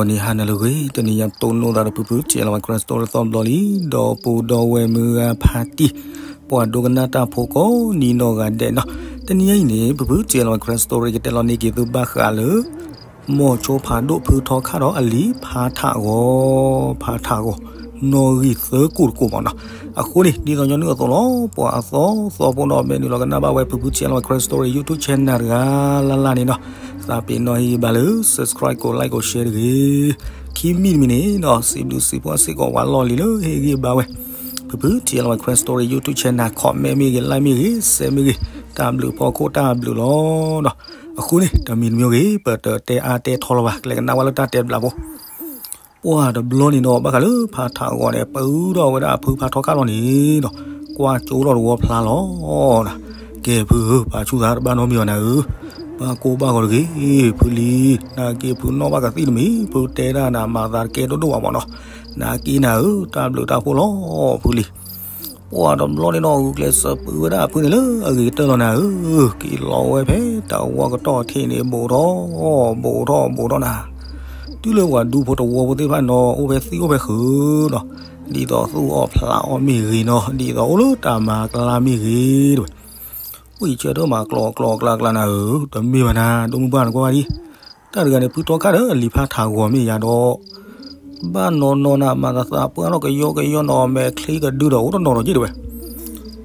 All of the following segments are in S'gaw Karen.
ဂီၤနံၤဟါနၤလၢအဂ့ၤ, တနံၤညါတိၢ်နီၣ်သးဒီးဖုဖု ထံၣ်လီၤဝဲ Christ Story သီဘျီလံ, ဒီပုၢ်ဒီဝဲၢ်မုၢ်ဂၤဖါတံၢ်, ပှၤဒိကနၣ်တၢ်ဖိကိးနံၤနီၢ်ဂၤဒဲးနီၤ, တနံၤညါအံၤန့ၣ် ဖုဖု ထံၣ်လီၤဝဲ Christ Story ကတဲလီၤန့ၢ်က့ၤသုဘၣ်ဃးလၢ မိၤဆိဖးဒိၣ်ဖုထီခါဒီးအလံၤဖါထးဂီၤ, ဖါထးဂီၤ, နီၣ်ဂံၢ်သၢကိၢ်တကိၢ်မးနီၤ. အဃိန့ၣ် ဒ်သိးညီနုၢ်အသိးလီၤ, ပှၤအသီသီဖိနီၤ မ့ၢ်နုာ်လီၤကနၣ်ဘၣ်ဝဲဖုဖု ထံၣ်လီၤဝဲ Christ Story YouTube channel တဂၤလၢ်လၢ်န့ၣ်နီၤ, သးပ့ၤနီၣ်ဟ့ၣ်ဂံၢ်ဘါလၢ subscribe ကိး like ကိး share တဂ့ၤ. ခံမံၤတမံၤန့ၣ်နီၤ စံးဘျုးစံးဖှိၣ်စ့ၢ်ကီးပှၤလီၢ်လံၤလၢဟ့ၣ်ဂံၢ်ဘါဝဲ ဖုဖု ထံၣ်လီၤဝဲ Christ Story YouTube channel, comment မ့ၢ်ဂ့ၤ like မ့ၢ်ဂ့ၤ share မ့ၢ်ဂ့ၤ, တၢ်ဘျုးဖီခိၣ်တၢ်ဘျုးလီၤနီၤ. အဃိန့ၣ် တမံၤတမံၤဂ့ၤ ပတတဲအါတဲထီလီၤဘၣ်, ကလဲၤကနၣ်ဝဲလၢတၢ်တဲဘျုးဖိ ပှၤတဘျီန့ၣ်နီၤ ဘၣ်ဃးလၢဖါထးဂီၤန့ၣ် ပၢထီၣ်ဝဲဒၣ်အဖုဖါထီခါလီၤန့ၣ်နီၤ, ကွၢ်ကၠိထီၣ်တဝီဖျါလီၤနၤ. ကဲဖုဧၢ, ပာ်ဆူၣ်သးတဘၣ်နီတမံၤဘၣ်နၤဧၢ, ဘၣ်ကိၢ်ဘၣ်ဂီၤတဂ့ၤ, ဖုလံ, နာ်က့ဖုနီၣ်ဘၣ်ကသံၣ်တမံၤ, ဖုတဲဒၣ်နၤမၤသးတကဲဒိၣ်ဒိၣ်ဘၣ်မးနီၤ, နာ်က့နၤဧၢ, တၢ်ဘျုးတၢ်ဖှိၣ်လီၤဖုလံ. ပှၤတဘျီန့ၣ်နီၤ ဂုာ်ကျဲးစၢးပၢဝဲဒၣ်အဖုန့ၣ်လၢအဂ့ၤကတၢၢ်လီၤနၤဧၢ, က့ၤလီၤဝဲဖဲတဝီကတီၢ်ထံးန့ၣ် ဘူးထီၣ်, ဘူးထီၣ်, ဘူးထီၣ်နၤ. တုၤလၢပှၤဒူဖိတဝီဖိသ့ၣ်တဖၣ်နီၤ အိၣ်ဖဲသံၣ်အိၣ်ဖဲဃုာ်နီၤ, ဒ်သိးသူၣ်အီၣ်ဖျးအီၣ်မ့ၢ်ဂ့ၤနီၤ, ဒ်သိးအိၣ်လၢတၢ်မၤကျါမ့ၢ်ဂ့ၤတဝဲ, ဝံၤဆၢထၢၣ်မၤကျီကျီကျါကျါနၤဧၢ, တမ့ၢ်ဘၣ်နၤ ဒိၣ်မုၢ်ပှၢ်နကွၢ်ဘၣ်ဒံး, တၢ်တဂၤန့ၣ် ဖုထီခါဒီးအလံၤဖါထးဂီၤမ့ၢ်ယၤဒီး ဘၣ်နီၢ်နီၢ်နၤ မၤသးသးပှၢ်ထီၣ်ကယီကယီနီၤ မဲာ်ချံကဒုဒီးအိၣ်တနီၤဒီးက့ၢ်တဝဲ,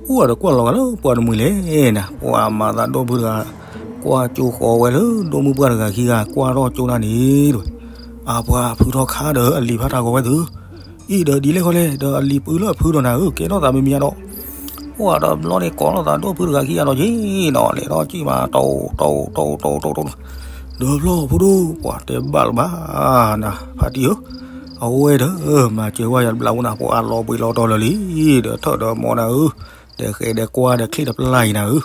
အိၣ်ဒီးကွၢ်လီၤဂာ်လၢပှၤတမှံၤလဲၣ်နၤ, ပှၤမၤသးဒိၣ်ဖုတဂၤ, ကွၢ်ကၠိဃီၤဝဲလၢဒိၣ်မုၢ်ပှၢ်တဂၤခံဂၤ ကွၢ်ထီၣ်ကၠိနၤန့ၣ်တဝဲ, အပှၤဖုထီခါဒီးအလံၤဖါထးဂီၤဝဲသု, အံၤဒီးဒ်လဲၣ်ဃီလဲၣ် ဒီးအလံၤပၢလၢအဖုဒီးနၤဧၢ ကဲထီၣ်သးမံၤမံၤယါဒီး, ပှၤတဘျီန့ၣ် ကိးထီၣ်သးဒိၣ်ဖုတဂၤခံဂၤနီၤက့ၢ်နီၤ လဲၤထီၣ်ကံၣ်မး တိၢ်တိၢ်တိၢ်တိၢ်တိၢ် ဒီးဘျီဖိဒိၣ် ပှၤတဲဘၣ်လၢၤဘၣ်နၤ ဖါတံၢ်ဧၢ, အဝဲဒီး မၤစၢၤဝဲယၤတဘျီအိၣ်နၤ ပှၤအလီၤဘှံးလီၤတီၤလၢာ်လံ, ဒီးထၢၣ်ဒီးမီၤနၤဧၢ, ဒီးဃဲဒီးကွၢ်ဒီးချံၣ်တပျၢ်အံၤနၤဧၢ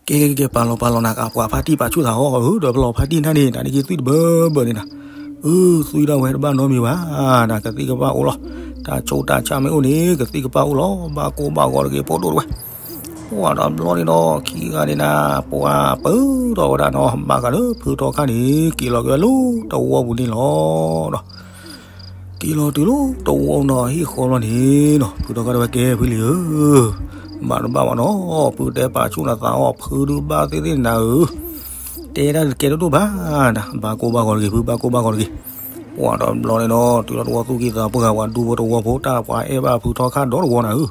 ကဲကဲကဲ ပာ်လီၤပာ်လီၤနၤ အပှၤဖါတံၢ်ပာ်ဆူၣ်သးအီၤဧၢ, ဒီးပလီၤဖါတံၢ်နၤန့ၣ် နၤန့ၣ်က့ၤသွံၣ်တဘၢဘၢန့ၣ်နၤ, အၢ သွံၣ်ဒၣ်ဝဲတဘၣ်နီတမံၤဘၣ်နၤ ကသံၣ်ကဘၣ်အိၣ်လီၤ, တၢ်ဆိးတၢ်ဆါမ့ၢ်အိၣ်န့ၣ် ကသံၣ်ကဘၣ်အိၣ်လီၤ, ဘၣ်ကိၢ်ဘၣ်ဂီၤတဂ့ၤ ဖိဒိၣ်တဝဲ, ပှၤတဘျီန့ၣ်ဒီး ခံဂၤန့ၣ်နၤ ပှၤပၢထီၣ်ဝဲဒၣ်နီၤ ဘၣ်ဃးလၢဖုထီခါန့ၣ် က့ၤလီၤက့ၤဝဲလၢတဝီပူၤန့ၣ်လီၤဒီး က့ၤလီၤတုၤလၢတဝီနီၤ ဟံၣ်ဃီလီၤန့ၣ်နီၤ ဖုထီခါတဲဝဲ ကဲဖုလံၤဧၢ, မၤတဘၣ်ဘၣ်နီၤ, ဖုတဲပာ်ဆူၣ်နသးအီၤ ဖုဒုးဘၣ်သ့ၣ်သ့ၣ်နၤဧၢ, တဲဒၣ်တကဲဒိၣ်ဒိၣ်ဘၣ်နၤ ဘၣ်ကိၢ်ဘၣ်ဂီၤတဂ့ၤ ဖုဘၣ်ကိၢ်ဘၣ်ဂီၤတဂ့ၤ, ပှၤတဘျီန့ၣ်နီၤ တုၤလီၤတဝီသူၣ်က့ၤသးပှၢ် ပှၤဒူဖိတဝီဖိ တၢ်ပှၤအဲၣ်ဘၣ်ဖုထီခါဒီတဝီနၤဧၢ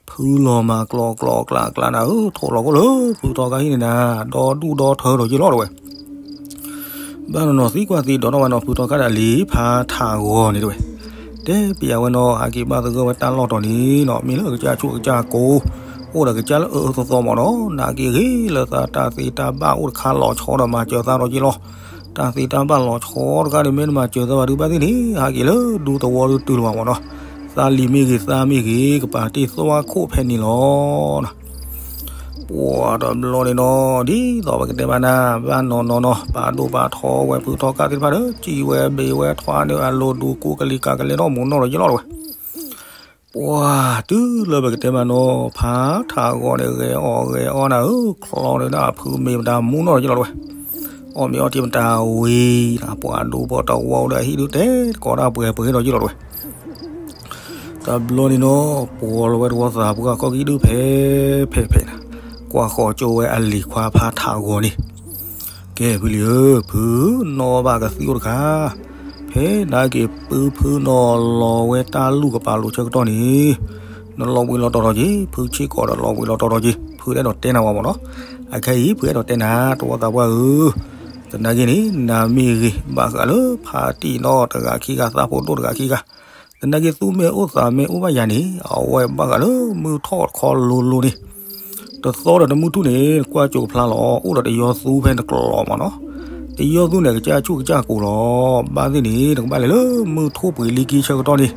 ဖုလီၤမၤကျီကျီကျါကျါနၤဧၢ, ထိးလီၤခိၣ်လၢဖုထီခါဟံၣ်န့ၣ်နၤ, ဒီဒူၣ်ဒီထၢဒီးက့ၤလီၤတဝဲ, ဘၣ်နီၤနီၤသံကွၢ်သံဒိးထီၣ်ဘၣ်နီၤ ဖုထီခါဒီးအလံၤဖါထးဂီၤန့ၣ်တဝဲ, တဲပျးဝဲနီၤ ဟးက့ၤဘၣ်သဂၢၢ်ဝဲတၢ်လီၢ်တီၤန့ၣ်နီၤ မ့ၢ်လၢကစၢ်ဆူၣ်ကစၢ်ကိၤ, အိၣ်ဒီးကစၢ်လၢအၢအၢသီသီမးနီၤ, နာ်က့ဂ့ၤလၢသးတၢ်သ့တၢ်ဘၣ်အိၣ်တခါလီၤဆီဒီးမၤစၢၤသးဒီးက့ၤလီၤ, တၢ်သ့တၢ်ဘၣ်လီၤဆီတခါဒီး မ့ၢ်နမၤစၢၤသးဘၣ်ဒုးဘၣ်သ့ၣ်န့ၣ် ဟးက့ၤလၢဒူသဝီဒုးတုၤလၢၤဘၣ်မးနီၤ, သးလံၤမ့ၢ်ဂ့ၤ သးမ့ၢ်ဂ့ၤ ကပာ်တ့ၢ်သွါခိၣ်ဖဲန့ၣ်လီၤ. ပှၤတဘျီန့ၣ်နီၤ ဒ်သိးပကတဲဘၣ်နၤ ဘၣ်နီၢ်နီၢ်နီၤ ပာ်ဒိၣ်ပာ်ထီဝဲဖုထီခါသ့ၣ်တဖၣ်ဒီး စံၣ်ဝဲဘ့ၣ်ဝဲထွါန့ၢ်အလိၤဒူကိးကလံၤကၤကလဲၤထီၣ်မူနီၣ်လီၤယလီၤတဝဲ ပှၤတုၤလၢပကတဲဘၣ်နီၤ ဖါထးဂီၤန့ၣ် ဂဲၤအီၣ်ဂဲၤအီနၤဧၢ, ချီန့ၢ်ဒၣ်အဖုမ့ၤမတၤမူနီၣ်လီၤယလီၤတဝဲ, အီၣ်မ့ၤအီထံမတၤဝံၤ ပှၤဒူဖိတဝီဒီးအဟံၣ်ဒုးတဲတကိးဒၣ်ပှဲၤပှဲၤဒီးယလီၤတဝဲ တဘျီန့ၣ်နီၤ ပှၤလီၤဝဲတဝီသးပှၢ်ခီၣ်ကံၣ်ဒုးဖဲ ဖဲဖဲနၤ, ကွၢ်ဃီၤကၠိဝဲအလံၤခွါဖါထးဂီၤန့ၣ်, ကဲဖုလံၤဧၢ, ဖုနီၣ်ဘၣ်ကသံၣ်အိၣ်တခါ, ဖဲနက့ၤပုၢ်ဖုနီၤလီၤဝဲတၢ်လူၢ်ကပာ်လိာ်ဆၢကတီၢ်န့ၣ်, နလီၤဘှံးလီၤတီၤထီၣ်က့ၤ, ဖုဆ့ကီးဒီးလီၤဘှံးလီၤတီၤထီၣ်က့ၤ, ဖုအဲၣ်ဒိးတဲနၤဝဲမးနီၤ, အခဲအံၤ ဖုအဲၣ်ဒိးတဲနၤ တဝီသးပှၢ်ဧၢ, သနာ်က့န့ၣ် နမ့ၢ်ဂ့ၤ ဘၣ်ဃးလၢဖါတံၢ်နီတဂၤခံဂၤ သးဖိဒိၣ်တဂၤခံဂၤ သနာ်က့သူမ့ၢ်အိၣ်သးမ့ၢ်အိၣ်ဘၣ်ယၤန့ၣ် အဝဲဘၣ်ဃးလၢမုၢ်ထီၣ်တခီလိၤလိၤန့ၣ်, တသီဒီးတမုၢ်ထူၣ်န့ၣ် ကွၢ်ကၠိကဖျါလီၤ အိၣ်ဒီးတယီသူဖဲနကျိၤလီၤမးနီၤ, တယီသူန့ၣ် ကစၢ်ဆူၣ်ကစၢ်ကိၤလီၤ, ဘၣ်သ့ၣ်န့ၣ် နကဘၣ်လဲၤလၢမုၢ်ထူၣ်ပှ့ၤလံကံဆၢကတီၢ်န့ၣ်,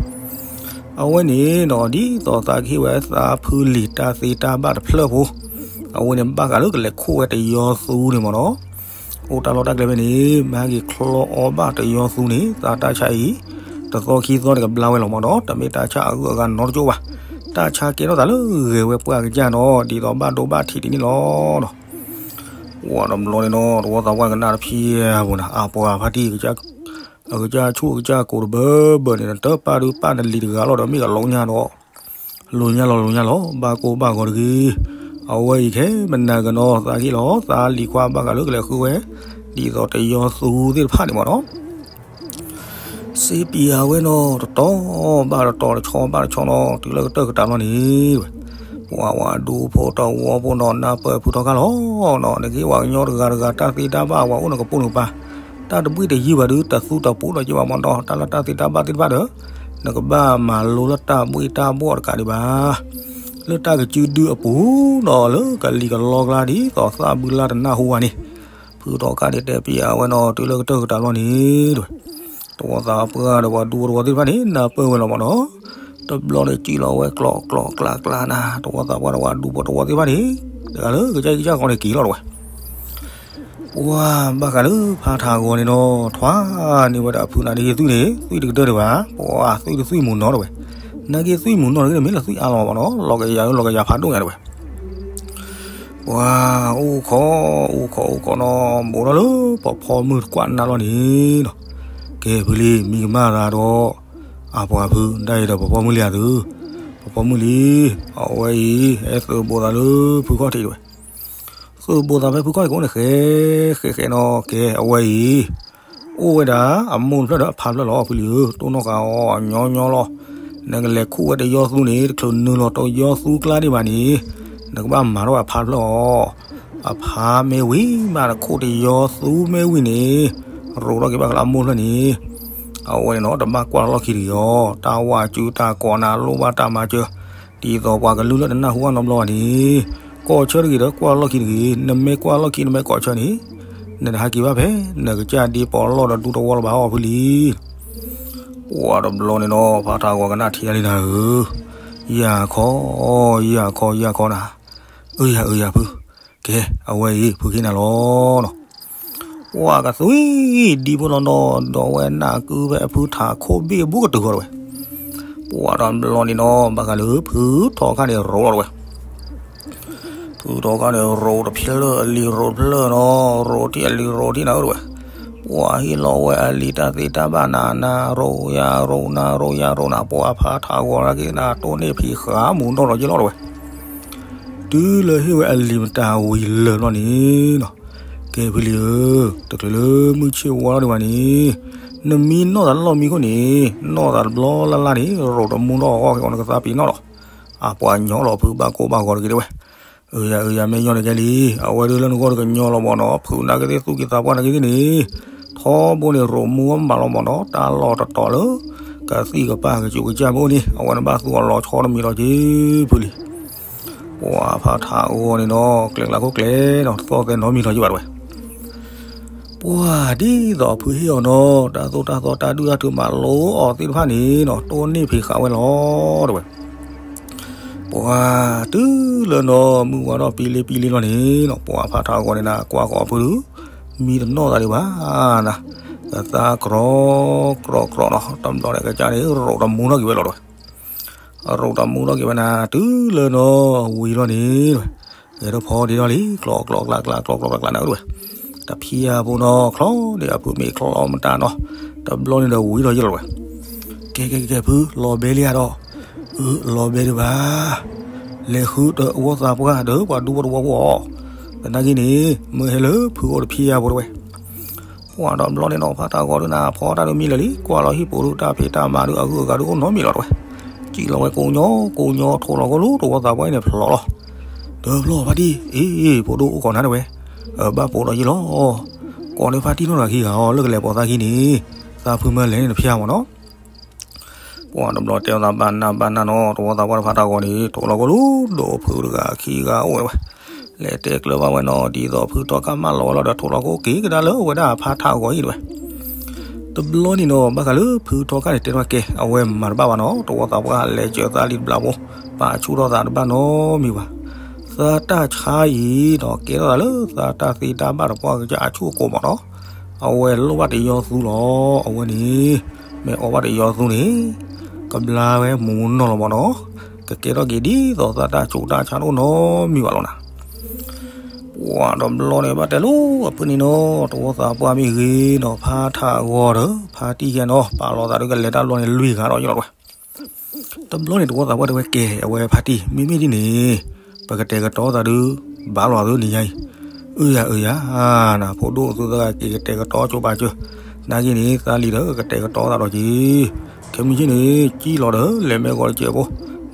အဝဲန့ၣ်နီၤ ဒ်သိးသးကဟ့ၣ်ဝဲသးဖုလံၤတၢ်သ့တၢ်ဘၣ်တဖျၢၣ်ဖိ, အဝဲန့ၣ် ဘၣ်ဃးလၢကလဲၤခိၣ်ဝဲတယီသူန့ၣ်မးနီၤ အိၣ်တၢ်လီၢ်တၢ်ကျဲဖဲန့ၣ် မ့ၢ်ဟဲက့ၤချီအီဘၣ်တယီသူန့ၣ် သးတၢ်ဆါအံၤ တသီခံသီန့ၣ်ကဘျါဝဲလီၤမးနီၤ, တမ့ၢ်တၢ်ဆါအဂုၤအဂၤနီတကၠိၢ်ဘၣ်, တၢ်ဆါကဲထီၣ်သးလၢဂဲၤဝဲပှၢ်ကစၢ်နီၤ ဒ်သိးဘၣ်ဒိဘၣ်ထံးဒ်န့ၣ်လီၤ. ပှၤတဘျီန့ၣ်နီၤ တဝီသးပှၢ်ကနၣ်တဖံးအပူၤနၤ အပှၤဖါတံၢ်ကစၢ် အကစၢ်ဆူၣ်အကစၢ်ကိးတဘၢဘၢန့ၣ် နတပၢ်ဒုးပၢ်နလံၤတဂၤလီၤဒီး မ့ၢ်ကလိညါဒီး လိညါလီၤလိညါလီၤ ဘၣ်ကိၢ်ဘၣ်ဂီၤတဂ့ၤ. အဝဲအံၤခဲမနၤကနီၤ သးက့ၣ်လီၤ သးလံၤခွါဘၣ်ဃးလၢကလဲၤဃုဝဲ ဒ်သိးတယီသူသ့ၣ်တဖၣ်န့ၣ်မ့ၢ်နီၤ စ့ပံးအဝဲနီၤ တတီၤဘၣ်တတီၤ တဆီဘၣ်တဆီနီၤ တုၤလၢကတၢၢ်ကတၢၢ်လီၤန့ၣ် ပှၤဝဲဒူဖိတဝီဖိနီၤ နၢ်ပၢၢ်ဖုထီခါလီၤနီၤ နက့ၤဝဲကညီတဂၤတဂၤ တၢ်သ့တၢ်ဘၣ် ဝဲအိၣ်နကပိာ်နကပၤ တၢ်တဘှံးတယုၢ်ဘၣ်ဒုး တသူတပူၤဒီးက့ၤဝဲမ့ၢ်နီၤ တၢ်လၢတၢ်သ့တၢ်ဘၣ်သ့ၣ်တဖၣ်ဒီး နကဘၣ်မၤလိလၢတၢ်ဘှံးတၢ်ဘှီၣ်တကးဒံးဘၣ် လၢတၢ်ကစုဒုအပူၤနီၤ လၢကလံၤကလီကျါဒ်သိးသးဘုလါတနၢ်ဟူဘၣ်န့ၣ် ဖုထီခါန့ၣ်တဲပံးအဝဲနီၤ တုၤလၢကတၢၢ်ကတၢၢ်လီၤန့ၣ် တဝီသးပှၢ်ဒီးပှၤဒူဖိတဝီသ့ၣ်တဖၣ်န့ၣ် နၢ်ပၢၢ်ဝဲလီၤမ့ၢ်နီၤ တဘျီန့ၣ်စံၣ်လီၤဝဲကျိးကျိးကျါကျါနၤ တဝီသးပှၢ်ဒီးပှၤဒူဖိတဝီသ့ၣ်တဖၣ်န့ၣ် တဂၤလၢကစၢ်ကစၢ်ဃီန့ၣ်က့ၤလီၤတဝဲ ပှၤဘၣ်ဃးလၢဖးထးဂီၤန့ၣ်နီၤ ထွါန့ၢ်ဝဲဒၣ်ဖုနၤ နက့ၤသွံၣ်န့ၣ် သွံၣ်တကတၢၢ်ဒံးဘၣ် ပှၤသွံၣ်တသွံၣ်မုၢ်နီၤတဝဲ နက့ၤသွံၣ်မုၢ်နီၤတဂ့ၤန့ၣ် မ့ၢ်လၢသွံၣ်အါလီၤမ့ၢ်နီၤ လီၤကယၤလီၤကယၤဖးဒိၣ်ညါတဝဲ ပှၤအိၣ်ခိး အိၣ်ခိး အိၣ်ခိးနီၤ ဘူးထီၣ်လၢပှၤဖီမုၢ်တကွၢ်နၢ်လီၤန့ၣ်နီၤ ကဲဖုလံ မံကမၣ်သးဒီး အပှၤဖု ဒ်အံၤဒီးပှၤဖီမုၢ်လံဧါသု ပှၤဖီမုၢ်လံ အဝဲအံၤ ဟဲသုးဘူးသးလၢဖုခီၣ်ထံးတဝဲ သုးဘူးသးဖဲဖုခီၣ်ထံးကအိၣ်န့ၣ် ဃဲ ဃဲဃဲနီၤ ကဲအဝဲအံၤ အိၣ်ဝဲဒၣ်အမိၢ်တဖျၢၣ်ဒီးအဖါတဖျၢၣ်လီၤ ဖုလံဧၢ တိၢ်နီၣ်ဃာ်အီၤညီညီလီၤ နကလဲၤခူၣ်ဝဲတယီသူန့ၣ် တချုးနုာ်လီၤတယီသူကျါဒံးဘၣ်န့ၣ် နကဘၣ်မၤထီၣ်ဝဲအဖါတဖျၢၣ်အီၤ အဖါမ့ၢ်ဝံၤမး နခိၣ်တယီသူမ့ၢ်ဝံၤန့ၣ် ရိးထီၣ်က့ၤဘၣ်ဃးလၢအမိၢ်တဖျၢၣ်န့ၣ် အဝဲန့ၣ်နီၤ တဘၣ်ကွၢ်လီၢ်ခံတဂ့ၤအီၤ တၢ်ဝၣ်စုတၢ်ကိးနၤ လိၣ်ဘၣ်တၢ်မၤစၢၤ ဒ်သိးပှၤကလုၢ်လၢတနၢ်ဟူဘၣ်နီတဘျီဘၣ်န့ၣ် ကိးဆၢတဂ့ၤဒီးကွၢ်လီၢ်ခံတဂ့ၤ နမ့ၢ်ကွၢ်လီၢ်ခံ နမ့ၢ်ကိးဆၢန့ၣ် နတဟဲက့ၤဘၣ်ဖဲ နကစၢ်ဒ့ပီးလီၢ်ဒီးဒူသဝီလၢၤဘၣ်အီၤဖုလံ ပှၤတဘျီန့ၣ်နီၤ ဖးထးဂီၤကနၣ်ထံတၢ်လံနၤဧၢ ယၤခီ ယၤခီ ယၤခီနၤ အၢ ယၤအၢ ယၤဖု ကဲ အဝဲအံၤ ဖုခ့နၤလီၤနီၤ ပှၤကသွံၣ်ဒံဖိလီၤနီၤ ဒီးဝဲနၢ်ကုဖဲအဖုထးခိၣ်ဘ့ၣ်အဘူးကတုၤဃီတဝဲ ပှၤတဘျီန့ၣ်နီၤ ဘၣ်ဃးလၢဖုထီခါန့ၣ်ရိးလီၤတဝဲ ဖုထီခါန့ၣ်ရိးတဖျၢၣ် အလံၤရိးတဖျၢၣ်နီၤ ရိးထံၣ်အလံၤရိးထံၣ်နၤဧၢတဝဲ ပှၤဟ့ၣ်လီၤဝဲအလံၤတၢ်သ့တၢ်ဘၣ်နၤ နၤရိးယၤရိး နၤရိးယၤရိးနၤ ပှၤဖးထးဂီၤနာ်က့ၤနၤ တိၢ်န့ၢ်ဖံးဃာ်မုၢ်နီၢ်ဒီးယ့ၢ်လီၤတဝဲ တုၤလၢဟ့ၣ်ဝဲအလံၤမတၤဝံၤလၢာ်ဘျီန့ၣ်နီၤ ကဲဖုလံဧၢ တချုးလၢမုၢ်ဆ့ၣ်ဝါထီၣ်ဒံးဘၣ်န့ၣ် နမ့ၢ်နီၣ်သးလၢလီၢ်မံခိၣ်န့ၣ် နီၣ်သးတဘျီလၢ်လၢ်န့ၣ် ရိးတမူထီၣ်အဂီၢ် ကဲအီၤနကသးပ့ၤနီၣ်လီၤ အပှၤညီလီၤဖုဘၣ်ကိၢ်ဘၣ်ဂီၤတဂ့ၤတဝဲ အၢ ယၤအၢ ယၤမ့ၢ်ညီနကဲလံ အဝဲဒၣ်လၢနဂီၢ်တကညီလီၤမ့ၢ်နီၤ ဖုးနာ်က့ၤသ့ၣ်သူၣ်က့ၤသးပှၢ်နာ်က့ၤသ့ၣ်န့ၣ် ထီဘိန့ၣ် ရိးမူဝဲမးလီၤမ့ၢ်နီၤ တၢ်လီၢ်တတီၤလၢ ကသံၣ်ကပၢ်ကစူးကစၢ်မ့ၢ်အိၣ်န့ၣ် အဝဲန့ၣ်ဘၣ်သူအီၤလီၤဆီတမံၤလီၤက့ၤဖုလံ ပှၤဖးထးဂီၤန့ၣ်နီၤ ကျဲကျါခိၣ်ကျဲနီၤ တသီၣ်သဲနီတမံၤလီၤက့ၤဘၣ်တဝဲ ပှၤဒ်သိးဖုဟ့ၣ်အီၤနီၤ တၢ်သိၣ်တၢ်သီတၢ်ဒုၣ်တၢ်ထုးမၤလိအီၤသ့ၣ်တဖၣ်န့ၣ်နီၤ တိၢ်န့ၢ်ဖံးဃာ်ဝဲလီၤတဝဲ ပှၤတုၤလၢနီၤ မုၢ်ဝါထီၣ်ပံလ့ပံလ့လီၤန့ၣ်နီၤ ပှၤဖးထးဂီၤန့ၣ်နၤ ကွၢ်ဃီၤဖုဒုး မံတနီၣ်သးဒံးဘၣ်နၤ ကသါကြီကြီကြီနီၤ တဘျီန့ၣ်ကစၢ်န့ၣ် ရိးတမူထီၣ်က့ၤဝဲလီၤတဝဲ ရိးတမူထီၣ်က့ၤဝဲနၤ တုၤလၢနီၤ ဝံၤလီၤန့ၣ်တဝဲ ဂဲၤထီၣ်ဖီဒ့ထီၣ်လံ ကျိးကျိးကျါကျါ ကျိးကျိးကျါကျါနၤတဝဲ တဖံးအပူၤနီၤ ချီန့ၣ်အဖုမ့ၢ်ချီမတၤနီၤ တဘျီန့ၣ်ဒီးဝံၤထီၣ်ယ့ၢ်လီၤတဝဲ ကဲကဲကဲဖု လီၤဘဲလံဧါဒီး အၢလီၤဘဲဒံးဘၣ် လဲၤဃုတဝီသးပှၢ်ဒီးပှၤဒူဖိတဝီဖိအီၤ သနာ်က့န့ၣ် မ့ၢ်ဟဲလၢဖုအိၣ်တဖံးအပူၤတဝဲ ပှၤဒီးဘျီန့ၣ်နီၤ ဖးထးဂီၤဒုးနၤ ဖီတၢ်ဒုးမံလၢာ်လံ ကွၢ်လီၤဟံၣ်ပူၤဒုး တၢ်ဖံးတၢ်မၤဒုး အဂုၤအဂၤဒုးအိၣ်နီတမံၤလီၤတဝဲ စံၣ်လီၤဝဲကိးညီ ကိးညီ ထိးလီၤကိးလူၤ တဝီသးပှၢ်အံၤန့ၣ်ဖျိးလီၤ ဒီးဘျီဖါတံၢ် အ့ အ့ ဖိဒိၣ်အိၣ်ခိးနၤတဝဲ ဘၣ်ပိာ်ဒီးယ့ၢ်လီၤ ကိးန့ၢ်ဖါတံၢ်နီၢ်တဂၤခံဂၤအီၤ လၢကလဲၤပိာ်သးခံန့ၣ် သးဖုမၢလဲၤန့ၣ်တဖျါမ့ၢ်နီၤ ပှၤတဘျီတဲအသးဘၣ်နၢ်ဘၣ်နၢ်နီၤ တဝီသးပှၢ်တဖးထးဂီၤန့ၣ် ထိးလီၤကိးလူၤ ဒိးဖုတဂၤခံဂၤအိၣ်ဝဲ လဲၤတဲကျၢၤဘၣ်ဝဲနီၤ ဒ်သိးဖုထီခါမၢလီၤဝဲလီၤဒီး ထိးလီၤကိးက့ၤကဒါလၢဝဲဒၣ်ဖးထးဂီၤအံၤတဝဲ တဘျီန့ၣ်နီၤ ဘၣ်ဃးလၢဖုထီခါန့ၣ် တဲထီၣ်ကဲ အဝဲမၤတဘၣ်ဘၣ်နီၤ တဝီသးပှၢ်လဲၤစၢၤသးလံတဘျီဖိ ပာ်ဆူၣ်ထီၣ်သးတဘၣ်နီတမံၤဘၣ် သးတၢ်ဆါအံၤနီၤ ကဲထီၣ်သးလၢသးတၢ်သ့တၢ်ဘၣ်တပှၢ်ကစၢ်အဆူၣ်အကိးမ့ၢ်နီၤ အဝဲလိၣ်ဘၣ်တယီသူလီၤ အဝဲန့ၣ် မ့ၢ်အီၣ်ဘၣ်တယီသူန့ၣ် ကဘျါဝဲမူနီၢ်လီၤမ့ၢ်နီၤ ကကဲထီၣ်က့ၤဒ်သိးသးတၢ်ဆူးတၢ်ဆါတအိၣ်နီတမံၤဘၣ်လီၤနၤ ပှၤတဘျီန့ၣ် ဘၣ်တဲလိာ်အဖုန့ၣ်နီၤ, တဝီသးပှၢ်မ့ၢ်ဂ့ၤနီၤ, ဖါထးဂီၤဒီး ဖါတံၢ်ယဲနီၤ, ပာ်လီၤသးဒီးကလဲၤတၢ်ဘျီန့ၣ် လွံၢ်ဂၤဒီးယလီၤတဝဲ. တဘျီန့ၣ် တဝီသးပှၢ်တဲဝဲ ကဲ အဝဲဖါတံၢ် မ့မ့ၢ်ဒ်န့ၣ် ပကတဲာ်ကတီၤသးဒုး ဘၣ်လီၤသုနံၤညါအံၤ. အၢ ယၤ အၢ ယၤ နဖိဒိၣ်သုသၢဂၤက့ၤကတဲာ်ကတီၤကၠိဘၣ်ကၠိ, နာ်က့န့ၣ် သးလံဒီးကတဲာ်ကတီၤသးဒီးက့ၤ, ခဲမုၢ်ဆ့ၣ်န့ၣ် ကံၣ်လီၤဒီး လဲၤမ့ၢ်ဂီၤတစဲးဖိ,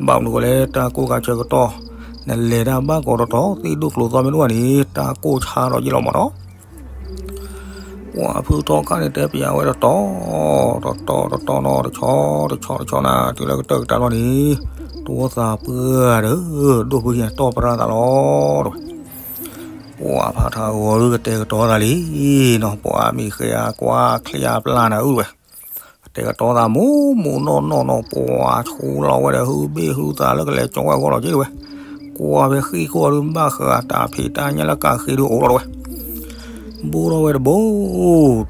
ဘၣ်မနုၤဃိလဲၣ် တၢ်ကိၢ်ခါဆၢကတီၢ် နလဲၤတၢ်ဘၣ်ကီးတတီၤ သ့ၣ်ဒိၣ်ကျိၤသီမ့ၢ်တအိၣ်ဘၣ်န့ၣ် တၢ်ကိၢ်ဆါဒီးယလီၤမးနီၤ. ပှၤဖုထီၣ်ခါန့ၣ် တဲပယၤဝဲတတီၤ တတီၤတတီၤနီၤ, တဆီတဆီတဆီနၤ, တုၤလၢကတၢၢ်ကတၢၢ်လီၤန့ၣ် တဝီသးပှၢ်ဒီး ဒိၣ်ဖုကံၢ်တီၢ်ပရၢ်သးလီၤတဝဲ. ပှၤဖါထးဂီၤဒုးကတဲာ်ကတီၤသးလံနီၤ, ပှၤမ့ၢ်ဃဲအကွၢ်ချ့အပျၢ်နၤအုၣ်တဝဲ. ကတဲာ်ကတီၤသးမိၢ်မိၢ်နီၢ်နီၢ်နီၤ, ပှၤဆူလီၤဝဲဒီး ဟုဘ့ၣ်ဟုသးလၢကလဲၤကၠီဝဲအဂီၢ်လီၤက့တဝဲ. ကွၢ်ဖဲဃံခိၣ်အီၤဒုး ဘၣ်ဃးတၢ်ဖံးတၢ်ညၣ်လၢကးဃ့ဒုးအိၣ်လီၤတဝဲ. ဘိၣ်ထီၣ်ဝဲတဘိ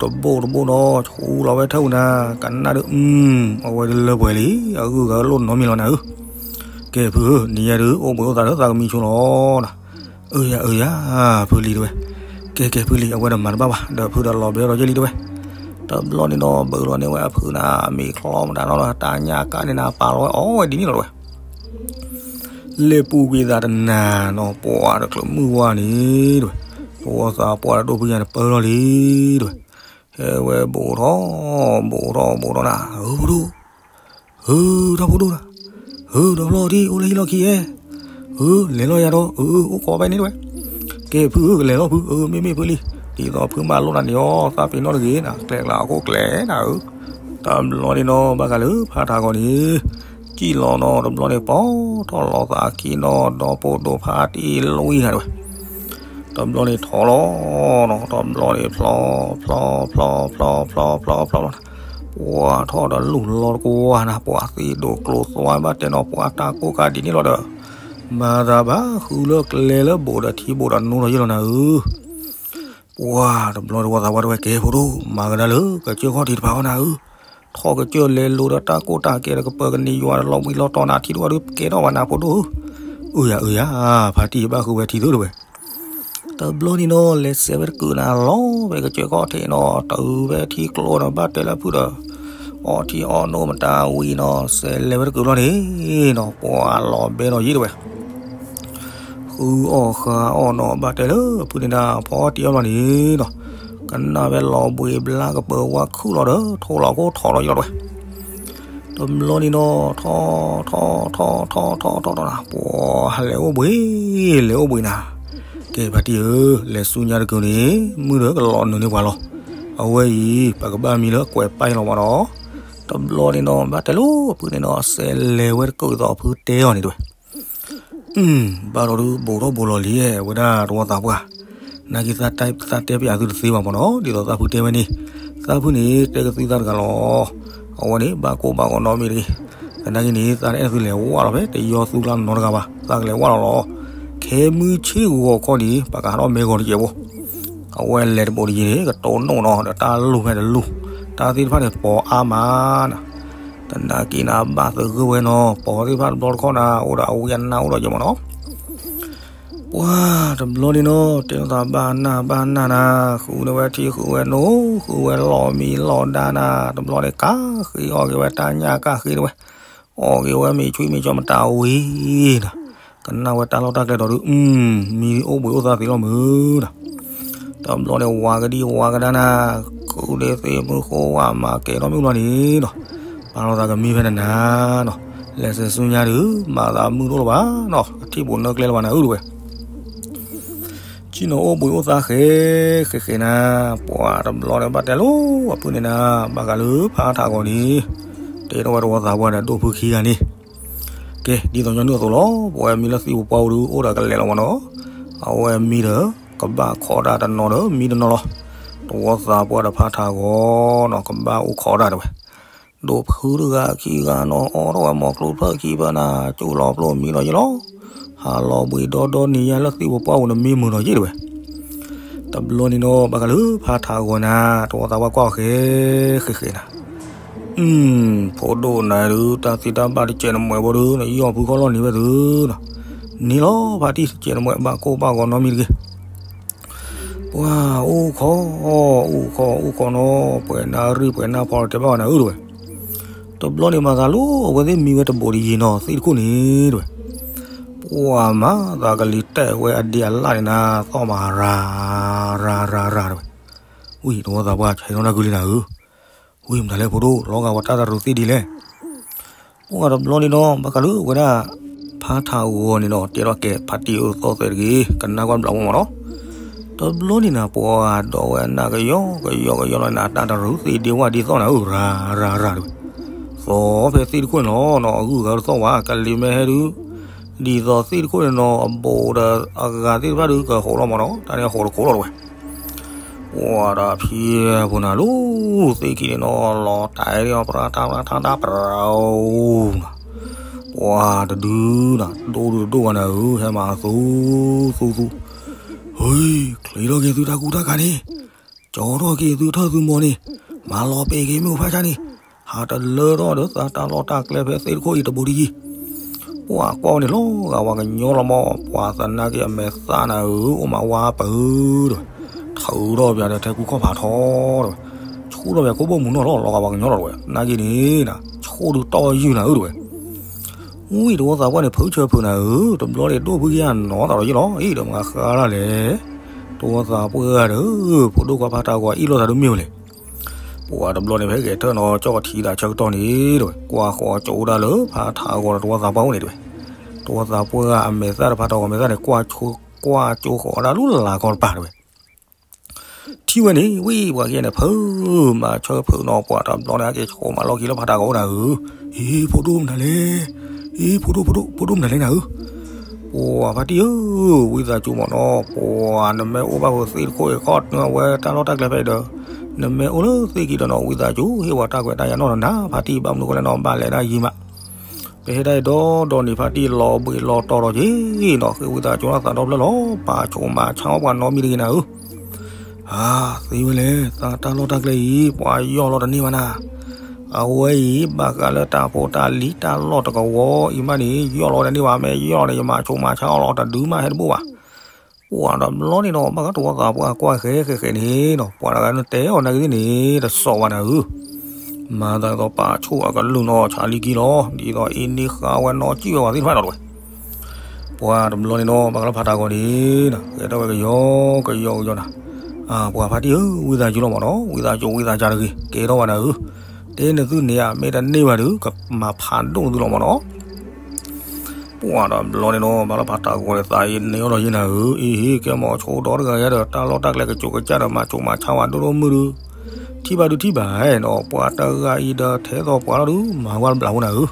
တဘိၣ်တဘိၣ်နီၤ, ဆူလီၤဝဲထၢၣ်အူနၤ, ကနၣ်ဒုး အုမ်, အဝဲဒုးလၢပှဲၤလံ, အဂုၤအဂၤလိၣ်နီတမံၤလီၤနၤဧၢ. ကဲဖုဧၢ, နံၤညါဒုး အိၣ်ဘှံးအိၣ်သါဒီးသးကမံဆိလီၤနၤ. အၢ ယၤ အၢ ယၤ ဖုလံတဝဲ. ကဲ ကဲ ဖုလံ, အဝဲဒီးမၤတဘၣ်ဘၣ်, ဒီးဖုဒီးလီၤဘဲထီၣ်ဒီးယဲလံတဝဲ. တဘျီန့ၣ်နီၤ ဘၢၣ်လီၤန့ၢ်ဝဲအဖုနၤ, မ့ၢ်ချီမတၤနီၤဒီး တၢ်ညၣ်ကၣ်န့ၣ်နၤ ပာ်လီၤဝဲအီၣ်ဝဲဒ်န့ၣ်လီၤတဝဲ. လဲၤပူၤကွံာ်သးတနၤနီၤ, ပှၤတချုးမုၢ်ဝါန့ၣ်တဝဲ, တဝီသးပှၢ်ဒီးဒိၣ်ဖုညါန့ၣ်ပၢလီၤလံတဝဲ. ဟဲဝဲဘူးထီၣ် ဘူးထီၣ် ဘူးထီၣ်နၤ, ဧၢ ဖိဒိၣ်, ဧၢ တၢ်ဖိဒိၣ်နၤ, ဧၢ တဘျီထံၣ် အိၣ်လၢဟံၣ်လီၢ်ခံဧဲ, ဧၢ လဲၤလီၤယၤဒီး ဧၢ အိၣ်ခိးဘၣ်န့ၣ်တဝဲ. ကဲဖုဧၢ ကလဲၤလီၤဖု, ဧၢ မ့မ့ၢ်ဖုလံ, ဒ်သိးဖုမၤလိနၤန့ၣ်အီၤ သးပ့ၤနီၣ်တဂ့ၤနၤ, ကျဲကျါအခိၣ်ကျဲနၤဧၢ. တဘျီန့ၣ်နီၤ ဘၣ်ဃးလၢဖါထးဂီၤန့ၣ် ကံၣ်လီၤနီၤ, တဘျီန့ၣ် ပီၣ်ထီၣ်လီၤသးခံနီၤ, ဒီးဖိဒိၣ်ဖါတံၢ်လွံၢ်ဂၤတဝဲ. တဘျီန့ၣ်ထီၣ်လီၤနီၤ, တဘျီန့ၣ်ဖျီ ဖျီ ဖျီ ဖျီ ဖျီ ဖျီ ဖျီ ဖျီ ဖျီ ပှၤထီၣ်ဒီးလူၤလီၤတကွၢ်နၤ, ပှၤသ့ၣ်ဒိၣ်ကျိၤသွါဘၣ်တဲနီၤ, ပှၤတၢ်ကိၢ်ကးဒ်န့ၣ်လီၤဒီး မၤသးဘၣ်ဃုလၢကျဲလၢဘိးဒီးထံဘိးဒီးနိလီၤယဲလီၤနၤဧၢ. ပှၤတဘျီတဝီသးပှၢ်တဝဲ ကဲဖိဒိၣ်, မၤကဒါလၢကစၢၢ်ခီၣ်ထံးတဖၣ်အီၤနၤဧၢ. ထီၣ်ကစၢၢ်လဲၤလိၤဒီးတၢ်ကိၢ်တၢ်ကဲဒီး ကပၢၤကန့ၢ်ယွၤဒီး လီၤဘှံးလီၤတီၤနၤ ထံတဝၢ်ဒုးကဲထီၣ်ဘၣ်နၤဖိဒိၣ်ဧၢ. အၢ ယၤ အၢ ယၤ, ဖါတံၢ်ဘၣ်ဃုဝဲထံသုတဝဲ. တဘျီန့ၣ်နီၤ လဲၤစဲးဝဲတကုာ်နၤ လီၤဝဲကစၢၢ်ခီၣ်ထံးနီၤ, တုၤဝဲထံကျိနီၤ, ဘၣ်တဲလၢဖုဒီး အီထံအီနိမတၤဝံၤနီၤ, စဲးလဲၤဝဲတကုာ်လီၤန့ၣ်နီၤ, ပှၤလီၤဘဲနီၤယဲတဝဲ. ဃုအီၣ်ဃုအီၣ်နီၤ, ဘၣ်တဲလၢဖုန့ၣ်ဒၣ် ဖီတံၢ်အီၣ်ဘျီန့ၣ်နီၤ, ကနၣ်ဝဲလီၤဘှံးဘျါ ကပၢၤဝါခုၣ်လီၤဒီး ထိၣ်လီၤခိၣ်ထီၣ်လီၤယဲလီၤတဝဲ. တဘျီန့ၣ်နီၤ ထီၣ်ထီၣ်ထီၣ်ထီၣ်ထီၣ်ထီၣ်ထီၣ်ထီၣ်နၤ, ပှၤလဲၤအိၣ်ဘှံး လဲၤအိၣ်ဘှံးနၤ. ကဲဖါတံၢ်ဧၢ, လဲၤဆူညါတကုာ်န့ၣ် မုၢ်ဒီးကလီၤနုာ်န့ၢ်ပှၤလီၤ. အဝဲအံၤ ပကဘၣ်မံလၢကွဲးပာ်လီၤမးနီၤ. တဘျီန့ၣ်နီၤ ဘၣ်တဲလၢဖုန့ၣ်နီၤ စဲးလဲၤဝဲတကုာ်သိးဖုတဲအီၤန့ၣ်တဝဲ. ဘၣ်ဒီးဒုး ဘူးထီၣ်ဘူးလီၤလံ ဝဲဒၣ်တဝီသးပှၢ်, နာ်က့သးတဲပယၤသုတသ့ဘၣ်မးနီၤ, ဒ်သိးသးဖုတဲဝဲန့ၣ်, သးဖုန့ၣ် တဲကသုသးတဂၤလီၤ. အဝဲန့ၣ် ဘၣ်ကိၢ်ဘၣ်ဂီၤနီတမံၤတဂ့ၤ. သနာ်က့န့ၣ် သးအဲၣ်သုလဲၤဝၢ်လီၤဖဲ တယီၤသူလၢနီတဂၤဘၣ်, သးကလဲၤဝၢ်လီၤလီၤ. ခဲမုၢ်ဆ့ၣ်ဂီၤခီန့ၣ် ပကဟးထီၣ်မဲဂီၤတယဲၢ်ဖိ. အဝဲလဲၤတဘိးတယံၤန့ၣ် ကတိၤနိၣ်နီၤ ဒီးတၢ်လူၤဖဲတလူၤ, တၢ်သ့ၣ်တဖၣ်န့ၣ် ပိာ်အါမးနၤ. သနာ်က့နၤ ဘၣ်သဂၢၢ်ဝဲနီၤ, ပိာ်သ့ၣ်တဖၣ်တဘျီတခီၣ်နၤ အိၣ်ဒီးအဝံအနၢ်အိၣ်ဒီးယဲၢ်မးနီၤ. ပှၤတဘျီန့ၣ်နီၤ တဲလိာ်သးဘၣ်နၢ်ဘၣ်နၢ်နၤ, ဃုန့ၢ်ဝဲထံဃုဝဲနိ, ဃုဝဲလီၢ်မံလီၢ်ဒါနၤ, တဘျီန့ၣ် ကးဃ့အီၣ်က့ၤဝဲတၢ်ညၣ်ကးဃ့တဝဲ, အီၣ်က့ၤဝဲမ့ၤဆွံမ့ၤကၠီမတၤဝံၤနၤ, ကနၣ်ဝဲတၢ်လီၢ်တၢ်ကျဲဒီးဒုး, မံအိၣ်ဘှံးအိၣ်သါသ့လီၤမုၢ်နၤ. တဘျီန့ၣ် ဝၤကဒံဝၤကဒါနၤ, ဃုဒ့သ့မုၢ်ဃိဝၤမၤကဲထီၣ်မ့ၣ်အူလီၤန့ၣ်နီၤ, ပာ်လီၤသးကမံဖဲနနၤနီၤ, လဲၤစဲးဆူညါဒုး မၤသးမုာ်တအိၣ်လၢၤဘၣ်နီၤ, အထံၣ်ဘူးနၢကျဲလၢၤဘၣ်နၤအုၣ်တဝဲ. ကံၣ်နီၤအိၣ်ဘှံးအိၣ်သါဃဲ ဃဲဃဲနၤ, ပှၤတဘျီန့ၣ်ဘၣ်တဲလိာ်အဖုန့ၣ်နၤ, ဘၣ်ဃးလၢဖါထးဂီၤန့ၣ်, တဲထီၣ်ဝဲတဝီသးပှၢ်ဒီးဒိၣ်ဖုခံဂၤန့ၣ်, ကဲ ဒ်သိးညီနုၢ်အသိးလီၤ, ပဝဲမံလၢသံၣ်ပပှၢ်ပူၤဒုး အိၣ်ဒီးကလဲၤလီၤမးနီၤ, အဝဲမံဒီး ကဘၣ်ခိးတၢ်တနီၤဒီးမံတနီၤလီၤ. တဝီသးပှၢ်ဒီးဖါထးဂီၤနီၤ ကဘၣ်အိၣ်ခိးတၢ်တဝဲ. ဒိၣ်ဖုတဂၤခံဂၤနီၤ အိးထီၣ်ဝဲမီၤကျိဖျၢၣ်ခံဖၢနၤ ကၠိလီၤပျိမံလီၤယဲလီၤ. ဟးလီၤဘှံးဒီဒီနံၤညါလၢသံၣ်ပပှၢ်ပူၤန့ၣ်မံမုာ်လီၤယဲတဝဲ. တဘျီန့ၣ်နီၤ ဘၣ်ဃးလၢဖါထးဂီၤနၤ တဝီသးပှၢ်ကွၢ်အီၤဃဲ ဃဲဃဲနၤ. ဖိဒိၣ်နၤဒုး တၢ်သ့တၢ်ဘၣ်တစဲးနမှဲးဘီဒုး နယီၢ်ဖုခီၣ်လီၢ်န့ၣ်ဝဲသုနီၤ. န့ၣ်လီၤ ဖါတံၢ်တစဲးနမှဲးဘၣ်ကိၢ်ဘၣ်ဂီၤနီတမံၤတဂ့ၤ. ပှၤအိၣ်ခိး, အိၣ်ခိး အိၣ်ခိးနီၤ, ပှဲၤနၣ်ရံၣ်ပှဲၤနၣ်ဖီတဲဘၣ်ဝဲနၤဧၢတဝဲ. တဘျီန့ၣ်မၤသးလၢ အဝဲသ့ၣ်မံဝဲတဘိးတယံၤနီၤ သ့ၣ်တခိၣ်န့ၣ်တဝဲ. ပှၤမၤသးကလံၤတဲာ်ဝဲအဒံးအလၣ်န့ၣ်နၤ သီၣ်မးရၤ ရၤ ရၤ ရၤတဝဲ. ဝံၤတဝီသးပှၢ်ဆဲးနီၣ်တၢ်ကွံလံနၤဧၢ. ဝံၤမတၤလဲၣ်ဖိဒိၣ် လီၤဂာ်ပှၤတၢ်တရူးသ့ၣ်ဒ်လဲၣ်. ပှၤတဘျီန့ၣ်နီၤ ဘၣ်ဃးလၢဝဲဒၣ် ဖါထးဂီၤန့ၣ်နီၤ တဲထီၣ်ကဲ ဖါတံၢ်ဧၢသီၣ်သဲးတဂ့ၤ ကနၣ်ကွၢ်ဘျးဝဲမးနီၤ. တဘျီန့ၣ်နၤ ပှၤဒိးဝဲနၢ်ကယီကယီကယီလီၤနၤ တၢ်တရူးသ့ၣ်ဒ့ဝၣ်ဒ့သီၣ်နၤဧၢ ရၤ ရၤ ရၤတဝဲ. သီၣ်ဖဲသ့ၣ်တခိၣ်န့ၣ်လီၤနီၤ အဂုၤအဂၤတသီၣ်ဘၣ် ကလံၤမ့ၢ်ဟဲဒုး ဒ်သိးသ့ၣ်တခိၣ်န့ၣ်နီၤ အဘိးဒီးအဂၤသ့ၣ်တဖၣ်ဒုးကဟိးလီၤမးနီၤ တၢ်န့ၣ်ဟိးတခိၣ်လီၤတဝဲ. ပှၤဒီးဖံးဖိနၤလီၤ သ့ၣ်ခံန့ၣ်နီၤ လီၤတဲာ်ဒီးပြးထါပြးထါတၢ်ပြးအိၣ်နၤ. ပှၤတဒုနၤ ဒိၣ်ဒုတဒိၣ်ဘၣ်နၤဧၢ ဟဲမၤသူသူသူ. ဟ့ ချ့ထီၣ်က့ၤသုတၢ်ကူတၢ်ကၤန့ၣ်, ကၠီထီၣ်က့ၤသုထၢၣ်သုမီၤန့ၣ်, မၤလီၤပ့ၤက့ၤမ့ၣ်အူဖးဆါန့ၣ်, ဟးတလၢထီၣ်ဒီးသးတၢ်လီၢ်တၢ်ကျဲဖဲသ့ၣ်တခိၣ်အံၤတဘူးတယံၤ. ပှၤကွၢ်န့ၣ်လီၤဂာ်ဝဲကညီလီၤမး ပှၤသနာ်က့အမဲာ်သၣ်နၤဧၢ အိၣ်မးဝါပၢၤတဝဲ, ထုးထီၣ်ပၠးဒီးထဲကူခီၣ်ဖးထီတဝဲ, ဆူၣ်ထီၣ်ပၠးကိၣ်ဘိၣ်မုၢ်နီၢ်လီၤ လီၤဂာ်ပှၤကညီလီၤတဝဲ, နာ်က့န့ၣ်, ဆူၣ်ဒုးတီၢ်ယုၢ်နၤဧၢတဝဲ. ဝံၤတဝီသးပှၢ်န့ၣ် ဖုဆၢဖုနၤဧၢ, တဘျီန့ၣ်ဒိၣ်ဖုကယၢ်နီၤသးဒီးယ့ၢ်လီၤ, အံၤဒီးမၤဃါဒၣ်လဲၣ်. တဝီသးပှၢ်ဒီး, ဖိဒိၣ်ကွၢ်ဖါထးဂီၤအံၣ်လိာ်သးဒုးမ့ၢ်ဝဲလဲၣ်. ပှၤတဘျီန့ၣ် ဖဲဂဲၤထၢၣ်နီၤ ကၠီၣ်ထံဒီးဆၢကတီၢ်န့ၣ်တဝဲ, ကွၢ်ဃီၤကၠိဒၣ်လၢဖါထးဂီၤဒီးတဝီသးပှၢ်အိၣ်န့ၣ်တဝဲ. တဝီသးပှၢ်အမဲာ်သၣ်ဒီးဖါထးဂီၤမဲာ်သၣ်န့ၣ် ကွၢ်ကၠိဃီၤဒၣ်လၢလၤကီၢ်တပၤတဝဲ. ထံၣ်ဝဲန့ၣ် ဝံၤပှၤကဲန့ၣ် ဖုမၤဆၢဖုနီၤ ပှၤတဘျီန့ၣ် ဟဲက့ၤဆိးမးလီၢ်ခံလၢဖါထးဂီၤအိၣ်နၤဧၢ, အ့ ဖိဒိၣ်မနုၤလဲၣ်, အ့ ဖိဒိၣ် ဖိဒိၣ် ဖိဒိၣ်မနုၤလဲၣ်နၤဧၢ. ပှၤဖါတံၢ်ဧၢ, ဝံသးစူၤမးနီၤ ပှၤနမ့ၢ်အိၣ်ဘၣ်ဖိသ့ၣ်တခိၣ်အံၤခီၣ်နဝဲတၢ်လီၢ်တၢ်ကျဲဖဲအံၤဒီး, နမ့ၢ်အိၣ်လၢသ့ၣ်ခံဒီးနီၤ ဝံသးစူၤ ဟ့ၣ်ပှၤတၢ်ခွဲးတၢ်ယာ်နီၢ်နီၢ်နၤ ဖါတံၢ်ဘၣ်မနုၤဃိလဲၣ်နီၤ ဘၣ်လဲၤဒၣ်ယံၤမး ပဟဲဒၣ်အံၤဒီဒီန့ၣ် ဖါတံၢ်လီၤဘှံးလီၤတီၤဒီးက့ၤနီၤ ဃ့ဝံသးစူၤလီၤသးဒီဖျၢၣ်လီၤ ပာ်ဆိးမၤဆါအီၣ်ပှၤနီတမံၤတဂ့ၤနၤဧၢ. အါ, သ့ဝဲလဲၣ်, သးတၢ်လီၢ်တၢ်ကျဲအံၤ ပှၤယီၢ်လီၤတန့ၢ်ဘၣ်နၤ. အဝဲအံၤ ဘၣ်ဃးလၢတၢ်ဖိတၢ်လံၤတၢ်လီၢ်တကဝီၤအံၤမးန့ၣ် ယီၢ်လီၤတန့ၢ်ဘၣ်, မ့ၢ်ယီၢ်လီၤန့ၣ် ယမၤဆိးမၤဆါအီၣ်လီၤတဒုမး ဟဲတဘိၣ်ဘၣ်. ပှၤတဘျီန့ၣ်ဒီး ဘၣ်ဃးတဝီသးပှၢ်ကွၢ်ဃဲဃဲဃဲန့ၣ်နီၤ ပှၤတဂၤန့ၣ်တဲအီၤနာ်က့သ့ၣ်န့ၣ် တစိာ်ဘၣ်နၤဧၢ. မၤသးဒ်သိးပာ်ဆိၣ်အကလုၢ်နီၤ ဆါလံကံလီၤ ဒ်သိးအ့န့ဃါဝဲနီၤ စံၣ်ဝဲပှၤသ့ၣ်တဖၣ်ဒီးတဝဲ. ပှၤတဘျီန့ၣ်နီၤ ဘၣ်ဃးလၢဖါတၢ်ဂီၤန့ၣ် ဂဲၤထီၣ်ဝဲကယီကယီကယီနၤ. ပှၤဖါတံၢ်ဧၢ, ဝံသးစူၤလီၤမးနီၤ, ဝံသးစူၤ ဝံသးစူၤတဂ့ၤ, ကဲထီၣ်ဘၣ်နၤဧၢ. တဲနသုန့ၣ်ဧါ, မ့ၢ်တန့ၢ်ဘၣ်ဒီး ကမၤဖးဒိၣ်သုလီၤမးနီၤ. ပှၤတဘျီန့ၣ်နီၤ ဘၣ်လၢဖါတၢ်ဂီၤန့ၣ် သးအံၤန့ၢ်အီၣ်ဒီးယ့ၢ်နၤဧၢ, အ့ဟ့ၣ် ကဲမီၤဆိဒီတဂၤယါဒီး တၢ်လီၢ်တၢ်ကျဲကစိၤကစၢ်ဒီး မၤဆိးမၤဆါဝဲဒိၣ်ဒိၣ်မုၢ်ဒုး, ထံၣ်ဘၣ်ဒုးထံၣ်ဘၣ်နီၤ, ပှၤတဂၤအံၤဒီးထဲသိးပှၤလီၤဒုး မၤဝဲတဘျးဖိနၤဧၢ.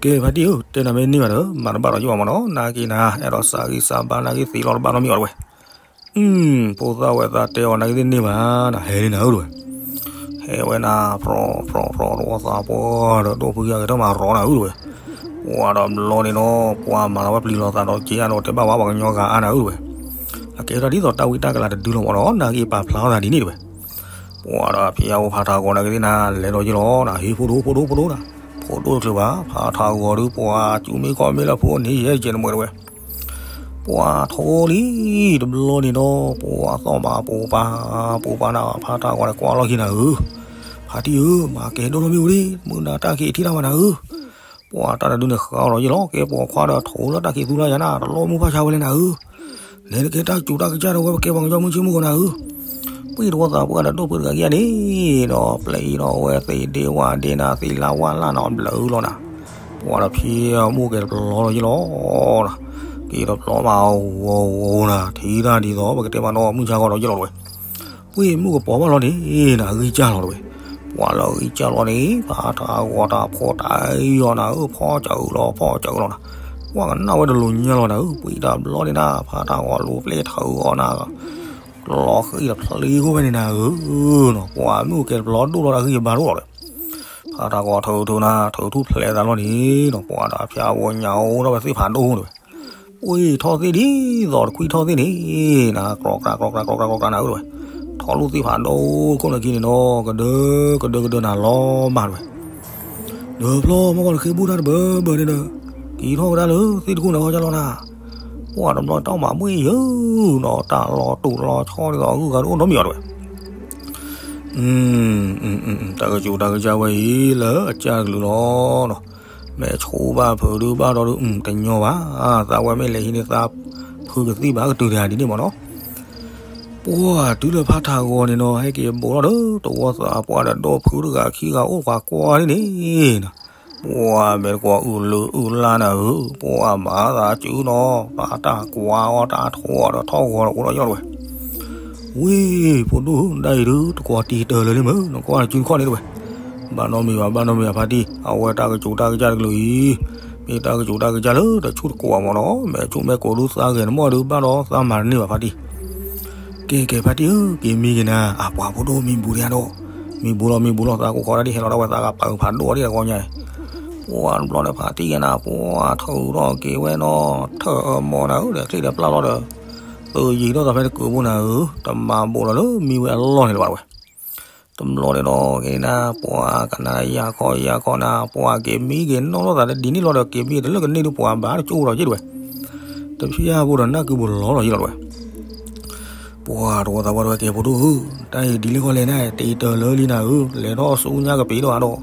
ကဲဖါတံၢ်ဧၢ, တဲနၤမ့ၢ်န့ၢ်ဘၣ်ဒီး မၤတဘၣ်ဒီးယ့ၢ်ဘၣ်မးနီၤ, နာ်က့နၤ အဲၣ်ဒိးစးဂံၢ်စးဘါနာ်က့သ့လီၤတဘၣ်နီတမံၤအီၤတဝဲ. ဖိသၣ်ဝဲသးတဲအီၤနာ်က့သ့ၣ်န့ၢ်ဘၣ်နၤ ဟဲလံနၤဧၢတဝဲ. ဟဲဝဲနၤ ဖြီဖြီဖြီ တဝီသးပှၢ်ဒီး ဒိၣ်ဖုကယၢ်ဂဲၤထၢၣ်မၤရီနၤဧၢတဝဲ. ပှၤတဘျီန့ၣ်နီၤ ပှၤမၤလီၤဝဲပျံၤလီၤသးဒီးက့ၤအါဒီး တဲဘၣ်ဝဲပှၤကညီဂၤအါနၤဧၢတဝဲ. အကဲထီၣ်ဒ်သိးတၢ်ဝံတၢ်ကလၤတဒုလီၤမးနီၤ, နာ်က့ပာ်ဖျါထီၣ်သးဒ်န့ၣ်တဝဲ. ပှၤဒီးဖံးအါဖိဖါထးဂီၤနာ်က့သ့ၣ်နၤ လဲၤဒီးယ့ၢ်လီၤနၤ, ဟ့ၣ် ဖိဒိၣ် ဖိဒိၣ် ဖိဒိၣ်နၤ. ဖိဒိၣ်တချုးဘၣ် ဖါထးဂီၤဒုး ပှၤစုမ့ၢ်ခီၣ်မ့ၢ်လၢဖိန့ၣ် ယဲၢ်ကဲးတမှဲးတဝဲ. ပှၤထိလံ တဘျီန့ၣ်နီၤ ပှၤသီၣ်ဘၣ်ပိာ်ပၤ ပိာ်ပၤနၤ ဖါထးဂီၤန့ၣ် ကွၢ်လီၢ်ခံနၤဧၢ, ဖါတံၢ်ဧၢ, မၤကဲဒိၣ်လီၤမ့ၢ်ဝံၤလံ မုၢ်နၤတၢ်ခံးထံၣ်တၢ်ဝဲနၤဧၢ. ပှၤတၢ်တဒုန့ၣ်ဃးအီၤဒီးယ့ၢ်လီၤ, ကဲပိာ်ခွါဒီးထိလၢတၢ်ခံးသူလၢယၤနၤ တလိၣ်မုၢ်ဖၣ်ဆါဝဲလဲၣ်နၤဧၢ. နဲနကဲတၢ်စူၤတၢ်ကစၢ်ဒီး ဝဲပကဲပှၤကညီမုၢ်ဆ့ၣ်မုၢ်ဂီၤနၤဧၢ. ပှၤတဝီသးပှၢ်ဒီးဒိၣ်ဖုတဂၤခံဂၤန့ၣ်ဒီး ပျဲအံၤဒီးအဝဲသ့ၣ်ဒ့ဝါဒ့နၤ သ့ၣ်လါဝါလါနၤ ဘျၢလီၤနၤ. ပှၤဒီးဖံးအမိၢ်ကဲတပျီလီၤယ့ၢ်လီၤနၤ, ကဲတပျီမးဂီၤဂီၤနၤ ထံၣ်တၢ်ဒ်သိး ပကတဲမးနီၤ မုၢ်ဆါဂီၤဒီးယ့ၢ်လီၤတဝဲ. ပှၤမုၢ်ကပီၤဘၣ်လီၤန့ၣ် နၤဂံၢ်စၢ်လီၤတဝဲ. ပှၤလၢဂံၢ်စၢ်လီၤန့ၣ် ဖါထးဂီၤတၢ်ဖီတၢ်ယီၤနၤဧၢ, ဖီစၢၤလီၤ ဖီစၢၤလီၤနၤ. ပှၤကနၣ်ဝဲတလိၤညါလီၤနၤဧၢ, ပှၤတဘျီန့ၣ်နၤ ဖါထးဂီၤလူၤပျဲၢ်ထးဂီၤနၤ လီၤဃံၤဒီးဖျ့ဃီဖဲန့ၣ်နၤဧၢနီၤ, ပှၤမုၢ်ကဲတပျီဒိၣ်လီၤတၢ်ဂံၢ်ဘါဒိၣ်လီၤဒီး, ဖါထးဂီၤထုးထုးနၤ ထုးထူၣ်ဖျဲးသးလီၤန့ၣ်နီၤ, ပှၤဒီးဖံးအဝဲညါအိၣ်ဒီးဝဲသ့ၣ်ဖးဒိၣ်တဝဲ. ပှၤထီၣ်သ့ၣ်ဒ်သိးတခွံထီၣ်သ့ၣ်န့ၣ် နၤ ကြီကြၤကြီကြၤကြီကြၤနၤဧၢတဝဲ. ထီၣ်လူၤသ့ၣ်ဖးဒိၣ်ခိၣ်နခံန့ၣ်နီၤ ကဒၢ ကဒၢကဒၢနၤလီၤမးတဝဲ. ဒီးဖျီမီၢ်ကီၢ်တဃ့ဘူၣ်တၢ်တဘၢဘၢန့ၣ်ဒီး, က့ၤထီၣ်ကဒါလၢသ့ၣ်တခိၣ်န့ၣ်အီၤကလီၤနၤ. ပှၢ်တဘျီတၢ်မၤဘှ့ၣ်ယုာ်နီၤ တၢ်လီၤတူာ်လီၤဆီဒ်သိးအဂုၤအဂၤတအိၣ်နီတမံၤအီၤတဝဲ. တၢ်ကစူၤတၢ်ကစၢ်ဝဲအံၤလၢအကၢ်ကလုာ်လီၤနီၤ. မ့ၢ်ဆိဘၣ်ဖုးဒုဘၣ်ဒီးဒု တညီဘၣ်, သးဝဲမ့ၢ်လဲၤဟံးန့ၢ်သးဖုကသံၣ်ဘၣ်ကတုၤတဂၤဒ်န့ၣ်မ့ၢ်နီၤ. ပှၢ်တုၤလၢဖးထးဂီၤန့ၣ်နီၤ ဟဲက့ၤဘိးထီၣ်ဒီးတဝီသးပှၢ်ဒီးဒိၣ်ဖုတဂၤခံဂၤအိၣ်ပှၤကွၢ်န့ၣ်န့ၣ်နီၤ. ပှၢ်မ့ၢ်တကွၢ်အုၣ်လုာ်အုၣ်လါနၤဧၢ, ပှၢ်မၤသးစုနီၤ, ပှၢ်တၢ်ကွၢ်အီၤတၢ်ထိးအီၤဒီးထီၣ်ဂီၤဒီးအိၣ်ဒီးယီၢ်တဝဲ. ဝ့ၢ် ဖိဒိၣ်ဧၢ, ဒ်အံၤဒု တကွၢ်တံာ်တၢၢ်လၢာ်လံမ့ၢ်, နကွၢ်နစုတခီၣ်န့ၣ်တဝဲ. ဘၣ်နီတမံၤဘၣ်, ဘၣ်နီတမံၤဘၣ်ဖါတံၢ်, အဝဲတၢ်ကစူၤတၢ်ကစၢ်တကလုာ်အံၤ, မ့ၢ်တၢ်ကစူၤတၢ်ကစၢ်လၢတဆူၣ်တကွၢ်မ့ၢ်နီၤ, မ့ၢ်ဆူၣ်မ့ၢ်ကိးဒုသးဂဲၤနမီၢ်ဒုဘၣ်ဒီးသးမၤတန့ၢ်ဘၣ်ဖါတံၢ်. ကဲ ကဲ ဖါတံၢ်ဧၢ, က့ၤမံက့ၤနၤ, အပှၤဖိဒိၣ်မံဘူးဒံးဒီး, မံဘူးလီၤ မံဘူးလီၤ, သးကိးဃီဒၣ်ဒ်ဟဲလီၤဒၣ်ဝဲသးဂၤပာ်ဂုၤဖးဒိၣ်ဒ်တဂီၢ်ညါအံၤ. ပှၢ်တဘျီန့ၣ်ဖါတံၢ်ကနၤ ပှၢ်ထုးထီၣ်က့ၤဝဲနီၤ, ထၢၣ်အမီၤနၤဧၢ, ဒီးချံၣ်ဒီးပျၢ်လီၤဒီး, သုးယံၤထီၣ်သးဖဲတကုးဘိနၤဧၢ, တမၤဘူးလီၤလၢမံဝဲအလီၢ်န့ၣ်လၢၤဘၣ်တဝဲ. တဘျီန့ၣ်ဒီးက့ၤနၤ ပှၢ်ကနၤယၤခီယၤခီနၤ, ပှၢ်က့ၤမံက့ၤနီၢ်လိာ်သးလၢဒ်န့ၣ်လီၤဒီး က့ၤမံတလၢကန့ၢ်ဒုပှၢ်ဘၣ်တကၠိဒီးယ့ၢ်တဝဲ. တဖျၢၣ်ဖိဒီးနၢ်ကုဘူးလီၤလီၤယ့ၢ်လီၤတဝဲ. ပှၢ်တဝီသးပှၢ်တဝဲကဲ ဖိဒိၣ်ဧၢ, တၢ်အံၤဒ်လဲၣ်ဂီၢ်လဲၣ်နၤ, တံာ်တၢၢ်လၢလံနၤဧၢ, လဲၤထီၣ်ဆူညါကပ့ၤဒိၣ်အါဒီး,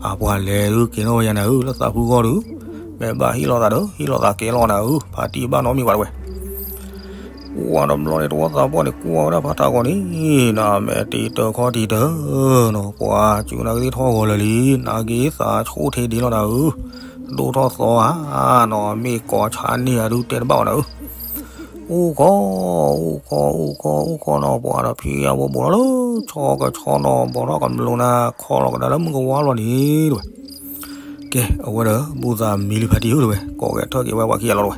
အပှၤလဲၤဒုက့ၤနီၣ်ဝဲယၤနၤဧၢ, လၢသးဖုဂီၢ်ဒု, မ့ၢ်ဘၣ်ဟ့ၣ်လီၤသးဒီး ဟ့ၣ်လီၤသးကဲလီၤနၤဧၢ, ဖါတံၢ်ဘၣ်နီတမံၤဘၣ်တဝဲ. ပှၢ်တဘျီန့ၣ် တဝီသးပှၢ်န့ၣ် ကွၢ်ဝဲဒၣ်ဖါထးဂီၤန့ၣ်, နမ့ၢ်တံာ်တၢၢ်ခီတံာ်တၢၢ်နီၤ, ပှၢ်စုနၤကသ့ၣ်ထီၣ်ဂီၤလၢာ်လံ, နက့ၤသးဆိၣ်ထီၣ်ဒံးလီၤနၤဧၢ, ဒိၣ်ထီၣ်သီဧါနီၤ, မ့ၢ်ကိးဆါန့ၢ်ဧါဒုတဲတဘၣ်အီၤနၤဧၢ. အိၣ်ကီ, အိၣ်ကီ, အိၣ်ကီ, အိၣ်ကီနီၤ, ပှၢ်ဒီးဖံယါဝဲဘူးထီၣ်လၢ ဆီကဆီနီၤ, ဘီထီၣ်ကမျူၤနၤ, ခီလီၤကဒါလၢမုၢ်ကဝါလီၤန့ၣ်တဝဲ. ကဲ အဝဲဒီး ဘူးသးမံလံဖါတံၢ်ဧၢတဝဲ, ကိးဂဲၤထၢၣ်က့ၤဝဲပှၤခံဂၤလီၤတဝဲ.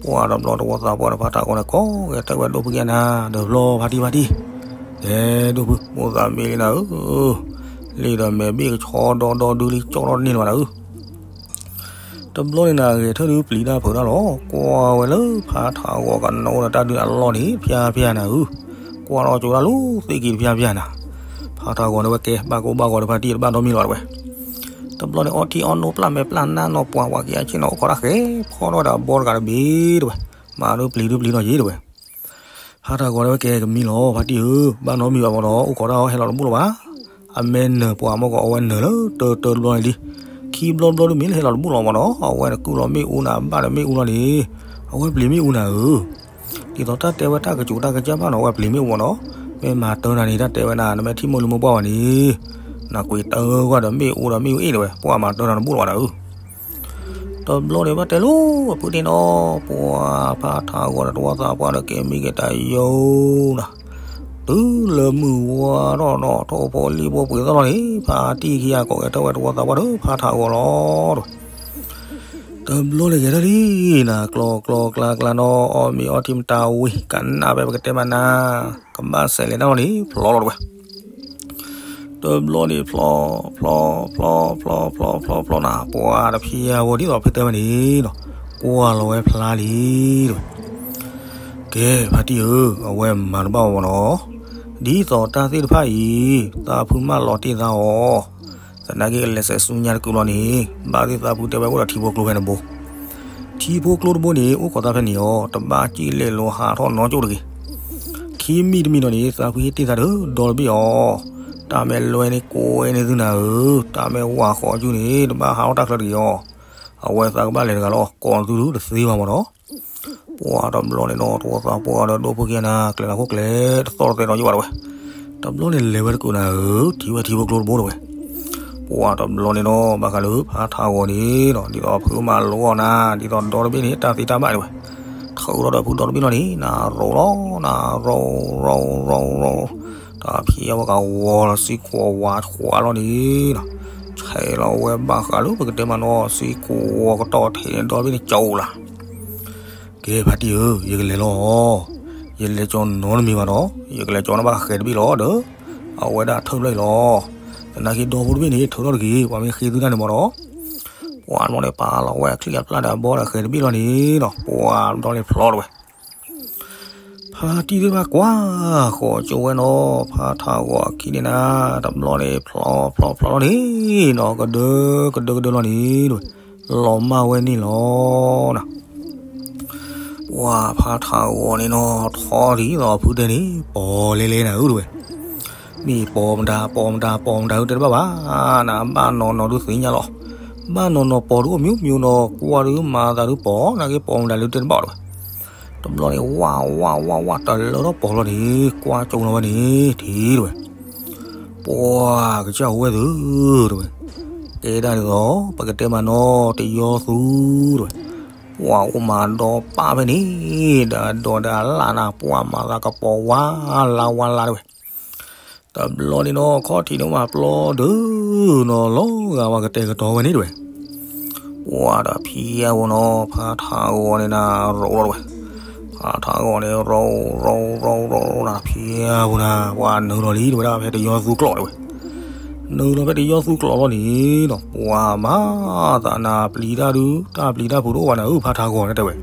ပှၢ်တဘျီတဝီသးပှၢ်ဒီးဖါထးဂီၤန့ၣ် ကိးဂဲၤထၢၣ်ဝဲဒိၣ်ဖုက့နၤ, ဒီးဘျီဖါတံၢ်ဖါတံၢ်, ကဲဒိၣ်ဖု ဘူးသးမံလံနၤဧၢ, လံဒီးမဲာ်ဘ့ၣ်ကဆီဒီဒီဒုလံကၠီထီၣ်တန့ၢ်လၢၤဘၣ်နၤဧၢ. တဘျီန့ၣ်နၤဂဲၤထၢၣ်ဒုပျံၤတၢ်ဖုးတၢ်လီၤ, ကွၢ်ဝဲလၢဖါထးဂီၤကနိဒီးတၢ်ဒုးအလီၢ်န့ၣ် ဖျါဖျါနၤဧၢ, ကွၢ်ထီၣ်ကၠိတၢ်လူၤသ့ၣ်က့ၤတဖျါဖျါနၤ. ဖါထးဂီၤန့ၣ်ဝဲကဲ ဘၣ်ကိၢ်ဘၣ်ဂီၤဒီးဖါတံၢ်တဘၣ်ဒီမံၤလီၤတဝဲ. တဘျီန့ၣ် အီထံအီနိပျၢ်မဲာ်ပျၢ်နါနီၤ, ပှၤဝၤက့ၤအဆ့ၣ်နီၤ အိၣ်ခိးတၢ်ဃဲၤ ဖီထီၣ်ဝဲဒၣ်ဘီတဂၤတဘ့ၣ်တဝဲ, မၤဒုပျံၤဒုပျံၤနီၤယ့ၢ်တဝဲ. ဖါထးဂီၤန့ၣ်ဝဲကဲကမံလီၤ, ဖါတံၢ်ဧၢ, ဘၣ်နီတမံၤဘၣ်မ့ၢ်ဒီး အိၣ်ခိးတၢ်ဟဲလီၤတဘူၣ်လီၤဘၣ်. အမ့ၢ်နၢၤပှၤမ့ၢ်ကီး အဝဲနၢၤလၢတၢတၢတဘျီန့ၣ်လံ. ခံဘျီတဘျီဒုမ့ၢ်လၢဟဲလီၤတဘူၣ်လီၤမ့ၢ်ဒီး အဝဲနကုၢ်လီၤမ့ၣ်အူနၤ ဘၣ်ဒီးမ့ၣ်အူလီၤန့ၣ်, အဝဲပျံၤမ့ၣ်အူနၤဧၢ. ဒ်သိးတၢ်တဲဝဲတၢ်ကစူၤတၢ်ကစၢ်ဘၣ်နီၤ အဝဲပျံၤမ့ၣ်အူမ့ၢ်ဒီး, မ့ၢ်မၤတၢ်နၤန့ၣ် တၢ်တဲဝဲနၤ နမ့ၢ်ထံၣ်မိၢ်လံမိၢ်ပှၢ်ဘၣ်န့ၣ်, နကွံာ်တၢ်ဂီၢ်ဒီးမ့ၣ်အူဒီးမ့ၣ်အူအ့ၣ်တဝဲ, ပှၤမၤတၢ်နၤတဘူၣ်လီၤဘၣ်နၤဧၢ. တဘျီန့ၣ်ဘၣ်တဲလိၤအဖုန့ၣ်နီၤ, ပှၤဖါထးဂီၤဒီးတဝီသးပှၢ်ဒီးက့ၤမံက့ၤတၢ်ယိာ်နၤ. တုၤလၢမုၢ်ဝါထီၣ်နီၤ ထိၣ်ဖိလံၣ်ဖိပှ့ၤသီၣ်လီၤန့ၣ် ဖါတံၢ်ခံဂၤကိးဂဲၤထၢၣ်ဝဲတဝီသးပှၢ်ဒီးဖါထးဂီၤလီၤတဝဲ. တဘျီန့ၣ်ဂဲၤထၢၣ်လံနၤ ကျီကျီကျါကျါနီၤ အီၣ်မ့ၤအီထံမတၤဝံၤ ကနၣ်ဖဲပကတဲမးနၤ ကဘၣ်စဲးလဲၤတၢ်လီၤန့ၣ် ဖျီလီၤတဝဲ. တဘျီန့ၣ်ဖျီ, ဖျီ, ဖျီ, ဖျီ, ဖျီ, ဖျီ, ဖျီနၤ ပှၤတဖံးယါဝဲဒ်သိးဖဲတဲဝဲန့ၣ်နီၤ, ကွၢ်လီၤဝဲဖျါလံတဝဲ. ကဲ ဖါတံၢ်ဧၢ, အဝဲမၤတဘၣ်ဝဲနီၤ, ဒ်သိးတၢ်သ့ၣ်တဖၣ်အံၤ သးဖုမၢလီၤတ့ၢ်သးအီၤ, သနာ်က့ကလဲၤဆဲးဆူညါတကုာ်လီၤန့ၣ် ဘၣ်သ့ၣ်သးဖုတဲဝဲအိၣ်ဒီးထံဖိကျိဖဲန့ၣ်ဘိ ထံဖိကျိတဘိန့ၣ် အိၣ်ခိးသးဖဲန့ၣ်အီၤ တဘၣ်စံၣ်လဲၤလိၤဟးထီၣ်နီကၠိၣ်တဂ့ၤ. ခံမံၤတမံၤနီၤန့ၣ် သးဖုဟ့ၣ်တ့ၢ်သးဒီးဒီတဘ့ၣ်အီၤ, တၢ်မ့ၢ်လွဲန့ၣ်ကိးဝဲန့ၣ်သုနၤဧၢ, တၢ်မ့ၢ်ဝၤဃီးကၠူၣ်န့ၣ် တဘၣ်ဟးထီၣ်တၢ်ချၢတဂ့ၤအီၤ, အဝဲသးကဘၣ်လဲၤတဂၤလီၤ ကိးသုတသ့ဘၣ်မ့ၢ်နီၤ. ပှၤတဘျီန့ၣ်နီၤ တဝီသးပှၢ်ဒီးဒိၣ်ဖုက့နၤ ကျဲၤနၤခိၣ်ကျဲၤတသီၣ်တသဲဒီးယိၣ်ဘၣ်တဝဲ. တဘျီန့ၣ်လဲၤဝဲတကုာ်နၤဧၢ, ထံၣ်ဝဲထံဖိကျိတဘိတဝဲ. ပှၤတဘျီန့ၣ်နီၤ ဘၣ်ဃးလၢဖါထးဂီၤန့ၣ်နီၤ ဒ်သိးဖုမၢလိအီၤနၤ ဒ်သိးဒီတဘ့ၣ်န့ၣ် တၢ်သ့တၢ်ဘၣ်တဝဲ. ထုးထီၣ်ဒီးဖုဒီတဘ့ၣ်လီၤန့ၣ် နၤရိၤလီၤ နၤရိၤ ရိၤ ရိၤ ရိၤ တၢ်ဖံးအဝဲကဝီၤလီၤ စံကိးဝါဆွးလီၤန့ၣ်နီၤ. ဆဲးလီၤဝဲဘၣ်ဃးလၢပကတဲမးနီၤ စံကိးဝါကတီၢ်ထဲန့ၣ် ဒီတဘ့ၣ်န့ၣ်ကၠီလၢ် ကဲ ဖါတံၢ်ဧၢ, ယကလဲၤလီၤ. ယလဲၤကၠီနီတမံၤဘၣ်နီၤ, ယကလဲၤကၠီန့ၢ်ဘၣ်ဃဲၤတဘ့ၣ်လီၤဒီး အဝဲဒၣ်ထၢၣ်ဖျၢၣ်အံၤလီၤ. သနာ်က့ဒီဖိတဘ့ၣ်န့ၣ် ထုးထီၣ်တဂ့ၤ, ပှၤမ့ၢ်ဃ့သုတၢ်န့ၣ်မ့ၢ်ဒီး ပှၤဘျီန့ၣ်ပာ်လီၤဝဲအချံအပျၢ်ဒီးအဘီဒီးဃဲၤတဘ့ၣ်လီၤန့ၣ်နီၤ, ပှၤဘျီန့ၣ်ဖျီတဝဲ. ဖါတံၢ်သ့ၣ်တဖၣ်ကွၢ်ဃီၤကၠိဝဲနီၤ, ဖါထးဂီၤအခံန့ၣ်နၤ, တဘျီန့ၣ်ဖျီဖျီဖျီလီၤန့ၣ်နီၤ, ကဒၢကဒၢကဒၢလီၤန့ၣ်, လီၤမၢ်ဝဲန့ၣ်လီၤနၤ. ပှၤဖးထးဂီၤန့ၣ်နီၤ ထီၣ်ဒ်သိးဖုတဲန့ၣ် ပီၤလဲၤလဲၤနၤဧၢတဝဲ, မ့ၢ်ပီၤမတၤ ပီၤမတၤ ပီၤမတၤဧၢတဲတဘၣ်ဘၣ်, နဘၣ်နီၢ်နီၢ်ဒုးသ့ၣ်ညါလီၤ, ဘၣ်နီၢ်နီၢ်ပီၤဒုးအိၣ်မံၤမံၤနီၤ ကွၢ်ဒုးမၤသးဒုးပီၤ နာ်က့ပီၤမတၤလၢတဲတဘၣ်တဝဲ, တဘျီန့ၣ် ဝၢ်ဝၢ်ဝၢ်ဝၢ် တလၢထီၣ်ပီၤလီၤန့ၣ် ကွၢ်ကၠိလီၤဝဲန့ၣ် ထံၣ်တဝဲ, ပှၤကစၢ်အိၣ်ဝဲသုတဝဲ, ကဲဒၣ်ဒ်သိး ပကတဲမးနီၤ တယီသူတဝဲ, ပှၤအိၣ်မးဒီးပၢ်ဖဲန့ၣ်, ဒီးဒီးအလၣ်နၤ ပှၤမၤသးကပီၤဝါလါဝါလါတဝဲ, တဘျီန့ၣ်နီၤ ခီၣ်ထံးန့ၣ်မးပျီဒုးနီၤ လီၤဂာ်ဝဲကတဲာ်ကတီၤဝဲန့ၣ်တဝဲ, ပှၤဒီးဖံအဝဲနီၤ ဖးထးဂီၤန့ၣ်နၤ ရိးလီၤတဝဲ, ဖးထးဂီၤန့ၣ် ရိးရိးရိးရိးနၤ ဖံအဝဲနၤ ပှၤနုာ်လီၤလံတဝဲဒၣ်ဖဲတယီသူကျိာ်တဝဲ, နုာ်လီၤဖဲတယီသူကျိာ်လီၤန့ၣ်နီၤ ပှၤမၤသးနၤ ပျံၤတၢ်ဒုး တၢ်ပျံၤတၢ်ဖုးတအိၣ်ဘၣ်နၤဧၢ ဖးထးဂီၤန့ၣ်တဲဝဲ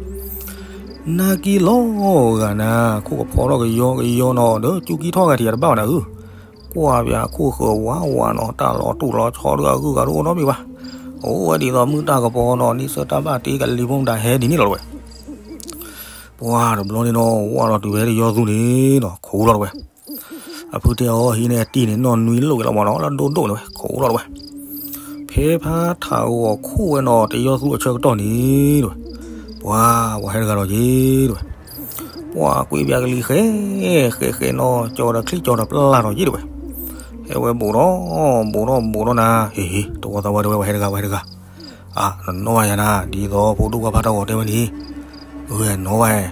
နာ်က့လီၤဂာ်နၤ ခိၣ်ကဖီထီၣ်ကယီကယီနီၤ ဒီးကၠူကံထီၣ်ဂၤထံးယၤတဘၣ်ဘၣ်နၤဧၢ, ကွၢ်ပၠးခိၣ်ဃၢၤဝါဝါနီၤ တၢ်လီၤတူၢ်လီၤဆီဒုးအဂုၤအဂၤတအိၣ်နီတမံၤဘၣ်, အိၣ်ဝဲဒ်သိးမုၢ်တၢ်ကပီၤနီၤ နံၣ်ဆၢတၢ်ဘၣ်တ့ကလံၤဖိမတၤဟဲဒ်န့ၣ်လီၤတဝဲ, ပှၤတဘျီန့ၣ်နီၤ ဝၢ်လီၤတုၤဖဲတယီသူန့ၣ်နီၤ ခူၣ်လီၤတဝဲ အဖုတဲအီၤ ဟံးန့ၢ်အတံၢ်န့ၣ် နီၢ်နွံလိာ်က့ၤလီၤမးနီၤ လၢဒိၣ်ဒိၣ်န့ၣ်ဝဲ ခူၣ်လီၤတဝဲ, ဖဲဖးထးဂီၤခူၣ်ဝဲနီၤ တယီသူအဆၢကတီၢ်န့ၣ်တဝဲ, ပှၤ ပှၤဟဲတဂၤဒီးက့ၤတဝဲ, ပှၤကွံာ်ပၠးကလံၤဃဲ ဃဲဃဲနီၤ ကၠီဒီးချံကၠီဒီးပျၢ်ထီၣ်က့ၤတဝဲ, ဟဲဝဲဘူးထီၣ် ဘူးထီၣ်ဘူးထီၣ်နၤ ဟ့ၣ် တဝီသးဝဲတဝဲ ပှၤဟဲတဂၤ ပှၤဟဲတဂၤ, အ နနီၣ်ဘၣ်ယၤနၤ ဒ်သိးဖိဒိၣ်ခွါဖးထးဂီၤတဲဝဲန့ၣ်, အ နီၣ်ဘၣ်,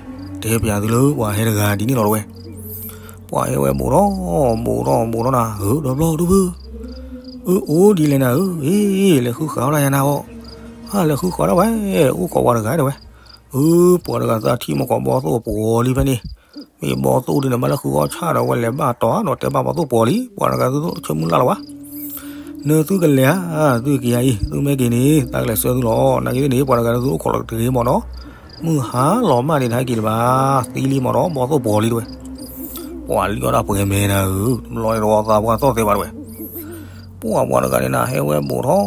တဲပၠးသုလၢပှၤဟဲတဂၤဒ်န့ၣ်လီၤတဝဲ ပှၤဟဲဝဲဘူးထီၣ် ဘူးထီၣ်ဘူးထီၣ်နၤ ဧၢ ဒီးဘျီဒုးဖု, အၢ အိၣ်ဒ်လဲၣ်နၤဧၢ, အ့ လဲၤဃုဃးဝဲဒၣ်ယၤနၤအီၤ, အါ လဲၤဃုဃးဒၣ်ဝဲ, အိၣ်ခိးပှၤတဂၤတဝဲ, အၢ ပှၤတဂၤသးထံၣ်မ့ၢ်ကီးဘီသိၣ်ပှီၤလံဖဲန့ၣ်, မ့ၢ်ဘီသိၣ်ဒ်န့ၣ် ဘၣ်လၢဃုအီၣ်ဆၣ်ဒီးဝဲလဲၤဘၣ်တီၤဒီးတဲဘၣ်ဘီသိၣ်ပှီၤလံ ပှၤတဂၤသုဆၢမုၢ်လၢ်လီၤဘၣ် နသုကလဲၤဧါ, သုက့ၤဧါအံၤ သုမ့ၢ်က့ၤန့ၣ် သးကလဲၤဆှၢသုလီၤ, နာ်က့န့ၣ် ပှၤတဂၤသုအိၣ်ခိးလီၤတဂ့ၤမးနီၤ, မုၢ်ဟါလီၤမၢ်န့ၣ် တဟဲက့ၤလၢၤဘၣ်, သံလံမးနီၤ ဘီသိၣ်ပှီၤလံတဝဲ, ပှၤလံအီၣ်ဒၣ်ပှဲၤမဲာ်နၤဧၢ, တဘျီန့ၣ်တဝီသးပှၢ်သီၣ်သဲဘၣ်တဝဲ, ပှၤပှၤတဂၤန့ၣ်နၤ ဟဲဝဲဘူးထီၣ်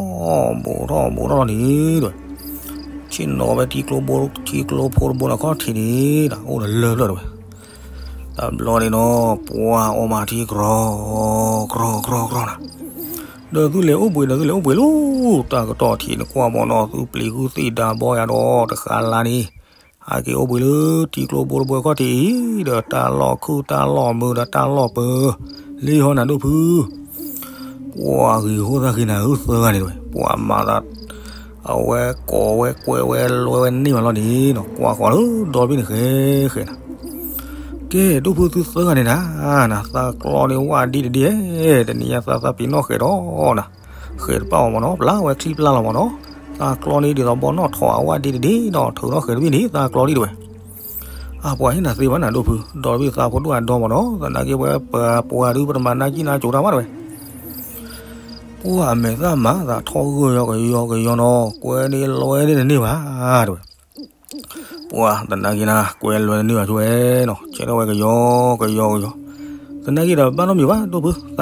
ဘူးထီၣ်ဘူးထီၣ်လီၤန့ၣ်တဝဲ, ဆ့ၣ်နီၤဖဲထံကျိဖိ ထံကျိဖိတဘိန့ၣ်ခီၣ်ထံးန့ၣ် အိၣ်ဒီးလၢၢ်ဖျၢၣ်တဝဲ တဘျီန့ၣ်နီၤ ပှၤအီၣ်မၤထံကြီ ကြီကြီကြီနၤ, ဒီးသုလဲၤအိၣ်ဘှံးဒီးသုလဲၤအိၣ်ဘှံးလီၤ, တၢ်ကတီၢ်ထံးနကွၢ်မးနီၤ သုပျံၤဃုသ့ၣ်ဒါဘီယၤဒီးတဃးလါန့ၣ်, ဟဲက့ၤအိၣ်ဘှံးလၢထံကျိဖိတဘိခီၣ်ထံးအံၤ ဒီးတၢ်လီၢ်ခုၣ်တၢ်လီၢ်မုာ်ဒီးတၢ်လီၢ်ပၢၤ လံဟီနၤဒိၣ်ဖု ပှၤဂ့ၤဃိသၣ်ဃ့နၤဧၢ သၢဂၤန့ၣ်တဝဲ ပှၤမၤသး အဝဲကိးဝဲကွဲးဝဲလွဲဝဲန့ၢ်မးလီၤန့ၣ်နီၤ ကွၢ်ဃီၤလၢဒီဘ့ၣ်န့ၣ်ဃဲဃဲနၤ, ကဲ ဒိၣ်ဖုသုသၢဂၤန့ၣ်နၤ, နသးကျီန့ၣ်ဝၣ်ဒံးတဒ့, တနံၤညါသးသးပ့ၤနီၣ်ဃဲးဒီးနၤ, ဃဲးတပၣ်အီၤမးနီၤ ပျၢ်ဝဲချံပျၢ်လီၤမးနီၤ, သးကျီန့ၣ်ဒ်သိးဘီနီၣ်ထိးအဝၣ်ဒံးတဒ့နီၤ ထုးထီၣ်ဃဲးတဘ့ၣ်န့ၣ် သးကျီဒံးတဝဲ အပှၤဟ့ၣ်နၤသ့ဘၣ်နၤဒိၣ်ဖု ဒီးတဘ့ၣ်သးဖိဒိၣ်အဒီမးနီၤ သနာ်က့ဝဲပှၤပှၤဒုးပတမၤနၢ်ကံၣ်နၢ်ကၠိတၢ်ဘၣ်တဝဲ ပှၤအမဲာ်သၣ်မၤသးထီၣ်ဂၢၢ်ယီကယီကယီနီၤ ကွဲန့ၣ်လွဲန့ၢ်တန့ၢ်ဘၣ်တဝဲ ပှၤသနာ်က့နၤ ကွဲလွဲန့ၢ်ဘၣ်ဆိဝဲနီၤ ဆဲးထီၣ်ဝဲကယီကယီကယီ သနာ်က့ဒီးဘၣ်နီတမံၤဘၣ်ဒိၣ်ဖု သးကလီၤ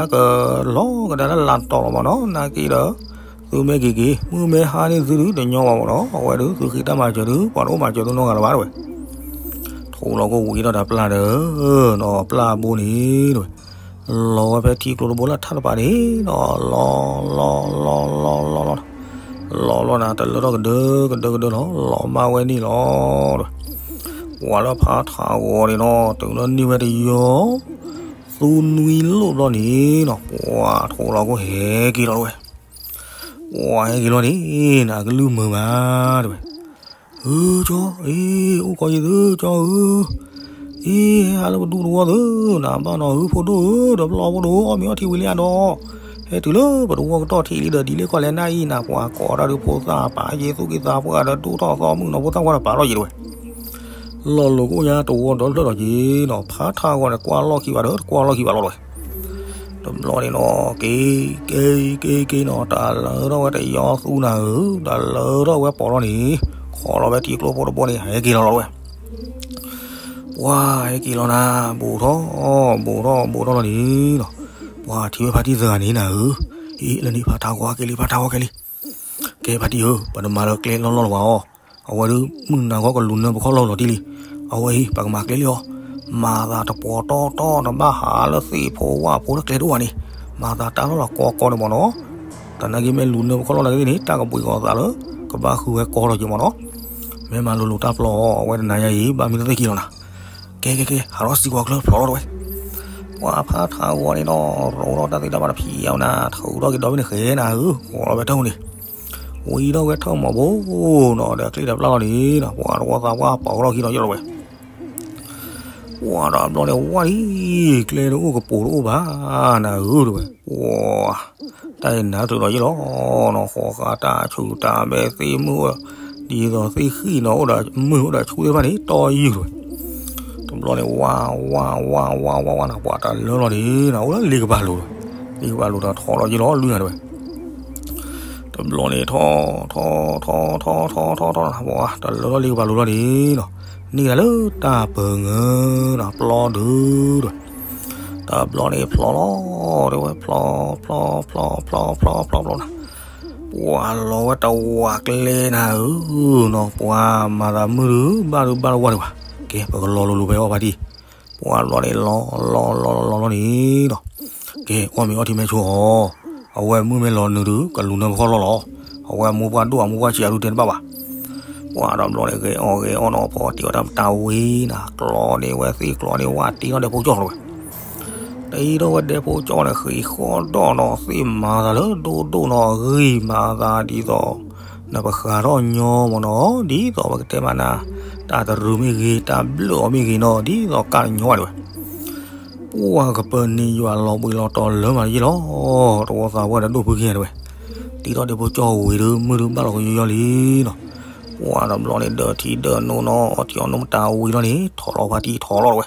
ကဒါလၢလၢ်တီၤလီၤမးနီၤ နာ်က့ဒီး သုမ့ၢ်က့ၤက့ၤ မုၢ်မ့ၢ်ဟါန့ၢ်သုဒုးတညီဘၣ်မးနီၤ အဝဲဒုးသုဃ့တၢ်မၤစၢၤဒုး ပှၤတအိၣ်မၤစၢၤသုနီတဂၤလၢၤဘၣ်တဝဲ ထိးလီၤကအိၣ်ဝံၤဒီးတၢ်ပျၢ်ဒီး နီၤပျၢ်ဘိန့ၣ်တဝဲ လီၤဝဲဖဲထံကျိတဘိလၢထးတပၤန့ၣ်နီၤ လီၤလီၤလီၤလီၤလီၤလီၤ လီၤလီၤနၤ တလၢထီၣ်ကဒၢကဒၢကဒၢလီၤ လီၤမၢ်ဝဲန့ၣ်လီၤတဝဲ ပှၤလၢဖးထးဂီၤန့ၣ်နီၤ တုၤလၢန့ၢ်ဝဲတယီၤ သူနွံလိၣ်ဘျီန့ၣ်နီၤ ပှၤထိးလီၤကအိၣ်ဟဲက့ၤလီၤတဝဲ ပှၤဟဲက့ၤလီၤန့ၣ် နကလုၢ်မုာ်ဘၣ်တဝဲ အၢ ကၠီ အံၤ အိၣ်ကီးယံၤသု ကၠီဧၢ, အံၤ ဟဲဟးလၢပဒူသဝီသု နဘၣ်နီၤဧၢ ဖိဒိၣ်ဧၢ ဒီးပျီဖိဒိၣ် အီၣ်မ့ၤအီထံဝံၤလံဧါဒီး ဟဲတုၤလၢပတဝီကတီၢ်ထံးလံဒီး ဒ်လဲၣ်ကီၢ်လဲၣ်နၢ်အံၤ နပှၤကိးတၢ်ဒုးဖိသၣ်ပာ်ယ့ၢ်သူၣ်က့သးပှၢ်ဒီး ဒိၣ်ထီၣ်သီမုၣ်နီၤ ဖိသၣ်ဝါဒီးပာ်ထီၣ်ယံၤတဝဲ လီၤလိာ်ကအိၣ်ညါတဝီဒီဖျၢၣ်ဒီးက့ၤနီၤ ဖးထးဂီၤန့ၣ် ကွၢ်လီၢ်ခံဘၣ်ဒီး တကွၢ်လီၢ်ခံဘၣ်လီၤတဝဲ တဘျီန့ၣ်နီၤ က့ၤ က့ၤ က့ၤ က့ၤနီၤ တၢ်လၢထီၣ်ဝဲတယီၤသူနၤဧၢ, တၢ်လၢထီၣ်ဝဲပီၤလီၤန့ၣ်, ခီလီၤဝဲထံကျိဖိတဘိန့ၣ် ဟဲက့ၤလီၤလီၤဝဲ, ပှၤဟဲက့ၤလီၤနၤ, ဘူးထီၣ် ဘူးထီၣ် ဘူးထီၣ်လီၤန့ၣ်, ပှၤထံၣ်ဝဲဖါတံၢ်သၢဂၤန့ၣ်နၤဧၢ, အ့ လၢန့ၣ်ဖါထးဂီၤက့ၤလံ ဖါထးဂီၤက့ၤလံ, ကဲဖါတံၢ်ဧၢ, ပတမၤလၢကျဲလီၢ်လီၢ်လၢၤဘၣ်အီၤ, အဝဲဒုး မုၢ်နၤဂီၤကလူၤနၢပခီၣ်လီၢ်လီၤတံၢ်လံ, အဝဲအံၤ ပကမၤကျဲလံအီၤ, မၤသးတပီၤတီတီ နဘၣ်ဟးလၢသ့ၣ်ဖိဝၣ်ဖိလၢကျဲတအိၣ်ဘၣ်န့ၣ်, မၤသးတၢ်လီၢ်လီၤကီကီန့ၣ်မ့ၢ်နီၤ, တနာ်က့မ့ၢ်လူၤနၢပခီၣ်လီၢ်လၢသ့ၣ်န့ၣ် တၢ်ကဘှံးကီၤသးလၢ ကဘၣ်ဃုဝဲကီထီၣ်က့ၤမ့ၢ်နီၤ, မ့ၢ်မၤလိၤလိၤတၢ်ပျီအီၤ အဝဲတနၤညါအံၤ ဘၣ်မ့ၢ်တသ့ၣ်ခံလီၤနၤ, ကဲကဲကဲ ဟးထီၣ်စံကွီၤကျၢၢ်ဖျိးထီၣ်တဝဲ ပှၤဖးထးဂီၤန့ၣ်နီၤ ရိးထီၣ်တၢ်သ့ၣ်တၢ်ဘၣ်တဖံးအီၤနၤ ထုးထီၣ်က့ၤဒီဘ့ၣ်န့ၣ်ဃဲနၤဧၢ, ဂီၤလီၤဝဲထၢၣ်န့ၣ်, ဝံထီၣ်ဝဲထၢၣ်မီၤဘိနီၤ ဒီးကျ့ဒီးပျၢ်လီၤန့ၣ်နီၤ ပှၤတဝီသးပှၢ်ပာ်ထီၣ်ခံနီၤယလီၤဝဲ ပှၤဒီးဘျီန့ၣ်ဝါလံ, ကျဲတအိၣ်ကပိာ်တအိၣ်ဘၣ်နၤဧၢတဝဲ, ပှၤ တၢ်အံၤနၤချုးဒီးယလီၤနီၤ ဃီဃာ်တၢ်ဆူးတၢ်မဲာ်သ့ၣ်မုၢ်အိၣ်, ဒ်သိးသ့ၣ်ဃံၣ်နီၤ အိၣ်ဒီးမုၢ်အိၣ်ဒီးဆူၣ်သ့ၣ်တဖၣ်န့ၣ် တီယုၢ်တဝဲ, တဘျီန့ၣ် ဝါဝါဝါဝါဝါဝါနၤ ပှၤတၢ်လၢလီၤန့ၣ်နီၤ အိၣ်လၢလ့ကပၤလိၤတဝဲ, လ့ကပၤလိၤဒီးထီၣ်လီၤယလီၤလွံၢ်နၤတဝဲ တဘျီန့ၣ်ထီၣ်ထီၣ်ထီၣ်ထီၣ်ထီၣ်ထီၣ်ထီၣ်ထီၣ်ထီၣ်နၤ ပှၤတၢ်လၢလီၤလ့ကပၤလိၤလီၤန့ၣ်နီၤ, န့ၢ်ကဒါလၢတၢ်ပၢၤငၢၤနီၤ ပျီဒုးတဝဲ, တဘျီန့ၣ်ဖျိးလီၤ တဲဝဲဖျိးဖျိးဖျိးဖျိးဖျိးဖျိးဖျိးနၤ, ပှၤလီၤဝဲတဝးကျဲနၤဧၢနီၤ ပှၤမၤသးမုၢ်ဒုး ဘၣ်ဒုးဘၣ်လီၤဝါဒံးဘၣ်, ကဲ ပကလီၤလိၤလိၤဖဲအီၤဖါတံၢ်, ပှၤလီၤန့ၣ်လီၤလီၤလီၤလီၤလီၤန့ၣ်နီၤ, ကဲ အီၣ်မ့ၤအီထံမဲာ်ဆိအီၤ, အဝဲမုၢ်မ့ၢ်လီၤနုာ်ဒုး ကလူၤနၢပခီၣ်လီၢ်လီၤ, အဝဲမိၢ်ပှၢ်ဒိၣ်အမိၢ်ပှၢ်ဆံးအဒုးတဲတဘၣ်ဘၣ် ပှၤတဘျီန့ၣ် ဂဲၤအီၣ်ဂဲၤအီၣ်နီၤ ဖီတံၢ်ဝဲတၢ်မတၤဝံၤနၤ ကျီန့ၢ်ဝဲသ့ၣ်ကျီန့ၢ်ဝဲ တ့ထီၣ်ဒဲဖိကၠီၣ်တဝဲ, တ့ထီၣ်ဝဲဒဲဖိကၠီၣ်န့ၣ် ဃံးဃီဒီးနီၤ သ့ၣ်မၤသးလၢဒိၣ်ဒိၣ်နီၤ ဂံၢ်မၤသးဒ်သိး နပဃးထီၣ်ညီမ့ၢ်နီၤ ဒ်သိးပကတဲမးနၤ တၢ်တရူးမ့ၢ်ဂ့ၤ တၢ်ဘျၢၣ်အီၤမ့ၢ်ဂ့ၤနီၤ ဒ်သိးကၢ်ညီတဝဲ ပှၤကပၢၤန့ၢ်ယွၤလီၤဘှံးလီၤတီၤလၢမးယ့ၢ်လီၤ, တဝီသးပှၢ်ဒီးဒိၣ်ဖုက့ၤတဝဲ, တ့ထီၣ်ဒဲဖိကၠီၣ်ဝံၤဒီး မုၢ်ဒုးဘၣ်လီၤကယီယီလံနီၤ, ပှၤတဘျီန့ၣ် ဒၢးထံဒၢးနိနီၤ အီၣ်ထံအီၣ်နိမတၤဝံၤလီၤန့ၣ် ထီၣ်လီၤဖါတံၢ်ထီၣ်လီၤတဝဲ,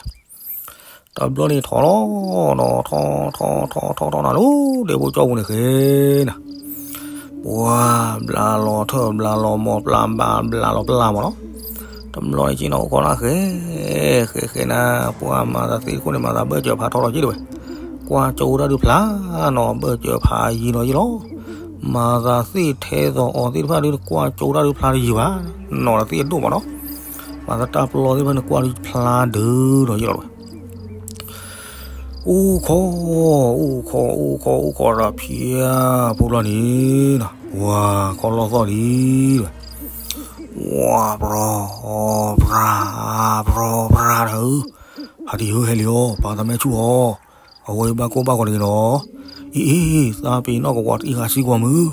တဘျီန့ၣ်ထီၣ်လီၤနီၤ ထီၣ်ထီၣ်ထီၣ်ထီၣ်ထီၣ်ထီၣ်နၤလီၤ ဒဲဖိကၠီၣ်ပူၤန့ၣ်ဃဲနၤ ပှၤဘျါလီၤထၢၣ်ဘျါလီၤမီၢ် ပျၢ်ဘၣ်ဘျါလီၤပျၢ်မ့ၢ်နီၤ, တဘျီန့ၣ်က့နီၤ အိၣ်ခိးနၤဃဲ ဃဲဃဲနၤ ပှၤမၤသးသ့ၣ်တခိၣ်န့ၣ် မၤသးဘၢၣ်စၢၤဖးထီလီၤက့တဝဲ, ကွၢ်ကၠိတၢ်ဒုးဖျါနီၤ ဘၢၣ်စၢၤဖးယံၤနီၤယ့ၢ်လီၤ, မၤသးသ့ၣ်ထဲသိးအီၤသ့ၣ်တဖၣ်ဒုး ကွၢ်ကၠိတၢ်ဒုးဖျါတယံၤဘၣ်, နီၤဒီးသ့ၣ်အဒိၣ်မ့ၢ်နီၤ, မၤသးတၢ်ပျီသ့ၣ်တဖၣ်န့ၣ် ကွၢ်ဒုးဖျါဒုးနီၤယ့ၢ်လီၤတဝဲ အိၣ်ခိး, အိၣ်ခိး အိၣ်ခိး အိၣ်ခိးဒီးဖံးဧါ ဖိလီၤန့ၣ်နီၤ, ဝၤခီလီၢ်သီၣ်လံ, ဝၤ ပြီ ပြါ ပြီ ပြါနၤဧၢ, ဖါတံၢ်ဧၢ ဟဲလံအီၤ ပာ်သးမဲဆူၣ်အီၤ, အဝဲဘၣ်ကိၢ်ဘၣ်ဂီၤတဂ့ၤနီၤ, အံၤအံၤ သးပ့ၤနီၣ်ကဝီၤတအံၤဃာ်စ့ၢ်ကီးမုၢ်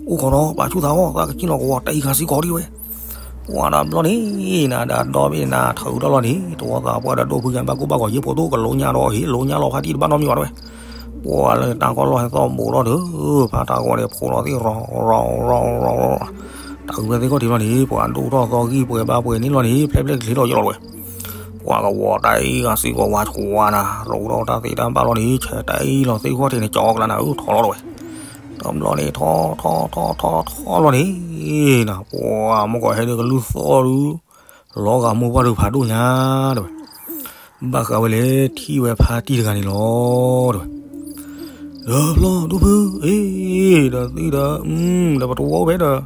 အိၣ်ခိးနီၤ ပာ်ဆူၣ်သးအီၤ သးကစံၣ်လီၤကဝီၤတအံၤဃာ်စ့ၢ်ကီးဒံးဝဲ, ပှၤဒီးဘျီန့ၣ်နၤ ဒီးဘ့ၣ်နၤ ထုးထီၣ်လီၤန့ၣ် တဝီသးပှၢ်ဒီးဒိၣ်ဖုကဘၣ်ကိၢ်ဘၣ်ဂီၤယ့ၢ်ဖိဒိၣ် ကလိညါဒီးဟ့ၣ်လိညါလီၤဖါတံၢ်တဘၣ်နီတမံၤဘၣ်တဝဲ, ပှၤလၢတၢ်ကီၢ်လီၢ်ဟဲသီၣ်ဘူးထီၣ်ဒီး ဖါတံၢ်ဂီၤန့ၣ် ဖိလီၤသ့ၣ်ရီၤ ရီၤ ရီၤ ရီၤ ရီၤ တၢ်အုးဝဲသ့ၣ်ခီၣ်ထံးလီၤန့ၣ် ပှၤဒိၣ်ထီၣ်သီဂံၢ်ပှဲၤဘၣ်ပှဲၤန့ၣ်လီၤန့ၣ် ဖျဲၣ်ဖျဲၣ်ကချ့လီၤယလီၤဝဲ ပှၤကဝီၤတၢ်အံၤဂၤစ့ၢ်ကီးဝါဆိးဝါနၤ ရိးထီၣ်တၢ်သ့ၣ်တၢ်ဘၣ်လီၤန့ၣ် ဆဲးတၢ်အံၤလီၤသ့ၣ်ခီၣ်ထံးန့ၣ် ကၠီကလါနၤဧၢ ထီၣ်လီၤတဝဲ, တဘျီန့ၣ် ထီၣ်ထီၣ်ထီၣ်ထီၣ်ထီၣ်လီၤန့ၣ် နၤ ပှၤမ့ၢ်ကီးဟဲဒုးကလုၢ်သီၣ်ဒုး လီၤဂာ်မိၢ်ပှၢ်ဒုးဖးဒိၣ်ညါတဝဲ ဘၣ်ဃးဝဲလဲၣ် ထံၣ်ဝဲဖါတံၢ်တဂၤန့ၣ်လီၤ တဝဲ ဒီးဖျီဒိၣ်ဖု အ့ ဒီးသံဒီး ဒီးပတဝီဖဲဒီး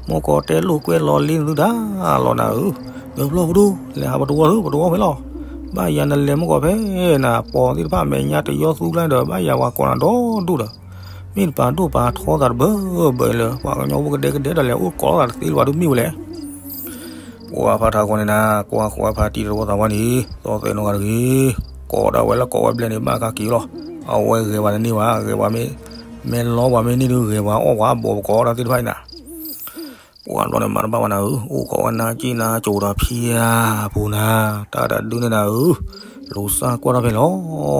မ့ၢ်ကီးတဲလိာ်ကွဲလီၤလ့နသုတၢ်လီၤနၤဧၢ, ဒီးဖျီပဒိၣ် လဲၤဟးပတဝီသု ပတဝီဖဲလီၤ, ဘၣ်ယၤနလဲၤမ့ၢ်ကီးဖဲနၤ ပီၤသ့ၣ်တဖၣ်မဲာ်ညါတယီသူကျါဒီး ဘၣ်ယၤဝၤကိးနၤဒီဒူၣ်ဒီး မ့ၢ်တပာ်ဒိၣ်ပာ်ထီသးတဘၢဘၢလၢ ပှၤကညီဖိကဒဲကဒဲဒီးလဲၤအိၣ်ကိးလိာ်သးတသ့လၢၤဘၣ်ဒုးမ့ၢ်ဝဲလဲၣ် ပှၤဖါထးဂီၤန့ၣ်နၤ ကွၢ်ဃီဖါတံၢ်တဝီသးဝါန့ၣ် သီၣ်သဲးနီၢ်ဂၤတဂ့ၤ, ကိးဒၣ်ဝဲလၢကိးဝဲဘျဲၣ်န့ၣ် ဘၣ်ကက့ၤလီၤ, အဝဲဂဲၤပှၤတန့ၢ်ဘၣ်, ဂဲၤပှၤမ့ၢ်, မ့ၢ်လီပှၤမ့ၢ်န့ၢ်ဒုး ဂဲၤပှၤအီၣ်ပှၤအဘီပကိးတၢ်သ့ၣ်တဖၣ်အံၤနၤ ပှၤဘျီန့ၣ်မၤတဘၣ်ဝဲနၤဧၢ, အိၣ်ခိးဝဲနၤက့နၤကိၤဒီးဖံးဧါ, ပူၤနၤ, တၢ်တဒုန့ၣ်နၤဧၢ, လူၤစၢ်ကွၢ်ထီၣ်ဖဲလီၤ,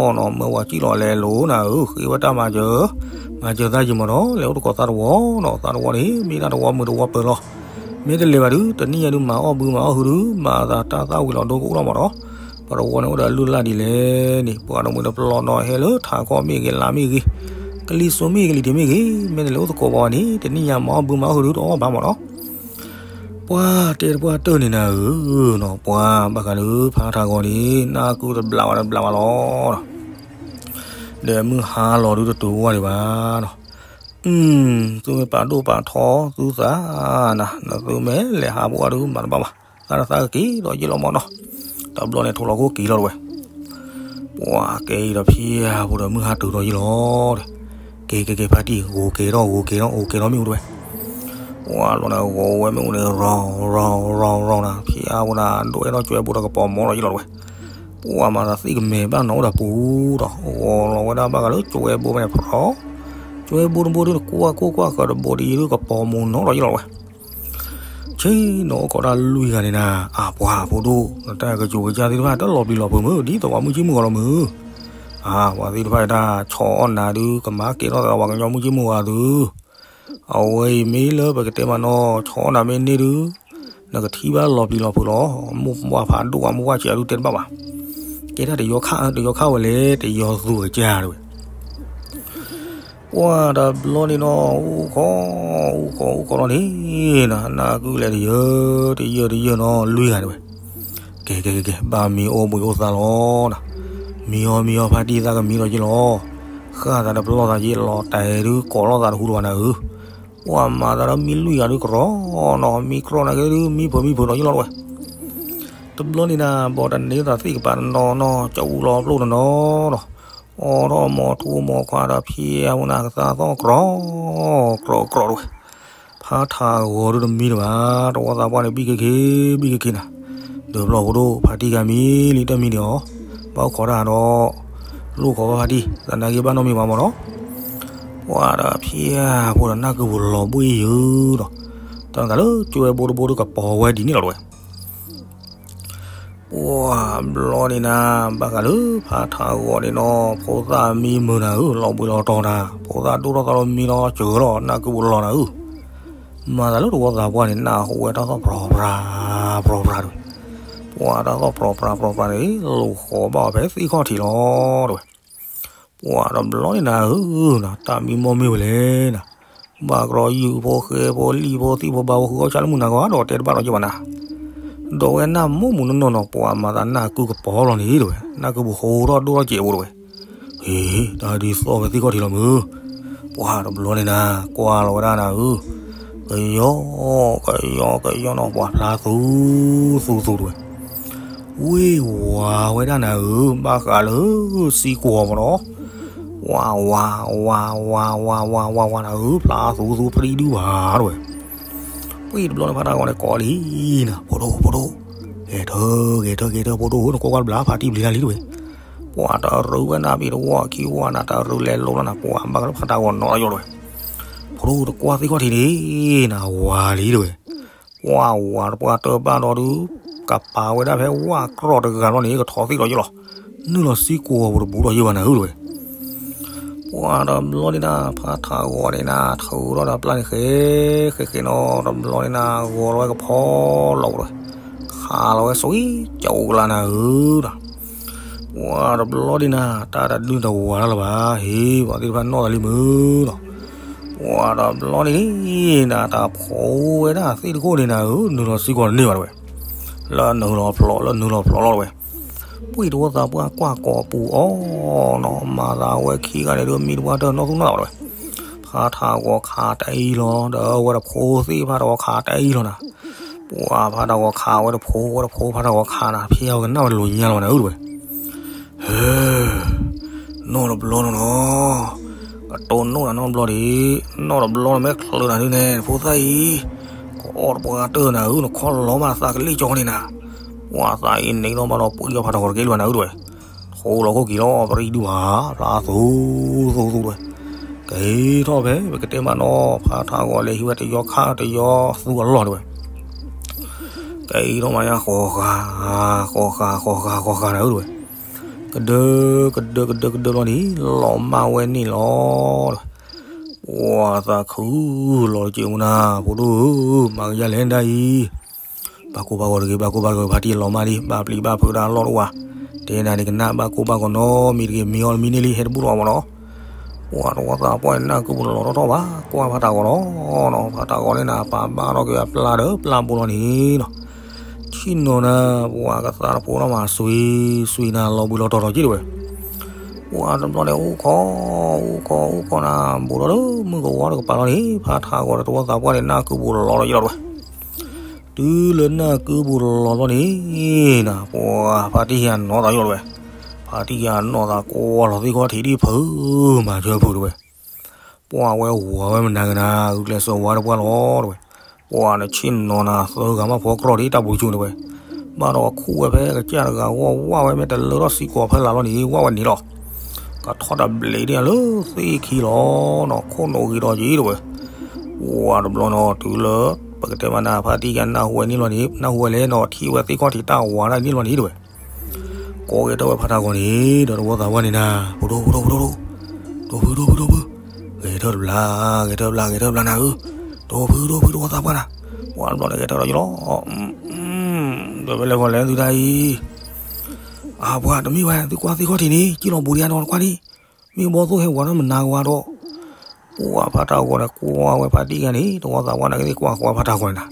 နီၢ်မၢဝၤကံၣ်လီၤလဲၤလိၤနၤဧၢ, ဃ့ဝဲတၢ်မၤစၢၤ, မၤစၢၤသးယံၤမ့ၢ်နီၤ, လဲၤအိၣ်သကိးသးတဝီနီၤ, သးတဝီန့ၣ် မ့ၢ်တၢ်တဝီမုာ်တဝီပၢၤလီၤ, မ့ၢ်တလဲၤဘၣ်ဒုး တနံၣ်ညါဒုး မၤအီၣ်ဘုမၤအီၣ်ဟုဒုး မၤသးတၢ်သၣ်ဝံၤလီၤဒိကအိၣ်လီၤမ့ၢ်နီၤ, ပတဝီန့ၣ်အိၣ်ဒီးလုၢ်လၢ်ဒ်လဲၣ်န့ၣ်, ပှၤတမှံၤတပျီနီၤ ဟဲလၢထးခီၣ်မ့ၢ်ဂ့ၤ လါမ့ၢ်ဂ့ၤ, ကလံၤစိးမ့ၢ်ဂ့ၤ ကလံၤထံးမ့ၢ်ဂ့ၤ, မ့ၢ်တလဲၤအိၣ်သကိးပှၤန့ၣ် တနံၣ်ညါမၤအီၣ်ဘုမၤအီၣ်ဟုဒုးတအီၣ်ဘၣ်မ့ၢ်နီၤ, ပှၤတဲတပှၢ်တၢၢ်န့ၣ်နၤဧၢ, နီၤ ပှၤဘၣ်ဃးလၢဖါထးဂီၤန့ၣ် နၢ်ကုတဘျးဝဲတဘျးဝဲလီၤ. ဒီးမုၢ်ဟါလီၤဒုးတတုၤဝဲဒံးဘၣ်နီၤ, သုမ့ၢ်ပာ်ဒိၣ်ပာ်ထီသုသးနၤ, နသုမ့ၢ်လဲၤဟးပှၤဒုးမၤတဘၣ်ဘၣ် သးတသးကက့ၤဒီးယ့ၢ်လီၤမၢ်နီၤ. တဘျီန့ၣ်ထိၣ်လီၤခိၣ်က့ၤလီၤတဝဲ, ပှၤကဲအံၤဒီးဖံအပူၤဒီးမုၢ်ဟါတုၤဒီးယ့ၢ်လီၤဒီး, က့ၤက့ၤက့ၤဖါတံၢ် ဂိၤက့ၤထီၣ်ဂိၤက့ၤထီၣ် အိၣ်က့ၤထီၣ်မ့ၣ်အူတဝဲ, ပှၤဘျီန့ၣ်ဂီၤဝဲမ့ၣ်အူန့ၣ် ရီၤရီၤရီၤရီၤနၤ ဖံအပူၤနၤ ဒိးအဲၣ်ထီၣ်ကၠွဲဘိဒီးကပီၤမိၢ်ဒီးယ့ၢ်လီၤတဝဲ, ပှၤမၤသးသံၣ်ကမဲာ်ဘၣ်နီၤအိၣ်ဒီးပူၤဒီး ဂီၤလီၤဝဲဒၣ်ဘၣ်ဃးလၢကၠွဲဘိဖဲန့ၣ် ဖရီ ကၠွဲဘိတဘိဒုးနကွၢ်ခိၣ်ကွၢ်ဃၢၤတဘိဒ်အံၤဒုးကပီၤမိၢ်နီၤဒီးယ့ၢ်လီၤတဝဲ ဆ့ၣ်နီၤအိၣ်ခိးတၢ်လွံၢ်ဂၤန့ၣ်နၤ, အပှၤဖိဒိၣ် နတၢ်ကစူၤကစၢ်သ့ၣ်တဖၣ် တလီၤပျံၤလီၤဖုးမုၢ် ဒ်သိးပှၤမုၢ်ကံၢ်မုၢ်ဂီၤလီၤမုၢ်. အပှၤသ့ၣ်တဖၣ်အံၤတၢ်ဆီၣ်အီၣ်နၤဒုး ကမၤကဲထီၣ်သးပှၤကညီမုၢ်ကံၢ်မုၢ်ဂီၤသု, အဝဲအံၤမ့ၢ်လၢပကတဲမးနီၤ ဆီၣ်အီၣ်နၤမ့ၢ်န့ၢ်ဒုး နကထံၣ်ဘၣ်လီၤပျံၤလီၤဖုးလီၤ. မိၢ်ပှၢ်ဖးဒိၣ်ဝဲ မိၢ်ပှၢ်ဆံးအဒုးတဲတဘၣ်ဘၣ်. ကဲတၢ်တယီခါ တယီခါဝဲလဲၣ် တယီသူကစၢ်တဝဲ ပှၤတဘျီန့ၣ်နီၤ အိၣ်ခိး အိၣ်ခိး အိၣ်ခိးလီၤန့ၣ်နၤ နၢ်ကုလဲၤတယၢၢ် တယၢၢ်တယၢၢ်နီၤ လွံၢ်ဂၤတဝဲ, ကဲကဲကဲကဲ ဘၣ်မံအိၣ်ဘှံးအိၣ်သါလီၤနၤ, မံအီၤမံအီၤဖါတံၢ်သးကမံဒီးယ့ၢ်လီၤ, ဃၣ်သးတပလီၢ်သးယ့ၢ်လီၤ တဲဒုးကိးလီၤသးတဟူဒီးဘၣ်နၤဧၢ, ပှၤမၤသးဒီးမံလွံၢ်ဂၤဒုးကရီနီၤ မံကရီနၤက့ဒုး မံဖုးမံဖုးဒီးယ့ၢ်လီၤတဝဲ တဘျီန့ၣ်နၤ ဘီတန့ၢ်သးသ့ၣ်ကပၤတနီၤနီၤ ကၠီအူလီၤဖျိတနီၤနီၤ, အိးထီၣ်မီၤထူမီၤခွါဒီးဖံအဝဲနၤကသါသီၣ်ကြီ ကြီကြီတဝဲ, ဖးထးဂီၤဒုးတမံတဘၣ် တဝီသးပှၢ်န့ၣ် ဘံၣ်ခ့ခ့ ဘံၣ်ခ့ခ့နၤ, ဒီးဘျီဖိဒိၣ် ဖါတံၢ်ဂၤမံလံတမံဒံးအီၤ, ဘၣ်အိၣ်ခိးတၢ်ဒီး လိၣ်ခိးဘၣ်ဖါတံၢ် သနာ်က့ဘၣ်နီတမံၤဘၣ်မၢ်နီၤ, ပှၤဒီးဖံအဖိဒီးနၢ်ကုပူၤလီၤဘှံးယုာ်ဒီး, တၢ်သးလၢကၠွဲဘိတဘိဒုးကပီၤဝဲဒ်န့ၣ်လီၤတဝဲ ပှၤဘျီန့ၣ်နၤ ဘၣ်ဃးလၢဖးထးဂီၤန့ၣ်နီၤ ဖိသၣ်မံမုာ်နၤဧၢ လီၤဘှံးလီၤတီၤနၤ ဖိသၣ်ဒိၣ်ထီၣ်သးလီၤမံလီၤစၢၤလီၤ နၢ်ကုပူၤလီၤနၤဧၢ, မၤသးလၢတဝီသးပှၢ်န့ၣ် နၢ်ဟူဝဲတၢ်သီၣ်ပြီၤပြီၤ ပြီၤပြီၤတဝဲ, ပှၤတၢ်သီၣ်ပြီၤပြီၤပြီၤပြီၤန့ၣ် လိာ်ဃီၤဘၣ်အီၤဖဲသ့ၣ်ခီၣ်ထံးလီၤတဝဲ ပှၤတဘျီန့ၣ်နၤဧၢ, တၢ်မံမီၢ်မ့ၢ်ဝဲလဲၣ်နၤ, ဘၣ်ကရီယုၢ်ဖိဃဲဖိလံၣ်ဖိသံၣ်ဖိဘါဖိဃုအီၣ်ဆၣ်လၢမုၢ်နၤကီး ဒီးတဲတဘၣ်ဒီးယဘၣ်နၤ, ဒီးဝဲနၢ်မိၢ်မုၢ်နီၢ်နီၢ်နီၤ ပှၤမၤသးနၢ်ကုကပီၤလီၤန့ၣ်တဝဲ, နၢ်ကုပူၤဟိထီၣ်ဒိၣ်ထီၣ်စဲးဖိတဝဲ ဟ့ၣ်, တၢ်ဒ်သိးဖဲသ့ၣ်ခီၣ်ထံးလီၤမုၢ်, ပှၤတဘျီန့ၣ်နၤ ကွၢ်လီၤဝဲဒၣ်နၤဧၢ, ကယီ, ကယီကယီနီၤ ပှၤဖျါသူသူသူတဝဲ ဝ့ၢ်ဝါဝဲဒၣ်နၤဧၢ, ဘၣ်ဃးလၢစံကွီၤမၢ်နီၤ, ဝါဝါဝါဝါဝါဝါဝါဝါနၤဧၢ, ဖျါသူသူဖရံဒုဘၣ်တဝဲ, ပှၤတဘျီန့ၣ်ဖါတၢ်ဂီၤန့ၣ်ကိးလံနၤ, ဖိဒိၣ်ဖိဒိၣ်, ဂဲၤထၢၣ်ဂဲၤထၢၣ်ဂဲၤထၢၣ်ဖိဒိၣ်ဧၢ, နကွၢ်ကွၢ်တဘျီ ဖါတံၢ်ဘျံၤလၢ်လံတဝဲ, ပှၤတရူးဝဲနၤဘၣ်တဝီခံဝီနၤ တရူးလဲၤလိၤလီၤနၤ ပှၤဘၣ်ဃးလၢဖါတၢ်ဂီၤနီၤလီၤယိာ်တဝဲ, ဖိဒိၣ်တကွၢ်သ့ၣ်ခီၣ်ထံးန့ၣ်နၤ ဝါလံတဝဲ ပှၤဝၤတပှၢ်တၢၢ်ဘၣ်ဒီးဒုး, ကပာ်ဝဲဒၣ်ဖဲဝၣ်ကြီၢ်တဂၤလီၤန့ၣ် ကထီသ့ၣ်လီၤယိာ်လီၤ, နုာ်လီၤစံကွီၤပူၤတဘူးလီၤယိာ်ဘၣ်နၤဧၢတဝဲ, ပှၤတဘျီန့ၣ်နၤ ဖါထးဂီၤန့ၣ်နၤ ထုးထီၣ်ဒီးပျၢ်န့ၣ်ဃဲ, ဃဲဃဲနီၤ တဘျီန့ၣ်နၤ ဂီၤလီၤဝဲကဖီလီၤပူၤတဝဲ, ခးလီၤဝဲစံကၠိကလးနၤဧၢဒီး ပှၤတဘျီန့ၣ်နၤ တၢ်တဒုးတဝၤတၢ်လၢၤဘၣ်, ဟ့ၣ် ပှၤသ့ၣ်တဖၣ်နီၣ်သးလံမုၢ်နီၤ, ပှၤတဘျီန့ၣ်နၤ တၢ်ဖိဝဲဒၣ်သ့ၣ်တခိၣ်န့ၣ်နၤဧၢ, နုာ်လီၤစံကွီၤတန့ၢ်ဘၣ်တဝဲ, လၢနုာ်လီၤဖျိး လၢနုာ်လီၤဖျိးလီၤတဝဲ, ပှၤတဝီသးပှၢ်ကွၢ်ကိးပူၤအီၤနီၤ, မၤသးဝဲခံဂၤန့ၣ်ဒုး မံတပှၢ်တၢၢ်နီၢ်သူၣ်နီၢ်သးဘၣ်တဝဲ, ဖါထးဂီၤခးတအံၤလီၤ, ဒီးဝဲတဖိသ့ၣ်ဖါတၢ်ဂီၤခးတအံၤလီၤနၤ, ပှၤဖါတၢ်ဂီၤခးဝဲတဖိ ဝဲတဖိဖါတၢ်ဂီၤခးနၤ, ဖံအဝဲကနၣ်ဝဲတလိၤညါလီၤဘၣ်နၤဧၢတဝဲ ဟ့ၣ်, နီၢ်တဘျီနီၤနီၤ, ကတိၢ်နီၣ်နၤနီၢ်တဘျီဒံး, နီၢ်တဘျီနမ့ၢ်ချုးနၤဒုးန့ၣ် ဖိသၣ်အံၤ, ကအီၣ်တပှၢ်တၢၢ်နၤဧၢ, နခီၣ်လီၤမးသးကလံၣ်ကၠီန့ၣ်နၤ, ပှၤသးအံၤန့ၣ်နီၤမးဒီး ပှၤယီၤဖးထးဂီၤတကဲလၢၤဘၣ်နၤဧၢတဝဲ ထိၣ်လီၤခိၣ်က့ၤလီၤ ပရံဒူဘၣ်, ဖျါသူသူသူတဝဲ, ကဲထီၣ်ဖဲ ပကတဲမးနီၤ ဖါထးဂီၤလဲၤဟံးဝဲတယီခါတယီသူအလီၢ်တဝဲ ကဲထီၣ်မးယါ ဃီဃာ ဃီဃာ ဃီဃာ ဃီဃာနၤဧၢတဝဲ, ကဒၢ ကဒၢ ကဒၢ ကဒၢလီၤန့ၣ် လီၤမၢ်ဝဲန့ၣ်လီၤ. ပှၤသးခုလီၤတက့ၢ်မနၤ ဖိဒိၣ်ဧၢ, မၤကယၤလဲၣ်ဒၣ်အံၤ, ဘၣ်ကိၢ်ဘၣ်ဂီၤတဂ့ၤ, ဘၣ်ကိၢ်ဘၣ်ဂီၤ ဖါတံၢ်လီၤမၢ်လံ, ဘၣ်ပျံၤဘၣ်ဖုးဒၣ်လီၢ်တအိၣ်ဘၣ်, တဲနၤန့ၣ်ကနၣ် ဘၣ်ကိၢ်ဘၣ်ဂီၤနီတမံၤတဂ့ၤ, မံအီၤတမံၤန့ၣ်လံ ဟဲတဘူၣ်လီၤမၢ်နီၤ. ပှၤတဝီသးပှၢ်န့ၣ် နၢ်ကုပူၤလီၤထီၣ်ထီၣ်ဘၣ်, ကွၢ်ဖါတၢ်ဂီၤလီၤနီၤ, ဖါတၢ်ဂီၤန့ၣ်နၤ ပာ်ဘၣ်ထီၣ်က့ၤအပျၢ်ဒီးပျၢ်ဘိလီၤန့ၣ်နီၤ, ထံၣ်နီၤနၤ ပှၤကသးတဖိထီၣ်မး စွံစွံနၤ လီၤဘှံးလီၤတီၤထီၣ်က့ၤတဝဲ. ပှၤတဘျီန့ၣ် အိၣ်ခိး အိၣ်ခိး အိၣ်ခိးနၤ ဘူးထီၣ်လၢမုၢ်ကဝီၤတကပၤလီၤန့ၣ် ဖါတၢ်ဂီၤဒီးတဝီသးပှၢ်န့ၣ် နၢ်ကုပူၤလီၤလီၤယံၤလီၤတဝဲ. တုၤလၢနၢ်ကုပူၤလီၤဘျီန့ၣ်, နၤ ပှၤဖါတံၢ်ယၤနီၢ်သးယီၢ်တဝဲ, ဖါတံၢ်ယၤနီၢ်သးကွၢ်လီၤသ့ၣ်ခီၣ်ထံးဒ်ဖုးမၤဆၢဖုးတဝဲ, ပှၤဝဲဝၤဝဲမနၤကနၤ ဂုာ်ကျဲးစၢးဝၤတပှၢ်လီၤတဝဲ, ပှၤနဆ့ၣ်နီၤနၤသၢဂၤမးဖီကြီၢ်ဒ်တၢ်ပူၤဆူၣ်တဝဲ, ဘၣ်ဒီးခူၣ်ဝဲဖဲကစၢ်တဂၤဝီဝါဝဲမ့ၢ်တလၢထီၣ်စံကီးဖဲလၢ်လီၤန့ၣ် ဝါဝဲန့ၣ်လီၤ. ကထီၣ်တဘျီဒ်လၢသ့ၣ်ခံလီၤနီၤ ခိၣ်နူာ်ဂ့ၤဒီးက့ၤတဝဲ, ပှၤတဘျီနီၤ တုၤလၢပကတဲမးနၤ ဖါတံၢ်ယၤနၢ်ဟူဝဲန့ၣ်လီၤန့ၣ် နၢ်ဟူဝဲလဲၣ်နီၤ ထံၣ်ဝဲသ့ၣ်ခီၣ်ထံးတၢ်ဝၤဒၣ်န့ၣ်လီၤန့ၣ်တဝဲ ကိးဂဲၤထၢၣ်ဝဲဖါတၢ်ဂီၤန့ၣ် ဒီးတဝီသးပှၢ်န့ၣ်နၤ, ပဒိၣ် ပဒိၣ် ပဒိၣ် ပဒိၣ်, ဒိၣ်ဖု ဒိၣ်ဖု ဒိၣ်ဖု, ဂဲၤထၢၣ်တဘျီ ဂဲၤထၢၣ်တဘျီ ဂဲၤထၢၣ်တဘျီနၤဧၢ, ဒိၣ်ဖု ဒိၣ်ဖု တဝီသးပှၢ်နၤ, ပှၤတဘျီန့ၣ်ဂဲၤထၢၣ်ဒီးယလီၤ, ဒီးဖဲလဲၣ်ဂီၤလဲၣ်သုတၢ်အံၤ, အပှၤတမ့ၢ်ဝဲ သုကွၢ်သ့ၣ်ခီၣ်ထံးန့ၣ် ကံၣ်လီၤဘူးဒံးအနီၢ်တကွၢ်န့ၣ်, မ့ၢ်ဘီသိၣ်ဟဲဝၤထီၣ်မနၤကဝါဒီး ပှၤဖါတၢ်ဂီၤန့ၣ် ကွၢ်ဝဲဖါတံၢ်ဂၤန့ၣ် တဝီသးပှၢ်န့ၣ်ကသ့ၣ်ကွၢ်ကွၢ်ဖါတၢ်ဂီၤန့ၣ်နၤ,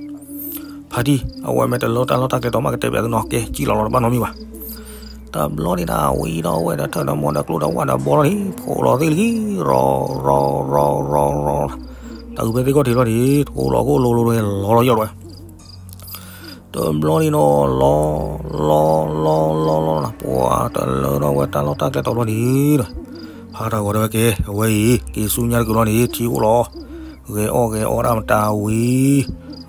ဖါတံၢ် အဝဲမ့ၢ်တလၢတၢ်လီၢ်တၢ်ကျဲတီၤမး ကတဲပၠးသုနီၤ ကဲ ကံၣ်လီၤလီၤတဘၣ်နီတမံၤဘၣ်. တဘျီန့ၣ်နၤ ဝံၤဒီးဝဲဒီးထၢၣ်ဒီးမိၢ်ဒီးကျိဒီးဝၣ်ဒီးဘီလီၤန့ၣ် ဖိးလီၤသ့ၣ်လၢခံ ရီၤ ရီၤ ရီၤ ရီၤ ရီၤ တၢ်အုးဖဲသ့ၣ်ခီၣ်ထံးလီၤန့ၣ် ထိးလီၤခိၣ်လိၤလိၤလီၤလီၤယီၢ်တဝဲ တဘျီန့ၣ်နီၤ လီၤ လီၤ လီၤ လီၤ လီၤ ပှၤတလၢထီၣ်ဝဲတၢ်လီၢ်တၢ်ကျဲတီၤလီၤန့ၣ်ဒီး ဖါတၢ်ဂီၤတဲဝဲကဲ အဝဲအံၤ က့ၤဆူညါတကုာ်လီၤန့ၣ် ထံအိၣ်လီၤ ဂဲၤအီၣ်ဂဲၤအီတၢ်မတၤဝံၤ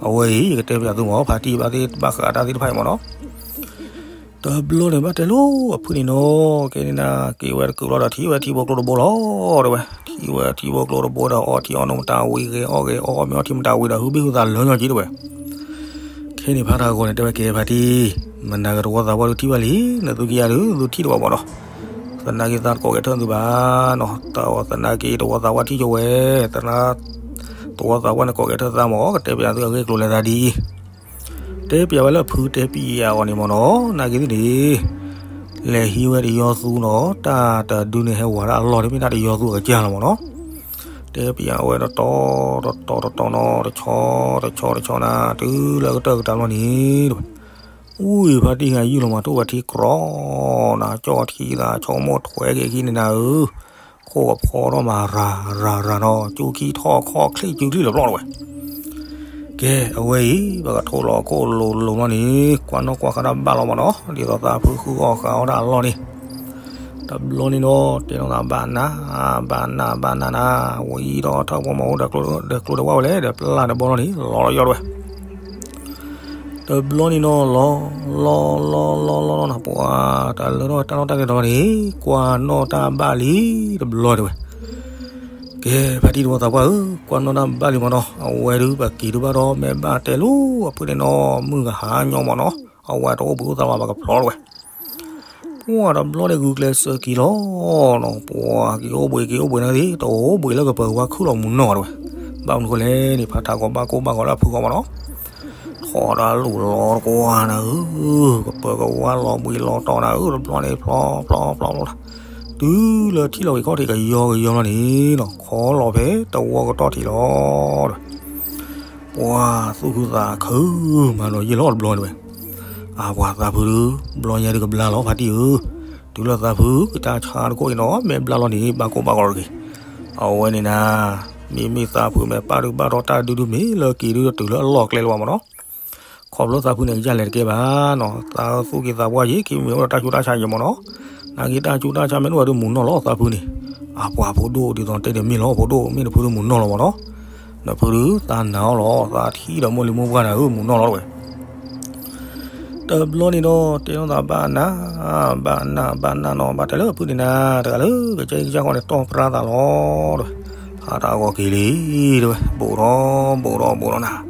အဝဲအံၤ ယကတဲပၠးသုမ့ၢ် ဖါတံၢ်ဘၣ်သ့ၣ်ဘၣ်ဃးတၢ်သ့ၣ်တဖၣ်အံၤမ့ၢ်နီၤ တဘျီန့ၣ်ဘၣ်တဲလိာ်အဖုၣ်န့ၣ်နီၤ ကဲန့ၣ်နၤ က့ၤဝဲတကုာ်လီၤဒီးထံၣ်ဝဲထံဖိကျိတဘိလီၤ တဲဝဲ ထံၣ်ဝဲထံဖိကျိတဘိဒီးအီထံအီနိၣ်မတၤဝံၤ ဂဲၤအီၣ်ဂဲၤအီအီၣ်မ့ၤအီထံမတၤဝံၤဒီး ဟုဘ့ၣ်ဟုသးလၢညီက့တဝဲ ခဲန့ၣ်ဖါတၢ်ဂီၤန့ၣ် တဲဝဲကဲဖါတံၢ် မနၤကတဝီသးပှၢ်ဒုးထံၣ်ဘၣ်လံ နသုကယၤဒုး သုထံၣ်တဝဲမ့ၢ်နီၤ သနာ်က့သးတကိးဂဲၤထၢၣ်သုဘၣ်နီၤ သနာ်က့တဝီသးပှၢ်ထံၣ်ကဝဲ သနာ် တဝီသးပှၢ်န့ၣ်ကိးဂဲၤထၢၣ်သးမ့ၢ် ကတဲပၠးသုအဂ့ၢ်ကျိၤလဲၤသးဒ်အံၤ တဲပၠးဝဲလၢဖုတဲပၠးအီၤန့ၣ်မ့ၢ်နီၤ နာ်က့သ့ၣ်န့ၣ် လဲၤဟံးဝဲတယီသူနီၤ တၢ်တဒုန့ၣ်ဟဲဝၤဒၣ်အလီၢ်န့ၣ် မ့ၢ်တၢ်တယီသူအကစၢ်လီၤမ့ၢ်နီၤ တဲပၠးဝဲတတီ တတီ တတီနီၤ တဆီ တဆီ တဆီနၤ တုၤလၢအကတၢၢ်ကတၢၢ်လီၤန့ၣ် အူအံၤဖါတံၢ်ဟဲယုၢ်လီၤမးထိၣ်ဝဲထံကြီနီၤ ကၠီထံသးဆိကမိၣ်ထွဲက့ၤခံန့ၣ်နၤဧၢ ခိၣ်ကဖီထီၣ်မးရၤရၤရၤနီၤ ကၠူခံထီၣ်ခီၣ်ချ့ၣ်ကၠူချံၣ်လၢၤဘျီတဝဲ ကဲ အဝဲအံၤ ပကထိးလီၤခိၣ်လိၤလိၤလီၤန့ၣ် ကွၢ်နီၣ်ကွၢ်ဃာ်တၢ်ဘၣ်လီၤမ့ၢ်နီၤ ဒ်သိးသးဖုဃုအီၣ်ဃာ်အီၣ်တၢ်အလီၢ်န့ၣ် တဘျီန့ၣ်နီၤ တဲနီၣ်သးဘၣ်နၤ ဘၣ်နၤ ဘၣ်နၤနၤ ဝံၤဒီးထၢၣ်ပှၤမၤအိၣ်ဒီးကျိဒီးဝၣ်ဝဲလဲၣ် ဒီးပျၢ်ဒီးဘီလီၤန့ၣ် လီၤလီၤယီၢ်တဝဲ တဘျီန့ၣ်နီၤ လီၤ လီၤ လီၤ လီၤ လီၤ လီၤ နၤ ပှၤ တၢ်လၢထီၣ်တၢ်လီၢ်တၢ်ကျဲတီၤန့ၣ် ကွၢ်နီၣ်တၢ်ဘၣ်လံ တဘျီတဝဲ ကဲ ဖါတံၢ်တဝီသးပှၢ်ဧၢ ကွၢ်နီၣ်တၢ်ဘၣ်လံမ့ၢ်နီၤ အဝဲဒုးပက့ၤဒုးဘၣ်ဒီး မ့ၢ်ဘၣ်တဲလိာ်အဖုၣ်န့ၣ်နီၤ မုၢ်ကဟါညီမ့ၢ်နီၤ အဝဲတအိၣ်ဘှံးအိၣ်သါမး ပကဖျီတဝဲ ပှၤတဘျီန့ၣ်ဂုာ်ကျဲးစၢးက့ၤလီၤနီၤ ပှၤက့ၤအိၣ်ဘှံးက့ၤအိၣ်ဘှံးန့ၣ်သ့ၣ် တအိၣ်ဘှံးလၢကပၢၤဝါခုၣ်လီၤမုၢ်နီၢ်တဝဲ ဘၣ်မနုၤဃိလဲၣ်န့ၣ် ဖါတၢ်ဂီၤဘၣ်ကိၢ်ဘၣ်ဂီၤလၢအဖုဂီၢ်မ့ၢ်နီၤ ထီၣ်တၢ်လူၢ်လီၤတကွၢ်နၤဧၢ ကပၢၤကဝါလီၤဘှံးလီၤတီၤနၤဧၢ တဘျီန့ၣ်ဖျီဖျီဖျီဖျီ တုၤလၢထံၣ်လီၤက့ၤခီၣ်ထံးကယီကယီလီၤန့ၣ်နီၤ ခီလီၤဖဲတဝီကတီၢ်ထံးလီၤ ပှၤသူၣ်ခုသးခုမးလီၤယံာ်လီၤတဘျီန့ၣ်ဝဲ အပှၤသးဖုဒုး ဘျီညါဒုးကဘျါလီၤဖါတံၢ်ဧၢ, တုၤလၢသးဖုကတၢ်ဆါတကိးအံၤနီၤ မ့ၢ်ဘျါလီၤန့ၣ် ဘၣ်ကိၢ်ဘၣ်ဂီၤတဂ့ၤ. အဝဲန့ၣ်နၤ မ့မ့ၢ်သးဖုမ့ၢ်ပာ်ဒုးဘၣ်ထီၣ်တၢ်ဒုးဒုးမ့ၢ်လၢက့ၤဒုးတုၤလၢအလီၢ်ကျဲလၢၤဘၣ်မ့ၢ်နီၤ. ခီဖျိသးဖုန့ၣ် ကယၢ်လဲၤတကဲဘၣ်နီၤ, သးသူၣ်က့သးပှၢ်ယံၤ က့ၤမ့ၢ်အိၣ်ဒီးတၢ်ဆူးတၢ်ဆါယံၤမ့ၢ်နီၤ. နာ်က့တၢ်ဆူးတၢ်ဆါမ့ၢ်အိၣ်ဒီးမုၢ်နီၢ်လီၤသးဖုန့ၣ်, အပှၤဖိဒိၣ်ဒ်သိးတဲဒီးမ့ၢ်လီၤ ဖိဒိၣ်မ့ၢ်နဖုဒုးမုၢ်နီၢ်လီၤမ့ၢ်နီၤ. နဖုဒုးသးနာ်အီၤလီၤ, သးထံၣ်ဒီးမိၢ်လံၤမိၢ်ပှၢ်နၤဧၢ မုၢ်နီၢ်လီၤတဝဲ တဘျီန့ၣ်ဒီး တဲထီၣ်သးဘၣ်နၢ်, ဘၣ်နၢ် ဘၣ်နၢ်နီၤ, ဘၣ်တဲလၢဖုန့ၣ်နၤ တဂၤလၢကစၢ်အံၤကစၢ်ဃီန့ၣ် တီၢ်ပြၢသးလီၤတဝဲ. ဖးတၢ်ဂီၤက့ၤလံတဝဲ, ဘူးထီၣ်ဘူးထီၣ်ဘူးထီၣ်နၤ,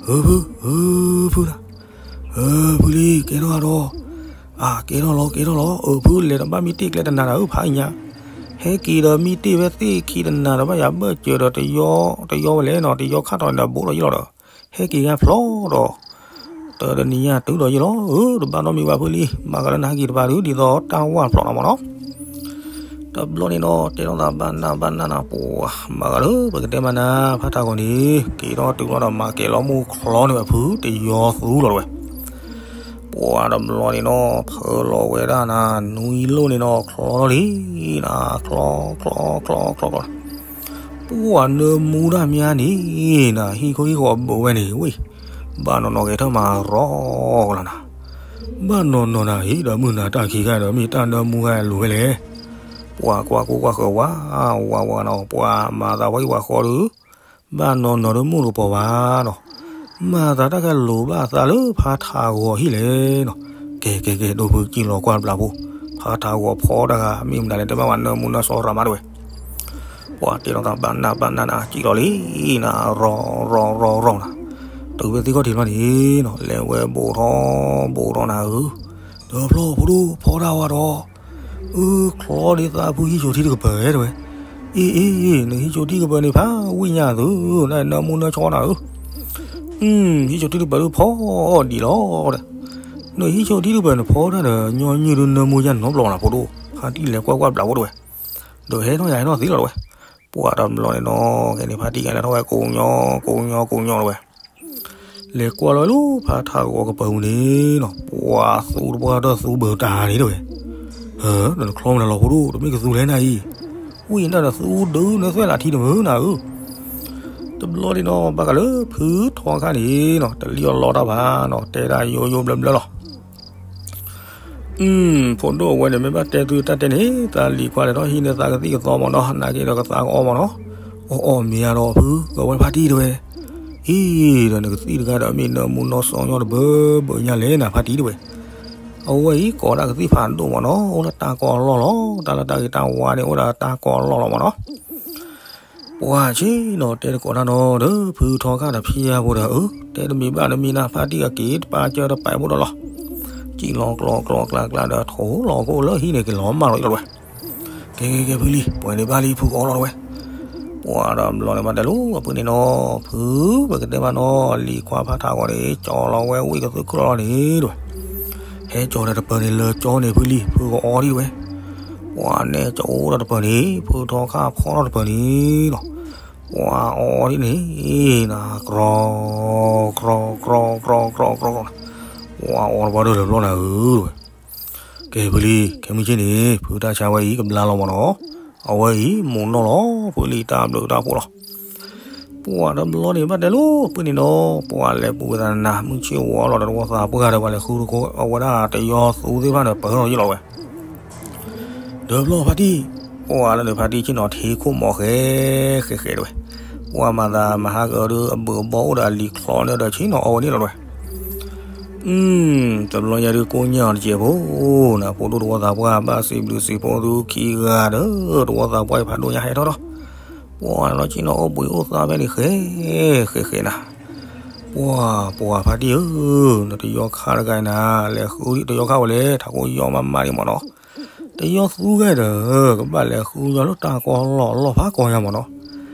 ဧၢဖု ဧၢဖုနၤ, ဧၢဖုလံ ကဲထီၣ်ဒီး, အကဲထီၣ်လီၤ ကဲထီၣ်လီၤ, အၢဖုလဲၤဒီးဘၣ်မံတ့ၢ်ကျဲတနၤဒီး အၢဖးညါ, ဟဲက့ၤဒီးမံတ့ၢ်ဝဲသ့ၣ်ခံတနၤဒီး ဘၣ်ယၤဘၢၣ်စၢၤဒီးတယီဝဲလဲၣ်နီၤ, တယီခၣ်ထီၣ်န့ၣ်ဒီးဘူးထီၣ်ယံၤလီၤဒီး ဟဲက့ၤဂၤဖျီဒီး တနံၤညါတုၤဒီးယံၤလီၤ, အၢ တဘၣ်နီတမံၤဘၣ်ဖုလံ, မၤဂၤလၢနဟဲက့ၤတပၤဒုး ဒ်သိးတၢ်ဝၢ်ဖျိးနၤမ့ၢ်နီၤ. တဘျီန့ၣ်ဒီး တဲထီၣ်သးဘၣ်နၢ်ဘၣ်နၢ်နၤ ပှၤ မၤဂၤလၢပကတဲမၤနၤ ဖးတၢ်ဂီၤန့ၣ် က့ၤထီၣ်တုၤလီၤဒီး မၤကဲၤလီၤမူချီန့ၢ်ဝဲဖုတယီသူလီၤတဝဲ ပှၤတဘျီန့ၣ်နီၤ ဖၢလီၤဝဲဒၣ်နၤ နွံလိၣ်န့ၣ်နီၤ ချီထီၣ်လံနၤ ချီ ချီ ချီ ချီ ချီ ပှၤနၢမူတၢ်မၠါန့ၣ်နၤ ဟံၣ်ခိၣ်ဟံၣ်ဃီအဘူးဝဲန့ၣ်ဝဲ, ပ ဘၣ်နီၢ်နီၢ်ကဲထၢၣ်မၤရီကလီၤနၤ, ဘၣ်နီၢ်နီၢ်နၤ ဟံၣ်ဒီးမုၢ်နၤတၢ်ခံဂၤဒီး မ့ၢ်တၢ်နၢမူဂၤလိၤဝဲလဲၣ်. ပှၤကွၢ်ကိၢ်ကွၢ်ဃၢၤဝါ, ဝါဝါနီၤ, ပှၤမၤသးဝဲဟံၣ်ဝါဃီဒီး ဘၣ်နီၢ်နီၢ်ဒီးမုၢ်တပီၤဘၣ်နီၤ, မၤသးတၢ်ခဲလိၤဘၣ်သးလၢဖါထးဂီၤဟံၣ်လဲၣ်နီၤ. ကဲကဲကဲ ဒိၣ်ဖုကံၢ်လီၤကွၢ်ဘျးဖိ, ဖါထးဂီၤဖီတၢ်ဂၤ မ့ၢ်မတၤလဲၣ် တဲဘၣ်ဝဲနၢမူနၢဆှီရၤမးတဝဲ ပှၤတဲလီၤသးဘၣ်နၢ်ဘၣ်နၢ်နၤ ကံၢ်လီၤလံနၤ ရီရီရီရီနၤ, တုၤဖဲသ့ၣ်ခီၣ်ထံးတဖၣ်န့ၣ်နီၤ လဲၤဝဲဘိးထီၣ်ဘိးထီၣ်နၤဧၢ, ဒီးဖျီဖိဒိၣ်ဖီတၢ်ဝါဒီး အၢ ချီဒ်သးဖုဟံၣ်ဆိးထံတကပၤဝဲတဝဲ, အ့အ့ နဟံၣ်ဆိးထံတကပၤန့ၣ် ဖးဝံၣ်ညါသု, နနၢမူနၢဆှီနၤဧၢ, ဟံၣ်ဆိးထံတကပၤဒုးဖီဒံးလီၤ, နဟံၣ်ဆိးထံတကပၤန့ၣ်ဖီတၢ်ဒီး ညီနုၢ်ဒုးနၢမူယါနီတဘျီနၤဖိဒိၣ်, ဖါတံၢ်လဲၤကွၢ်ကွၢ်ဘျးဖိတဝဲ, ဒီးဟဲထီၣ်ယၤဟဲထီၣ်သ့လီၤတဝဲ, ပှၤတဘျီန့ၣ်နီၤ ခဲန့ၣ်ဖါတံၢ်ကလဲၤထီၣ်ဝဲကိးညီကိးညီကိးညီတဝဲ လဲၤကွၢ်လီၤဝဲလၢဖါထးဂီၤကပၤပူၤန့ၣ်နီၤ ပှၤသူတပှၢ်တၢ်သူဘၢတၢ်န့ၣ်တဝဲ, ဟၢ နချီမနုၤလီၤဖိဒိၣ် တမ့ၢ်ကသူလဲၣ်နၤအံၤ, ဝံၣ်နၢ်ဒီးသူဒုးနသွဲၣ်လးထံတမုာ်နၤဧၢ, တဘျီန့ၣ်နီၤ ဘၣ်ဃးလၢဖုထီခါန့ၣ်နီၤ တလံၣ်အီၣ်လီတၢ်ဘၣ်နီၤ တဲဒၣ်ယိယိဘျၢဘျၢလီၤ ဖိဒိၣ်အဝဲန့ၣ် မ့ၢ်ဘၣ်တဲသုတၢ်တဲန့ၣ် သးလံၤခွါလဲၤထီၣ်ဟံးန့ၢ်သးကသံၣ်ကသီမ့ၢ်နီၤ နာ်က့ဒီးကသးကအီမ့ၢ်နီၤ, အီၣ်အီၣ်မ့ၤအါဒီးဖု ကဝဲဖါတံၢ်တဝဲ, အံၤ ဒီးနကသံၣ်တဂၤဒီးမ့ၢ်နၢမူနီၢ်စီညီတဘၢဘၢညါလဲၣ်နၤဖါတံၢ်တဝဲ, အဝဲအံၤကိးဒၣ်ကသံၣ်ဖးဒိၣ်မ့ၢ်နီၤ အိၣ်လၢတၢ်ကီလီၢ်လီၤ တၢ်လၢတၢ်ဂ့ၤတၢ်ဝါန့ၣ် အိၣ်ဒီးတၢ်ကီလီၢ်လီၤမ့ၢ်နီၤ ပှၤဆ့ၣ်နီၤတဲတကိးတၢ်နီၤ ဒီးဖုထီခါတဖံးယၤဖိဒီး အၢ တဲတမံၤဘၣ်တမံၤနၤ ဖါတံၢ်အက့ၤတပာ်စၢၤတပာ်ဖိဒီးလီၤ, စံၣ်လီၤကျီကျီကျါကျါဒီး ထိၣ်လီၤခိၣ်လၢဟံးန့ၢ်က့ၤလီၤမၢ်လီၤလီၤဝဲ, ကဲကဲကဲဖုလံ ပှဲၤန့ၣ်ဘၣ်လံ ဖုကအီလီၤတဝဲ, ပှၤဒီးဘျီန့ၣ်ဘၣ်တဲလိာ်အဖုန့ၣ်နီၤ ဖု ပကတဲဘၣ်နီၤ လံၤခွါဖးထးဂီၤန့ၣ် ကၠီလီၤဝဲဝံၣ်ကသုးခုၣ်လီၤလီၤန့ၣ်တဝဲ ဟဲကၠီဒီးတပၢၤန့ၣ် လၢကၠီန့ၣ်ဖုလံ ဖုကအီဒံးဝဲ, ပှၤနဲကၠီအိၣ်ဒီးတပၢၤန့ၣ် ဖုထီခါဖီထီၣ်တပၢၤန့ၣ်နီၤ, ပှၤအီဒံးန့ၣ် နၤ ကြီ ကြီ ကြီ ကြီ ကြီ ကြီ ပှၤအီတဘျီဒီးလၢဘျီနၤဧၢဝဲ, ကဲဖုလံ ခဲမုၢ်ဆ့ၣ်န့ၣ် ဖုတၢ်ဆါဝဲအံၤကဘျါလီၤမ့ၢ်နီၤ, အဝဲအံၤမိၢ်နီၢ်လီၤ ဖုလံတၢ်ဘျုးတၢ်ဖှိၣ်လီၤ ပှၤတဘျီန့ၣ်ဘၣ်တဲလိာ်ဖုန့ၣ်နီၤ ပှၤလဲၤပူၤဝဲသးနၤ မုၢ်ဆ့ၣ်ဝီလီၤဒီးတဝီသးပှၢ်ဒီးပှၤလဲၤဃုတကိး အဝဲဒၣ်တယီသူသ့ၣ်တဖၣ်န့ၣ် ပၢၢ်ထီၣ်ယ့ၢ်လီၤဝဲ, ဒီးဘျီဖါတံၢ် ပှၤလၢဒီးဖါတံၢ်ဆ့ၣ်နီၤထံခိၣ်မီၤဃဲဃဲဃဲတဝဲ, ပှၤမၤသးမၤဟးကဒီးအဘုးအဘီအိၣ်ဒီးအလံၤချီန့ၣ်ဒီးဆ့ၣ်နီၤအီဝဲန့ၣ်လီၤတဝဲ တဘျီညါဒုးကိၣ်ညါအီၤတစဲးဖိ, နဖိဒိၣ်တဝီသးပှၢ်ဘၣ်စံးဘျုးစံးဖှိၣ်သုခံဂၤဒီး တဝီသးပှၢ်အံၤဖးဒိၣ်ညါဟဲထီၣ်ဒီး, ပှၤလီၤဆ့ၣ်နီၤအိၣ်ဘှံးအိၣ်သါဖဲန့ၣ်ဃဲ, ဃဲဃဲနၤ, ပှၤပှၤဖါတံၢ်ဧၢ, နတယီခါတဂၤနၤ, လဲၤဃုတယီခါဝဲလဲၣ်, ထးခိၣ်ယီမးမးဒံးမ့ၢ်နီၤ, တယီသူဂၤဒီး, ကဘၣ်လဲၤဃုယီလၢတၢ်ကီလီၢ်လီၢ်ဖးကီညါမ့ၢ်နီၤ,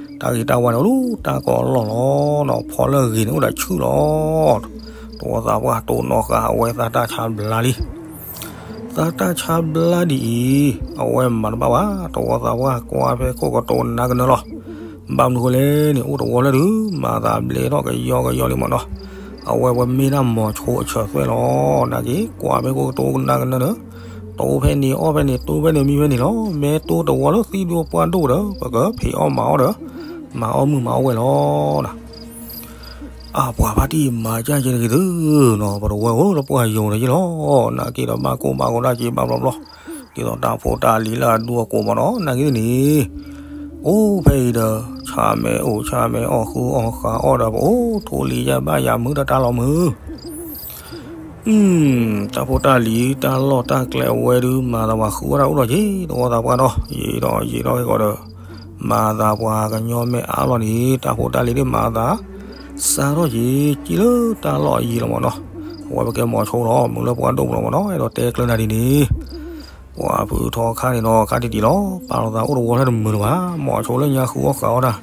တၢ်ဂ့ၤတၢ်ဝါန့ၣ်အိၣ်လၢတၢ်ကီလီၢ်လီၤနီၤ, ဖီလၢဂ့ၤန့ၣ်အိၣ်ဒီးဆူၣ်လီၤ တဝီသးပှၢ်တိၢ်နီၣ်ဃာ်အဝဲသးတၢ်ဆါဘျါလံ, သးတၢ်ဆါဘျါဒ်အံၤ, အဝဲမၤတဘၣ်ဘၣ်, တဝီသးပှၢ်ကွၢ်ဖဲခိၣ်ကတိၤနၤကနၢလီၤ, ဘၣ်မနုၤဃိလဲၣ်န့ၣ် အိၣ်တဝီလၢဒုး မၤသးဘျဲထီၣ်ကယီကယီလံမ့ၢ်နီၤ, အဝဲပမ့ၢ်ဒၣ်မီၤဆိအဆၢသွဲၣ်လီၤ, နာ်က့ ကွၢ်ဖဲခိၣ်ကတိၤနၤကနၢဒီး, တိၢ်ဖဲန့ၣ်အီၣ်ဖဲန့ၣ် တိၢ်ဖဲန့ၣ်မံဖဲန့ၣ်လီၤ, မ့ၢ်တိၢ်တဝီလၢသံဒိၣ်ပှၢ်ဒိၣ်ဒီး ပကဖံးအီၣ်မၤအီၣ်ဒီး, မၤအီၣ်မုၢ်မၤအီၣ်ဝဲၢ်လီၤ အပှၤဖါတံၢ်မၤကၢ်ကဲတဂ့ၤသုနီၤ, ပတဝဲအိၣ်လၢပှၢ်ယိာ်ဒီးယ့ၢ်လီၤ, နာ်က့ဒီးဘၣ်ကိၢ်ဘၣ်ဂီၤဒၣ်က့ဘၣ်ဘျီဘျီ, ဒ်သိးတၢ်ဖိတၢ်လံၤလၢအဒူအကိးမ့ၢ်နီၤ, နာ်က့န့ၣ်, အိၣ်ဖဲအံၤဒီး, ဆါမဲာ်အိၣ်ဆါမဲာ်အီၣ်ဃုအီၣ်ဃာ်အီၣ်ဒီး ပအိၣ်ထိလံၤယဲၢ်ဘၣ်ယၤမုၢ်တၢ်တၢ်လီၤမုၢ် တၢ်ဖိတၢ်လံၤ တၢ်လီၢ်တၢ်ကျဲအဝဲဒုး မၤသးပှၤဃုဝဲဒၣ်အိၣ်ဒီးက့ၤ တဝီသးပှၢ်ဒီး ယံာ်ဒီးယံာ်ဒီးက့ၤကီးဒီး မၤသးပှၤကညီမဲာ်အါလီၤန့ၣ် တၢ်ဖိတၢ်လံၤဒ်မၤသး စးထီၣ်က့ၤ က့ၤလၢတၢ်လီၢ်အယံၤလီၤမ့ၢ်နီၤ, အဝဲပကဲမီၤဆိလီၤ မုၢ်လၢပှၢ်ဒိၣ်ပူၤလီၤမ့ၢ်နီၤ, အဲၣ်ဒိးတဲကျၢၤနၤဒ်န့ၣ် ပှၤဖုထီခါန့ၣ်နီၤ ခါတံၢ်တံၢ်လီၤ ပာ်လီၤသးအိၣ်တဝီလၢတမုာ်လၢၤဘၣ်, မီၤဆိလၢညါဃုအီၣ်ဃာ်အီၣ်တၢ်, ဒ်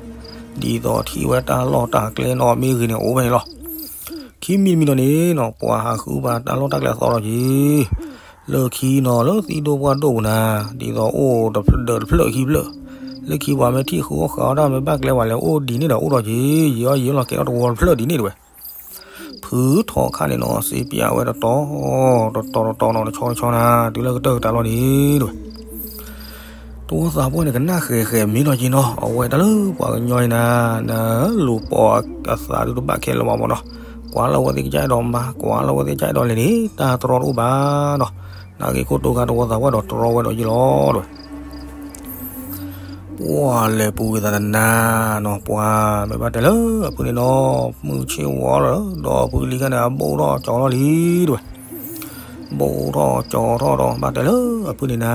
သိးထံၣ်ဝဲတၢ်လီၢ်တၢ်ကျဲနီၤ မ့ၢ်ဂ့ၤန့ၣ်အိၣ်ဖဲန့ၣ်လီၤ. ခံမံၤတမံၤဒီးန့ၣ်နီၤ ပှၤဟးဃုပှၤတၢ်လီၢ်တၢ်ကျဲအသီထီၣ်က့ၤ, လၢခံနီၤ လၢသံဒိၣ်ပှၢ်ဒိၣ်ပူၤနၤ, ဒ်သိးအိၣ်တဖျၢၣ်ဒီးတဖျၢၣ်ခံဖျၢၣ်, လၢခံပှၤမ့ၢ်ထံၣ်ဃုအီၣ်ဃာ်အီၣ်တၢ် မ့ၢ်ဘၣ်ကျဲဝဲလဲၣ် အိၣ်ဒ်န့ၣ်ဒီးအိၣ်ထီၣ်က့ၤ, ယံာ်အီၣ်ယံာ်အီၣ်လီၤကဲထီၣ်တဝီတဖျၢၣ်ဒ်န့ၣ်တဝဲ ဖုထီခါန့ၣ်နီၤ စ့ပၠးဝဲတတီၤ, တတီၤတတီၤနီၤ တဆီတဆီနၤ တုၤလၢကတၢၢ်ကတၢၢ်လီၤန့ၣ်တဝဲ တဝီသးပှၢ်န့ၣ် ကနၣ်ဃဲၤဃဲၤမ့ၢ်လီၤက့ၤနီၤ, အဝဲတၢ်လၢပှၤကညီအံၤနၤ, နလူၤပိာ်အသးဒုးတဘၣ်ခဲလၢာ်ဘၣ်မ့ၢ်နီၤ, ကွၢ်လၢအဝဲသ့ၣ်ကစၢ်အဲၣ်ဒိးမၤ ကွၢ်လၢအဝဲသ့ၣ်ကစၢ်အဲၣ်ဒိးလဲၤန့ၣ် တၢ်တြီတအိၣ်ဘၣ်နီၤ. နာ်က့ခိၣ်တိခါတဝီသးပှၢ်ဒီးတြီဝဲဒီးယ့ၢ်လီၤတဲဝဲ. ပှၤလဲၤပူၤကွံာ်သးတနၤနီၤ ပှၤမ့ၢ်ဘၣ်တဲလၢအဖုန့ၣ်နီၤ မုၢ်ဆ့ၣ်ဝီလီၤ ဒီးဖုလံၤခါန့ၣ် အဘိၣ်ထီၣ်ကၠီထီၣ်လံတဲဝဲ. ဘိၣ်ထီၣ်ကၠီထီၣ်ဒီး ဘၣ်တဲလၢအဖုန့ၣ်နၤ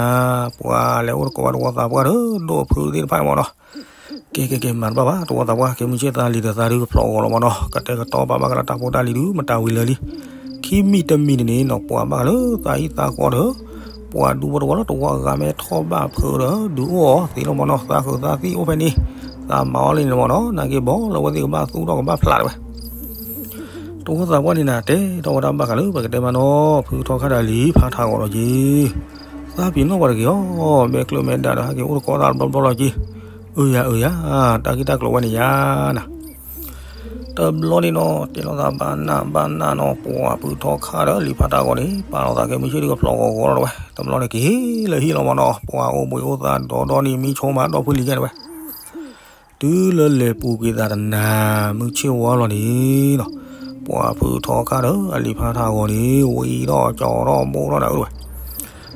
ပှၤလဲၤအိၣ်တကိးဘၣ်တဝီသးပှၢ်ဒီး ဒိၣ်ဖုသ့ၣ်တဖၣ်မ့ၢ်နီၤ. ကဲကဲကဲ မၤတဘၣ်ဘၣ် တဝီသးပှၢ် က့ၤမုၢ်ဆ့ၣ်သးလံၤဒီးသးဒုးကဖျိးဂီၤလီၤမ့ၢ်နီၤ ကတဲာ်ကတီၤပာ်ဘၣ်ဃးလၢတၢ်ဖိတၢ်လံၤဒုး မတၤဝံၤလၢာ်လံ. ခံမံၤတမံၤန့ၣ်န့ၣ်နီၤ ပှၤဘၣ်ဃးလၢသးဟံၣ်သးဃီဒီး ပှၤဒူဖိတဝီလၢတဝီဂၤမ့ၢ်ထီၣ်ဘၣ်ဖုးဒီး ဒုးအိၣ်အီၤသ့လီၤမ့ၢ်နီၤ သးဃုာ်သးသံအိၣ်ဖဲန့ၣ် သးမၤအီၤလံန့ၣ်မ့ၢ်နီၤ နာ်က့ဘီလၢအဝဲသ့ၣ်ကဘၣ်သူၣ်ထီၣ်ကဘၣ်ဖျးတဲဝဲ. တဝီသးပှၢ်န့ၣ်နၤ တဲထီၣ်ဝဲဒၣ်ဘၣ်ဃးလၢပကတဲမ့ၢ်နီၤ ဖုထီခါဒီးလံၤဖးထးဂီၤလီၤက့ၤ သးပ့ၤနီၣ်ပှၤတဂ့ၤအီၤ ဘဲကျိၣ်မဲဒၣ်ဒီး ဟဲက့ၤအိၣ်တကိးသးတဘျီဘျီလီၤက့ၤ အၢယၤအၢယၤ တၢ်ဂ့ၢ်တၢ်ကျိၤဝဲန့ၣ်ယၤနၤ တဘျီန့ၣ်နီၤ တဲလိာ်သးဘၣ်နၢ်ဘၣ်နၢ်နီၤ ပှၤဖုထီခါဒီးလံၤဖးထးဂီၤန့ၣ် ပာ်လီၤသးက့ၤမုၢ်ဆ့ၣ်ဒုးကဖျိးဂီၤဂီၤလီၤတဲဝဲ. တဘျီန့ၣ်က့ၤလၢဟံၣ်လီၤမ့ၢ်နီၤ ပှၤအိၣ်ဘှံးအိၣ်သါဒီဒီနံၤမံဆိမး ဒီဖုလံၤခါတဲဝဲ တုၤလၢလဲၤပူၤကွံာ်သးတနၤ မုၢ်ဆ့ၣ်ဝီလီၤန့ၣ်နီၤ ပှၤဖုထီခါဒီးအလံၤဖးထးဂီၤန့ၣ် ဝံၤဒီးကၠီထီၣ်ဘိၣ်ထီၣ်နၤအၢတဲဝဲ.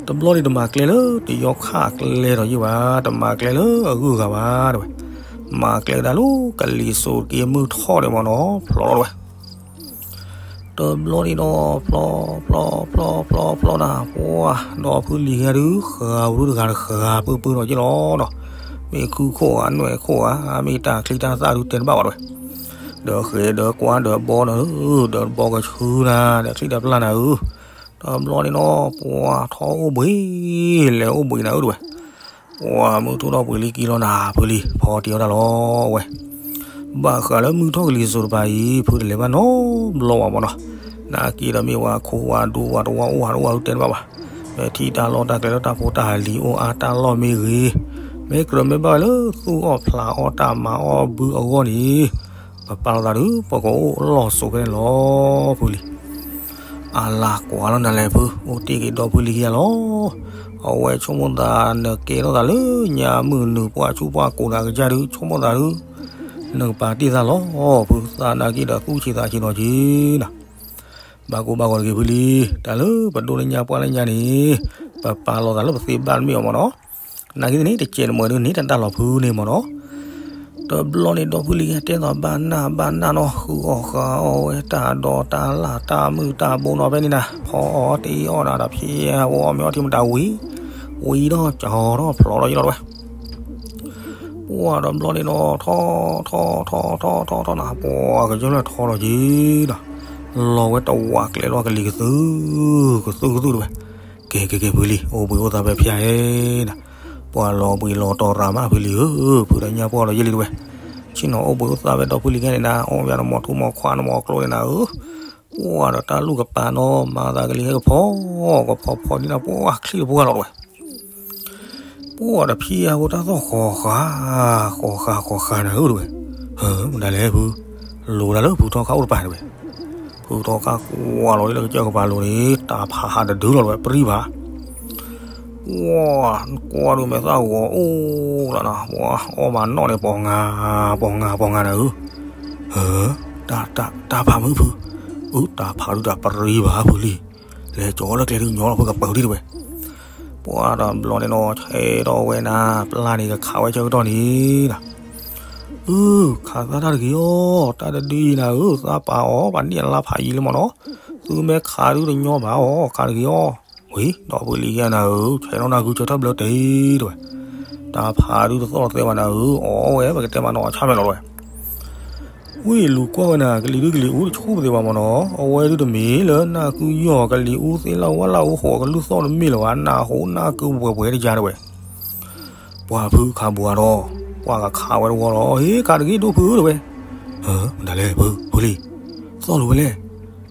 တဘျီန့ၣ်တမၤကျဲလၢတယီခါကျဲဒီးယ့ၢ်ဘၣ် တမၤကျဲလၢအဂုၤအဂၤဘၣ်တဲဝဲ. မၤကျဲကဒါလၢကလံၤစိးက့ၤမုၢ်ထီၣ်ဒံးမ့ၢ်နီၤ ဖျိးလီၤတဲဝဲ. တဘျီန့ၣ်ဒီး ဖျိဖျိဖျိဖျိဖျိနၤ ပှၤဒီဖုလံၤခါဒုး ဃၤပူၤဒုးတဂၤတဃၤပၢပၢဒီးယ့ၢ်လီၤနီၤ. မ့ၢ်ခုခိၣ်ဧါ နွဲၣ်ခိၣ်ဧါ မ့ၢ်တၢ်ချံတၢ်သၣ်ဒုးတဲတဘၣ်ဘၣ်တဲဝဲ. ဒီးဃဲၤဒီးကွၢ်ဒီးဘီနၤဧၢ ဒီးဘီကဆူနၤ ဒီးချံဒီးပျၢ်နၤဧၢ. တဘျီန့ၣ်နီၤ ပှၤထီၣ်အိၣ်ဘှံး လဲၤအိၣ်ဘှံးနၤအၢတဲဝဲ. ပှၤမုၢ်ထူၣ်ထီၣ်ဘှံးလံက့ၤလီၤနၤ ဖုလံၤ ဖီတ့ၢ်အီၣ်တၢ်လီၤဝဲ. ဘၣ်ဃးလၢမုၢ်ထီၣ်ကလံၤစိးတပၤအံၤ ဖုတလဲၤဘၣ်နီတဘျီဘၣ်မ့ၢ်နီၤ. နာ်က့ဒီးမ့ၢ်ဝဲခိၣ်ဝဲဒူဝဲတဝီအိၣ်ဝဲတအိၣ်ဝဲဒုးတဲတဘၣ်ဘၣ်. မ့ၢ်ထံၣ်တၢ်လီၢ်တၢ်ကျဲလၢတၢ်ဖိတၢ်လံၤအိၣ်အါတၢ်လီၢ်မ့ၢ်ဂ့ၤ, မ့ၢ်ကြၢးမ့ၢ်ဘၣ်ဝဲလၢသူၣ်အီၣ်ဖျးအီၣ်တၢ်မၤအီၣ်ဘုအဂီၢ်န့ၣ်, ပပာ်လီၤသးဒုး ပကအိၣ်လီၢ်စိၤဖဲန့ၣ်လီၤ ဖုလံၤ. အလၤကွၢ်လီၤနၤလဲၣ်ဖု, အိၣ်တ့ၢ်က့ၤဒီဖုလံၤခံဂၤလီၤ. အဝဲဆိကမိၣ်သးနကဲထီၣ်သးလၢညါမုၢ်နုာ်ပှၢ်ဆူပှၢ်ကိးဂၤကစၢ်ဒုး ဆိကမိၣ်သးဒုး နကပာ်တ့ၢ်သးလီၤ. ဖုသးနာ်က့ဒီးသူၣ်ဆံးသးဆံးနီၤက့ၤနၤ. ဘၣ်ကိၢ်ဘၣ်ဂီၤတဂ့ၤဖုလံၤ, တၢ်လၢပဒိၣ်လၢညါပှၢ်လၢညါန့ၣ် ပပာ်လီၤသးလၢပသ့ဘၣ်တမ့ၢ်အီၤမ့ၢ်နီၤ. နာ်က့န့ၣ် တကဲးတမှဲၤဒုးန့ၢ်တၢ်တၢ်လီၤဖုန့ၣ်မ့ၢ်နီၤ. တဘျီန့ၣ်ဒီဖုလံၤကတဲသးဘၣ်နၢ်ဘၣ်နၢ်နီၤ, ဃုအီၣ်ဃုအီၣ်ဝဲတၢ်ဒီးတၢ်လၢ်တၢ်မုၢ်တၢ်ဘိနီၤဖဲန့ၣ်နၤ, ဖီအီၣ်တ့အီၣ်နၤဒီး ဖျဲးဝဲအီၣ်မ့ၤအီထံမတၤဝံၤ, ဝံၤဒီးကၠီထီၣ်ဖျိးထီၣ်ယ့ၢ်လီၤတဲဝဲ. ပှၢ်တဘျီန့ၣ်ဒီး ထီၣ်ထီၣ်ထီၣ်ထီၣ်ထီၣ်ထီၣ်နၤ, ပှၢ်ကညီလၢထီၣ်ထီၣ်က့ၤနၤ, လီၤဝဲတဝးကျဲလီၤကလံၤကသုၣ်ကသုၣ်ကသုၣ်တဲဝဲ. ကဲကဲကဲဖုလံၤ, အိၣ်ဘှံးအိၣ်သါဖဲဖျါဧဲနၤ, ပှၤလီၤဘှံးလီၤတီၤရၤမးဖုလံၤဧၢ, ဖုဒီးညါပှၢ်ဒီးယ့ၢ်လံတဲဝဲ. ဆ့ၣ်နီၤအိၣ်ဘှံးအိၣ်သါဖဲဒီဖုလံၤခဲန့ၣ်နၤ, အီၣ်ဝဲနမီၤထူမီၤခွါနမီၤကျိန့ၣ်နၤဧၢ. ပှၢ်ဒီးတၢ်လူၢ်ကပၤနီၤ, မၤသးကလံၤဟဲကဖီ, ကဖီဖီန့ၣ်နၤ, ပှၢ်ချံၣ်တပှၢ်လီၤတဲဝဲ. ပှၢ်ဒီးဖံအဃိတၢ်သီၣ်ဃီၤဃာ်, ဃီၤဃာ်ဃီၤဃာ်နၤဧၢတဲဝဲ. ဟၢ မတၤလဲၣ်ဖု, လိၤတၢ်လၢဖုထီခါအိၣ်တပၤတဲဝဲ. ဖုထီခါကွၢ်လီၤလၢကစၢၢ်ကပၤလိၤန့ၣ် တၢ်ဖးဟးတဒုလီၤတဲဝဲ ပြံဘၣ်. ပှၢ်ကွၢ်ဒုးမဲာ်သၣ်ဂီၤအိၣ်လီၤနၤ, ပှၢ်အီၣ်မၤနီၣ်န့ၣ် ပီၤငါ, ပီၤငါ, ပီၤငါနၤဧၢ. ဟၢ တၢ်, တၢ်ဖးမုၢ်ဖု, အု တၢ်ဖးဒုးတၢ်ပြံဘၣ်ဖုလံၤ, လဲၤကၠီလၢကျဲဒုးညီလီၤဖုကပၢၤဒံးတဲဝဲ. ပှၢ်တဘျီန့ၣ်နီၤ, ဆဲးထီၣ်ဝဲနၤ, ပျၢ်န့ၣ်ကခးဝဲဆၢကတီၢ်န့ၣ်နၤ. အု ခးသးတၢ်တဂ့ၤအီၤ, တၢ်တဒုအံၤနၤဧၢ, သးပာ်အီၤ, ပှၤန့ၢ်အလါဖးယံၤလံမ့ၢ်နီၤ. သုမ့ၢ်ခးဒုးတညီဘၣ်အီၤ, ခးတဂ့ၤအီၤ. ဝံၤ ဒီဖုလံၤယဲနၤဧၢ, ဆဲးထီၣ်နၢ်ကုဆၢထၢၣ်ဘျၢတဲတဲဝဲ. တၢ်ဖးဒုးတသီၣ်တသဲဘၣ်နၤဧၢ, အီၣ်ဝဲပကတဲမးနီၤ, အဆၣ်မဲာ်လီၤတဲဝဲ. ဝံၤလူၤကွၢ်ဝဲနၤ, ကလံၤဒုးကလံၤအူတဆူၣ်ပသ့ဘၣ်မ့ၢ်နီၤ, အဝဲဒုးတမ့ၢ်လၢနၢ်ကုယီၢ်ကလံၤအူသ့လၢဝဲလၢအူဃိး ကလုၢ်သီၣ်တမ့ၢ်လၢၤဘၣ်, နၢ်ဟူနၢ်ကုပှဲၤပှဲၤတယါတဲဝဲ. ပှၢ်ဖုခးဘူးဒီး, ပှၢ်ကခးဝဲတဝီဒီး, ဟ့ ခးတဂ့ၤဒိၣ်ဖုတဲဝဲ. ဟၢ မတၤလဲၣ်ဖု, ဖုလံၤ, သီၣ်လိၤဖဲလဲၣ်.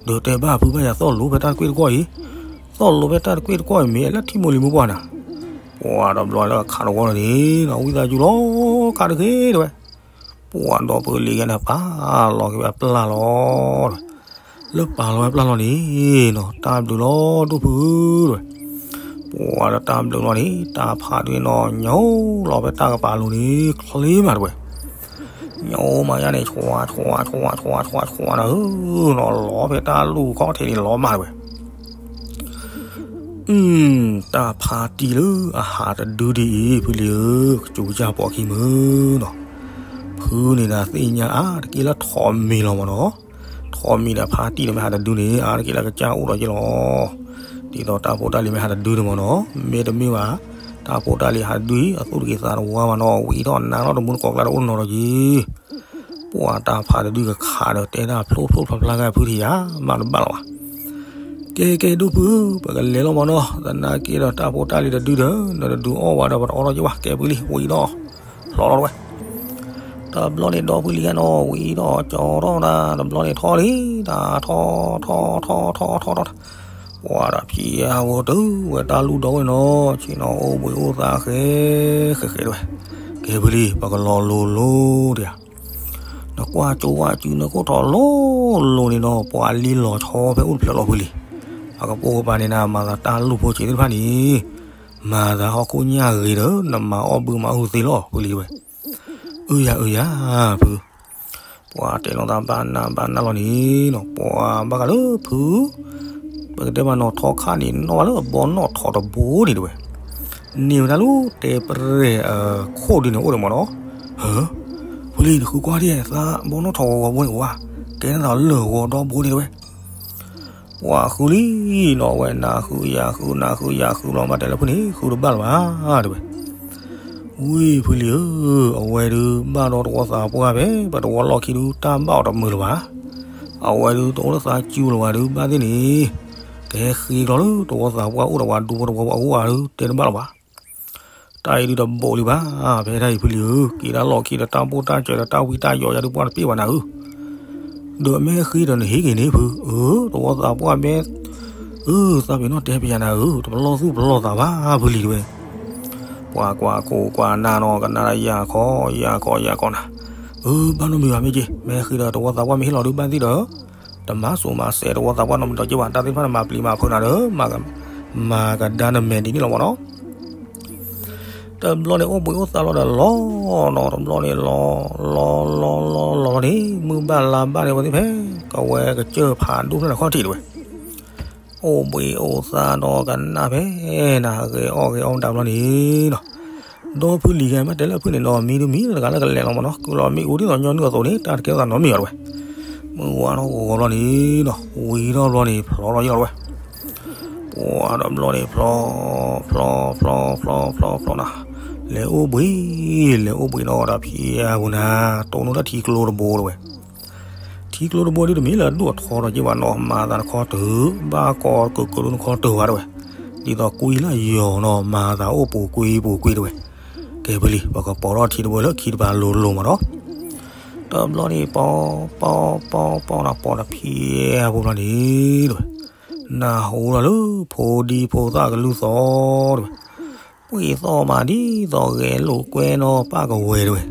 ဒီးတဲဘၣ်ဖုဘၣ်ယၤ သီၣ်လိၤဖဲတၢ်တကွ့ၢ်တကွီၢ်အံၤ, သီၣ်လိၤဖဲတၢ်တကွ့ၢ်တကွီၢ်အံၤ မ့ၢ်လၢထံမိၢ်လံၤမိၢ်ပှၢ်နၤ. ပှၢ်တဘျီလၢခးတဝီန့ၣ်, ဝံသးစူၤလီၤ, ခးတဂ့ၤတဲဝဲ. ပှၢ်ဒီဖုလံၤယဲန့ၣ် ပာ်လီၤက့ၤဝဲပျၢ်လီၤ. လၢပာ်လီၤဝဲပျၢ်လီၤန့ၣ်နီၤ, တၢ်ဘျုးလီၤဒိၣ်ဖုတဲဝဲ. ပှၢ်ဒီးတၢ်ဘျုးလီၤန့ၣ်, တၢ်ဖးဒုးန့ၣ်နီၤ, ညိလီၤဖဲတၢ်ကပၤလိၤန့ၣ် ချ့မးတဲဝဲ. ညိမၤယါန့ၣ် ဆှးဆှးဆှးဆှးဆှးဆှးနၤဧၢ, နီၤလီၤဖဲတၢ်လူၢ်ခီၣ်ထံးန့ၣ်လီၤမၢ်တဝဲ. တၢ်ဖါတံၢ်လၢအဟးတဒုဒ်အံၤ ဖုလံၤဧၢ, ကစူၤကစၢ်ပိာ်ခံမုၢ်နီၤ. ဖုန့ၣ်ဒၣ်သ့ၣ်ညါအါတက့ၢ်လၢထိးမံၤလီၤမၢ်နီၤ. ထိးမံၤဒီးဖါတံၢ်န့ၣ်မ့ၢ်ဟးတဒုန့ၣ် အါတက့ၢ်လၢကစၢ်အိၣ်ဒီးက့လီၤ. ဒ်သိးတၢ်ဖိတၢ်လံၤမ့ၢ်ဟးတဒုန့ၣ်မၢ်နီၤ, မ့တမ့ၢ်ဘၣ် တၢ်ဖိတၢ်လံၤဟးတဒုအံၤ အသူၣ်တက့ၤသးတဝါဘၣ်နီၤ, ဝံၤထီၣ်နါထီၣ်တမူတကိးကျါတအိၣ်နီၤဒီးက့ၤ ပှၤတၢ်ဖါတဒုကခးဒီးတဲဒၣ်ဖျိဖျိဖျါဖျါဂၤဖုထံၣ်ယၤ မၤတဘၣ်လီၤဘၣ်. ကဲကဲဒိၣ်ဖု, ပကလဲၤလီၤမၢ်နီၤ, သနာ်က့ဒီးတၢ်ဖိတၢ်လံၤတဒုဒီး နတဒုအီၣ်ဝဲဒီးပတအီၣ်ထီၣ်က့ၤဘၣ်, ကဲဖုလံၤ ဝံၤဒီး ဖျိလီၤတဝဲ. တဘျီန့ၣ်ဒီဖုလံၤဂၤနီၤ ဝံၤဒီးကၠီထီၣ်ဒၣ်, တဘျီန့ၣ်ထီၣ်လံ, တၢ်ထီၣ်ထီၣ်ထီၣ်ထီၣ်ထီၣ်ထီၣ်, ပှၤဒီးဖံးအဝဲတုၤဝဲတၢ်လူၢ်ဒီဝဲနီၤ, ဆ့ၣ်နီၤအိၣ်ဘှံးအိၣ်သါဃဲဃဲဃဲတဝဲ. ကဲဖုလံၤ ပကလီၤလိၤလိၤဒံးဧါ. နကွၢ်ကၠိဝဲစုနခိၣ်ထီၣ်လိၤလိၤန့ၣ်နီၤ, ပှၤလံလီၤဆီဖဲအိၣ်တဖျၢၣ်လီၤဖုလံၤ. အကပိာ်ကပၤန့ၣ်နၤ မၤသးတၢ်လူၢ်ဖိစ့သ့ၣ်တဖၣ်န့ၣ် မၤသးဟီၣ်ခိၣ်ညၣ်ဂ့ၤဒီး နမၤအီၣ်ဘုမၤအုၣ်သ့လီၤဖုလံၤတဝဲ. အုယၤအုယၤဖု, ပှၤတဲလိာ်သးဘၣ်နၢ်ဘၣ်နၢ်လီၤန့ၣ်နီၤ, ပှၤဘၣ်ဃးလၢဖု ပကတဲမ့ၢ်နီၤ ထီခါန့ၣ် နီၣ်ဘၣ်လၢအဘီနီၣ်ထိးတဘိန့ၣ်တဝဲ, န့ၢ်ဝဲဒၣ်လၢတဲပရဲၣ်အခိၣ်ဒုန့ၣ်အိၣ်ဒီးမ့ၢ်နီၤ. ဟၢ, ဖုလံၤ နဃုကွၢ်ဒ်သးဘီနီၣ်ထိးဂီၤဂီၤဘိန့ၣ်ဝဲ, ကဲနသးလၢာ်ဂီၤဒီဘိန့ၣ်တဝဲ. ပှၤဃုလံနီၤဝဲ နၤဃုယၤဃု နၤဃုယၤဃုလီၤ မ့ၢ်တဲလၢဖုန့ၣ် ဃုတဘၣ်လၢၤဘၣ်တဝဲ. ဝံၤဖုလံၤဧၢ, အဝဲဒုးဘၣ်ဒီးတဝီသးပှၢ်ဖဲ ပတဝီလီၢ်ခံဒုး တၢ်ဘၣ်အီၤတမုာ်လၢၤဘၣ်. အဝဲဒုးတအိၣ်လၢသးစုလၢၤဘၣ်ဒုး ဘၣ်သ့ၣ်န့ၣ် ကဟဲဃ့ကျီလၢတဝီသးပှၢ်အိၣ်ဒီးပှၤဒူဖိတဝီဖိအဂီၢ်ဧါဒုး တဲတဘၣ်လၢၤဘၣ်. တၢ်အံၤဒုးတဘိးလံဘၣ်, ဖဲတၢ်အံၤဖုလံၤဧၢ, က့ၤတၢ်လီၢ်ခံဒီးတၢ်ဘူၣ်တၢ်စၢၤဒီးတၢ်ဝံတၢ်ယိးယၤဒုး ပှၢ်တပ့ၢ်ဘၣ်နၤဧၢ. ဒီးမ့ၢ်ဃ့ဒီးနဟ့ၣ်က့ၤန့ၣ်ဖု, အၢ တဝီသးပှၢ်မ့ၢ် အၢ သးပ့ၤနီၣ်တဲပယၤနၤဧၢ, တပလီၢ်သူၣ်ပလီၢ်သးဘၣ်ဖုလံၤတဝဲ. ပှၤကွၢ်ခိၣ်ကွၢ်နၢ်နီၤ ကနၣ်ဒီးယၤခီယၤခီယၤခီနၤ, အၢ ဘၣ်နီတမံၤဘၣ်မ့ၢ်က့ၤ, မ့ၢ်ဃ့ဒီးတဝီသးပှၢ်မ့ၢ်ဟ့ၣ်လီၤဒုးဘၣ်သ့ၣ်ဒီး တမၤစိၤမၤစဲးတဝီသးပှၢ်နီတမံၤဒီးက့ၤဘၣ်, တၢ်သ့ၣ်တဖၣ်န့ၣ်မၤပျံၤမၤဖုးနၤဒီး မၤကဒါနမဲာ်ဒ်န့ၣ်လီၤမ့ၢ်နီၤ. တဘျီန့ၣ်အိၣ်ဘှံးအိၣ်သါလီၤဒီးလီၤနီၤ, တဘျီန့ၣ်လီၤ လီၤလီၤလီၤလီၤန့ၣ် မုၢ်ဘၣ်လါဘၣ်န့ၣ် အဝဲသ့ၣ်ဖဲ ကဝဲကစၢၢ်ဖးဒိၣ်ဖျၢၣ်န့ၣ်ခီၣ်ထံးတဝဲ. အိၣ်ဘှံးအိၣ်သါဒီးကနၣ်ဖဲ နၤဂဲၤအီၣ်ဂဲၤအီၣ်မတၤဘျီန့ၣ်နီၤ, ဒီဖုလံၤဂၤမ့ၢ်တဲလၢဖုန့ၣ်နီၤ မံၤတမံၤတဂၤလၢကလဲၤလီၤမ့ၢ်နီၤ, ကုၢ်လီၤမ့ၣ်အူဒ်သိးညီနုၢ်အသိးန့ၣ် တၢ်တကဲထီၣ်သးနီတမံၤအီၤတဝဲ. မုၢ်ဝါထီၣ်ဂီၤဘျီန့ၣ်နီၤ ဝံၤထီၣ်ဘျီန့ၣ် ဖျီထီၣ်ယ့ၢ်လီၤတဝဲ. ပှၤဒီးဘျီန့ၣ်ဖျီ ဖျီ ဖျီ ဖျီ ဖျီ ဖျီနၤ, လဲၤအိၣ်ဘှံး လဲၤအိၣ်ဘှံးနီၤဒီးဖံးအပူၤနၤ, တိၢ်နီၣ်တၢ်ထံကျိတဘိတဝဲ. ထံကျိတဘိဒ်တမ့ၢ်လၢအဒိၣ်အထီဒီးက့ၤဘၣ်နီၤ, မၤသးနခီတၢၢ်, ဘၣ်ကီကၢးကၢးဒိၣ်နခီတၢၢ်ဝဲတဝဲ. ဒ်သိးကွံလၢယီၤနီၤ မၤသးအိၣ်ပူၤကွံပူၤကွံတဝဲ. ကဲဖုလံၤ ပကပိာ်ထီၣ်ထံတဘိလၢခံတပၤလိၤလိၤမ့ၢ်နီၤ. တဘျီန့ၣ် ပီ ပီ ပီ ပီနၤ ပီတဖံးအပူၤဘျီန့ၣ်တဝဲ. နၢ်ဟူလီၤလၢဖိဒံဖိသၣ်ကလုၢ်သီတဝဲ. ပှ့ၤသီၣ်မးဒ်သိးဂဲၤလိာ်ကွဲနီၤပၢ်ကဝဲၤတဝဲ.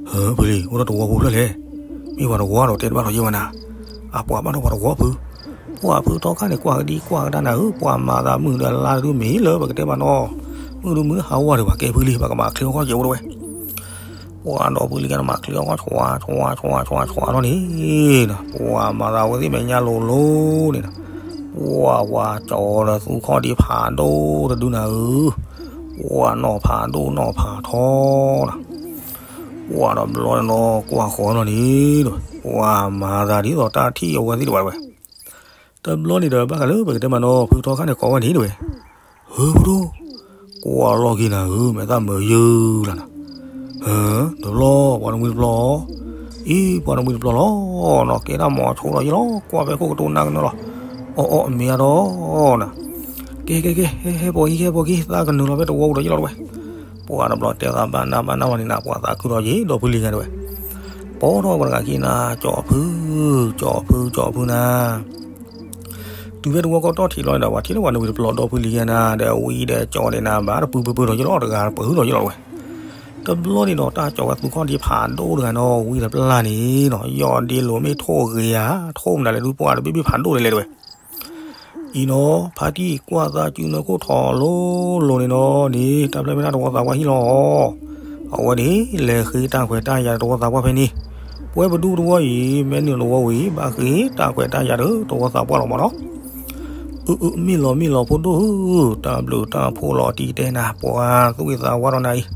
ဟၢ ဖုလံၤ အိၣ်ဒီးတဝီဖိဖျၢၣ်လဲၣ်. မ့ၢ်ပှၤတဝီဒီးတဲတဘၣ်လီၤယဲဝဲနၤ. အပှၤဘၣ်ဒီးပှၤတဝီဖု. ပှၤဖုထီခါန့ၣ် ကွၢ်ကဒံကွၢ်ကဒါနၤဧၢ, ပှၤမၤသးမုာ်ဒီးလါတဒုမ့ၢ်လၢပကတဲဘၣ်နီၤ. မုာ်ဒုမုာ်လၢဟးဝါဒီးပှၤကဲဖုလံၤ ပှၤကမၤချ့အီၣ်ကီၢ်ကဲဝဲတဝဲ. ပှၤဒီးဖုလံၤကဲနမၤချ့အီၣ်ကီၢ် ဆွး ဆွး ဆွး ဆွးလီၤန့ၣ်နီၤ, ပှၤမၤသးဝဲသ့ၣ်မဲာ်ညါလိၤလိၤန့ၣ်နီၤ, ပှၤဝၤကၠီဒီးသူခီၣ်ဒံဖးဒိၣ်တဒုနၤဧၢ, ပှၤနီၢ်ဖးဒိၣ်နီၢ်ဖးထီနၤ, ပှၤဒီးဘျီန့ၣ်နီၤ ကွၢ်ဃီလီၤန့ၣ်နီၤ, ပှၤမၤသးဒ်သိးတၢ်ထံၣ်အဝဲသ့ၣ်တဝဲတဝဲ. တဘျီန့ၣ်ဒီးဘၣ်ဃးလၢပကတဲမးနီၤ ဖုထီခါန့ၣ်ကိးဝဲန့ၣ်တဝဲ. ဟၢဖုဒိၣ်, ကွၢ်လီၢ်က့ၤနၤဧၢ, မဲာ်သၣ်မုာ်ယုၢ်လီၤနၤ. ဟၢ, တဘျီ, ပှၤတမှံတပျီ, အံၤ ပှၤတမှံတပျီလီၤနီၤ, ကဲဒၣ်မီၤဆိလီၤယလီၤ, ကွၢ်ဖဲခိၣ်ကတိၤနၢ်ကနၢလီၤ. အီၣ်အီၣ်အမ့ၢ်အါဒီးနၤ, ကဲကဲကဲ, ဟဲဟဲပိာ်ခံ ဟဲပိာ်ခံ, သးကနုာ်လီၤဖဲတဝီပူၤဒီးယလီၤတဝဲ. ပှၤတဘျီတဲသးဘၣ်နၢ်ဘၣ်နၢ်လီၤန့ၣ်နၤ, ပှၤသးခုဒီးယဒီဖုလံၤဂၤတဝဲ. ပိာ်ထီၣ်ပှၤတဂၤခံနၤ, ကၠီဖု, ကၠီဖု, ကၠီဖုနၤ. တုၤဖဲတဝီကီၢ်တီၢ်ထံးလီၤန့ၣ်ဒီး ပှၤထံၣ်လၢပှၤနွံတပျီဒီဖုလံၤဂၤနၤ, ဒီးဝံၤဒီးကၠီန့ၣ်နၤ, ဘၣ်တပူၤပူၤပူၤဒီးယလီၤတဂၤ, ပဟုဒီးယလီၤတဝဲ. တဘျီန့ၣ်ဒီး တၢ်ကၠီဝဲသူခီၣ်ဒံဖးဒိၣ်တဂၤနီၤ, ဝံၤတပျၢ်န့ၣ်နီၤ, ယီၢ်ဒ့လိာ်မ့ၢ်ထိၣ်ဂ့ၤဧါ, ထိၣ်မနုၤလဲၣ်ဒုး ပှၤတဘ့ၣ်ဘ့ၣ်ဖးဒိၣ်လဲၣ်လဲၣ်တဝဲ. အံၤနီၤ, ဖါတံၢ်ကွၢ်သးစုနၢခိၣ်ထီၣ်လိၤလိၤန့ၣ်နီၤ, န့ၣ် တၢ်ဖျၢၣ်မ့ၢ်တၢ်တဝီသးပှၢ်ဟံၣ်လီၤ. အဝဲန့ၣ် လဲၤဃ့တၢ်ခွဲးတၢ်ယာ်တဝီသးပှၢ်ဖဲန့ၣ် ပဝဲပဒူပတဝီအံၤ မ့ၢ်နုာ်လီၤတဝီဝံၤ ဘၣ်ဃ့ၢ်တၢ်ခွဲးတၢ်ယာ်ဒီးတဝီသးပှၢ်လီၤမၢ်နီၤ. အၢ အၢ မ့ၢ်လီၤမ့ၢ်လီၤဖိဒိၣ်ဧၢ, တၢ်ဘျုးတၢ်ဖှိၣ်လီၤတံၢ်တဲနၤ, ပှၤသူၣ်ဂ့ၤသးဝါဒီးနၤအံၤ,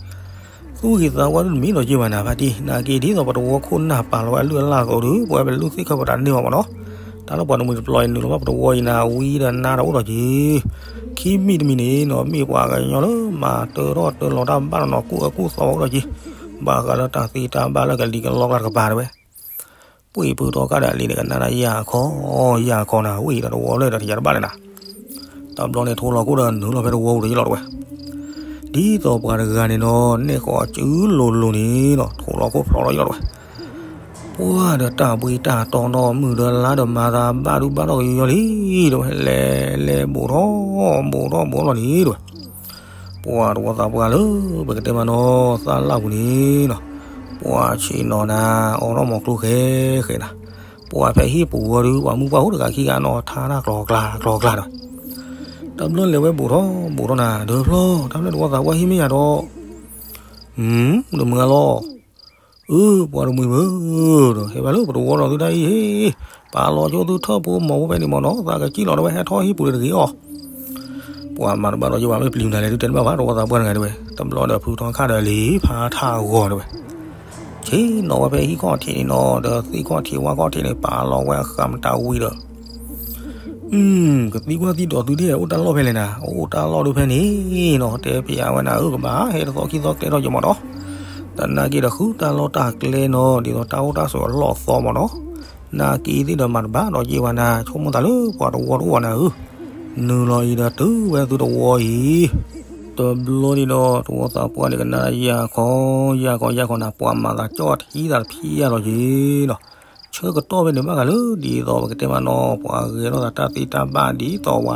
သူၣ်ဂ့ၤသးဝါဒိၣ်တမံၤဒီးက့ၤဘၣ်နၤဖါတံၢ်, နာ်က့ဒ်သိးပတဝီခိၣ်နၢ်ပာ်လီၤဝဲအလုၢ်အလၢ်အသိးဒီး ပဝဲပလူၢ်သ့ၣ်ခၢၣ်ပတၢ်န့ၢ်ဘၣ်မၢ်နီၤ. တၢ်လၢပှၤတမှံၤတပျီၤအံၤ နုာ်လီၤဘၣ်ပတဝီအံၤနၤ ဝံဒီးနါဒီးအိၣ်ဒီးက့ၤ, ခံမံၤတမံၤန့ၣ်နီၤ မ့ၢ်ပှၤကညီလၢမၤတၢထီၣ်တၢလီၤတၢ်ဘၣ်ဒီးနီၤ ကူၣ်အၢကူၣ်သီအိၣ်ဒီးက့ၤ, ဘၣ်ဃးလၢတၢ်သ့တၢ်ဘၣ်လၢကလံၤကလီဘၣ်တကပၤတဲဝဲ ပှ့ၤဖုထီခါဒီးအလံၤန့ၣ် ကနၣ်ဒၣ်ယၢ်ခီ, ယၢ်ခီနၤ ဝံဒီးတဝီလၢဒီးတယၤတဘၣ်လၢနၤ. တဘျီန့ၣ် ထိလီၤခိၣ်ဒီးနုာ်လီၤဖဲတဝီပူၤဒီးယလီၤတဲဝဲ, ဒ်သိးပှၤတဂၤန့ၣ်နီၤ နဲၣ်ဃီၤစုလိၤလိၤန့ၣ်နီၤ ထိလီၤခိၣ်ဖျိးဒီးယလီၤတဲဝဲ, ပှၤဒီးတၢ်ဘှံးတၢ်တီနီၤ မုၢ်ဒီးလါဒီးမၤသးဘၣ်ဒူဘၣ်ထီၣ်ကယီယီလံ တဲဝဲ, လဲၤလဲၤဘူးထီၣ်ဘူးထီၣ်ဘူးထီၣ်လံတဲဝဲ ပှၤတဝီသးပှၢ်လၢ ပကတဲမးနီၤ သၣ်လၣ်ပူၤန့ၣ်နီၤ, ပှၤဆ့ၣ်နီၤနၤ အိးထီၣ်မီၤကျိဃဲဃဲနၤ, ပှၤဖဲဟံၣ်ပူၤဝဲဒီး ပှၤမုၢ်ပှၢ်အိၣ်တဂၤခံဂၤနီၤ ထါတၢ်ကျီကျါကျီကျါဒီး, တဘျီလဲၤဝဲဘူးထီၣ်ဘူးထီၣ်နၤ ဒၢဖျီ တၢ်ဖျၢၣ်တဝီသးပှၢ်ဟံၣ်မ့ၢ်ယၤဒီး မုၢ်တမုၢ်အလီၢ်, အၢ ပှၤတမှံၤဘၣ်, ဒီးဟဲဘၣ်လၢပတဝီဒီးသုတၢ်အံၤ, ပာ်လီၤဆိသုထၢၣ်ဖိမီၤဖိဖဲန့ၣ်မၢ်နီၤ သးကစံၣ်လီၤတဲဝဲ ဟဲထီၣ်ဟံၣ်ပူၤဒီးတဂ့ၤအီၤ, ပှၤမၤတဘၣ်ဒီးယဘၣ် မ့ၢ်ပျံၤနၤလဲၣ် သုတဲတဘၣ်ဘၣ် တဝီသးပှၢ်တဂၤတဲဝဲ, တဘျီဒီးဖုထီခါဒီးလံၤဖးထးဂီၤတဲဝဲ ဆ့ၣ်နီၤဝဲဖဲဟံၣ်ခီၣ်ထံးန့ၣ်နီၤ ဒီးသ့ၣ်ခီၣ်ထံးဝၣ်ခီၣ်ထံးန့ၣ် ပာ်လီၤဝဲအဃၢ်မတၤဝံၤဒီး, ကသံကွၢ်သံဒီးသုဒ်အိၣ်တၢ်လီၢ်ဖဲလဲၣ်နၤ အိၣ်တၢ်လီၢ်ဒိၣ်ဖဲန့ၣ်နီၤ တဲပယၤဝဲနၤဧၢ ကဘၣ်ဟဲတသီခံသီကျဲထီၣ်က့ၤမၢ်နီၤ, သနာ်က့ဒီးဃုတၢ်လီၢ်တၢ်ကျဲနီၤ ဒ်သိးတၢ်အိၣ်တၢ်ဆိးအလီၢ်သီမၢ်နီၤ, နာ်က့သ့ၣ်ဒီးမၤတဘၣ်ဒီးက့ၤဝဲနၤ ဆိကမိၣ်သးလၢပှၤတဝီတအိၣ်ဘၣ်နၤဧၢ, နုာ်လီၤအံၤဒီးတုၤဝဲသုတဝီအံၤ တဘျီန့ၣ်ဒီး တဝီသးပှၢ်န့ၣ်ကနၣ်ယၢ်ခီ, ယၢ်ခီ ယၢ်ခီနၤ ပှၤမၤသးကၠီၣ်ထံသးတဖံးယၢ်လီၤက့ၤနီၤ, ဆၢကတီၢ်ဖဲန့ၣ်ဘၣ်ဃးလၢ ဒ်သိးပကတဲမးနီၤ ပှၤဂဲၤထီၣ်သးတၢ်သ့တၢ်ဘၣ်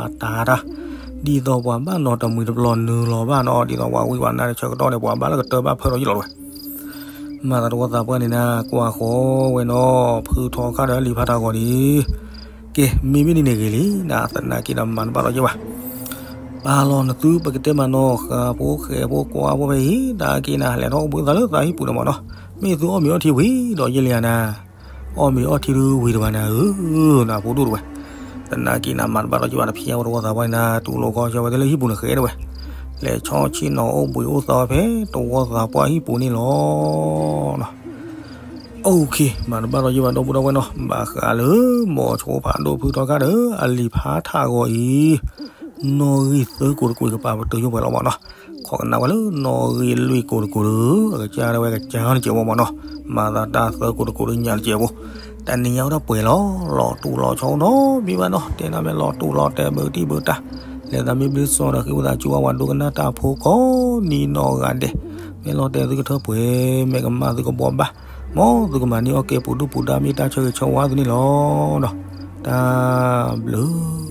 ဒ်သိးပှၤတၤတၢ်, ဒ်သိးပှၤဘၣ်နီၤတမှံၤတပျီၤနုာ်လီၤဘၣ်နီၤ ဒ်သိးပှၤဝံပှၤနါတဆၢကတီၢ်န့ၣ် ပှၤဘၣ်လၢကတၢၢ်ဘၣ်ဖၢဒီးယလီၤဝဲ မၤသးတဝီသးပှၢ်န့ၣ်နၤ ကွၢ်ဃီဝဲနီၤ ဖုထီခါဒီးလံာ်ဖးထးဂီၤန့ၣ်, ကဲ မ့မ့ၢ်ဒ်န့ၣ်ဂ့ၤလံ နသနာ်က့ဒီးမၤတဘၣ်ဒီးယဘၣ်, ပာ်လီၤနသုပကတဲမးနီၤ ဃာ်ဖိဃဲၤဖိကွၢ်ဖိဖဲအံၤ တၢ်က့ၤနၤ လဲၤထီၣ်အိၣ်ဘှံးသးလၢသးဟံၣ်ပူၤန့ၣ်မၢ်နီၤ, မ့ၢ်သုအီၣ်မ့ၤအီထံဝံၤဒီးယဲလံဧါနၤ, အီၣ်မ့ၤအီထံဒုဝံၤတဘၣ်နၤဧၢ, နဖိဒိၣ်တဝဲ သနာ်က့နၤမၤတဘၣ်ဒီးယဘၣ်တဖံးအဝဲတဝီသးပှၢ်န့ၣ်နၤ တူၢ်လိာ်ခီဆၢဝဲသ့လၢဟံၣ်ပူၤန့ၣ်ဃဲတဝဲ, လဲၤဆီဆ့ၣ်နီၤအိၣ်ဘှံးအိၣ်သီဖဲတဝီသးပှၢ်ဟံၣ်ပူၤန့ၣ်လီၤ. OK မၤတဘၣ်ဒီးယဘၣ်ဒီပုၢ်ဒီဝဲၢ်နီၤ ဘၣ်ဃးလၢ မိၤဆိဖးဒိၣ်ဖုထီခါဒီးအလံာ်ဖးထးဂီၤအံၤ, နီၣ်ဂံၢ်သၢကိးတကိးကပာ်ပတုာ်ယိၣ်ပှဲၤလီၤမၢ်နီၤ, ခိးကနၣ်ဝဲလၢနီၣ်ဂံၢ်လွံၢ်ကိးတကိးဒီး အကစၢ်ဒၣ်ဝဲကစၢ်အီၤန့ၣ်ကဲးဝဲမၢ်နီၤ, မၤသးတၢ်သၢကိးတကိးဒီးညၣ်တကဲးဖိ, တနံၤညါအိၣ်တၢ်ပှဲၤလီၤ လီၤတူၢ်လီၤဆီနီတမံၤဘၣ်နီၤ တဲနၤမ့ၢ်လီၤတူၢ်လီၤတဲာ်ဘုးတံၢ်ဘုးတၢ်, လဲၤသးမ့ၢ်ဘျုးစီဒီးဃ့ဝံသးစူၤဝဲပှၤဒိကနၣ်တၢ်ဖိကိး နံၤနီၢ်ဂၤဒဲး, မ့ၢ်လီၤတဲာ်သုကထၢပှဲၤ မ့ၢ်ကမၣ်သုကဘှီဘၣ်, မ်သုကမၤန့ၢ်အီၣ်ကဲပူၤဒူၣ်ပူၤဒါမ့ၢ်တၢ်ဆၢဂ့ၤဆၢဝါသုန့ၣ်လီၤ. တၢ်ဘျုး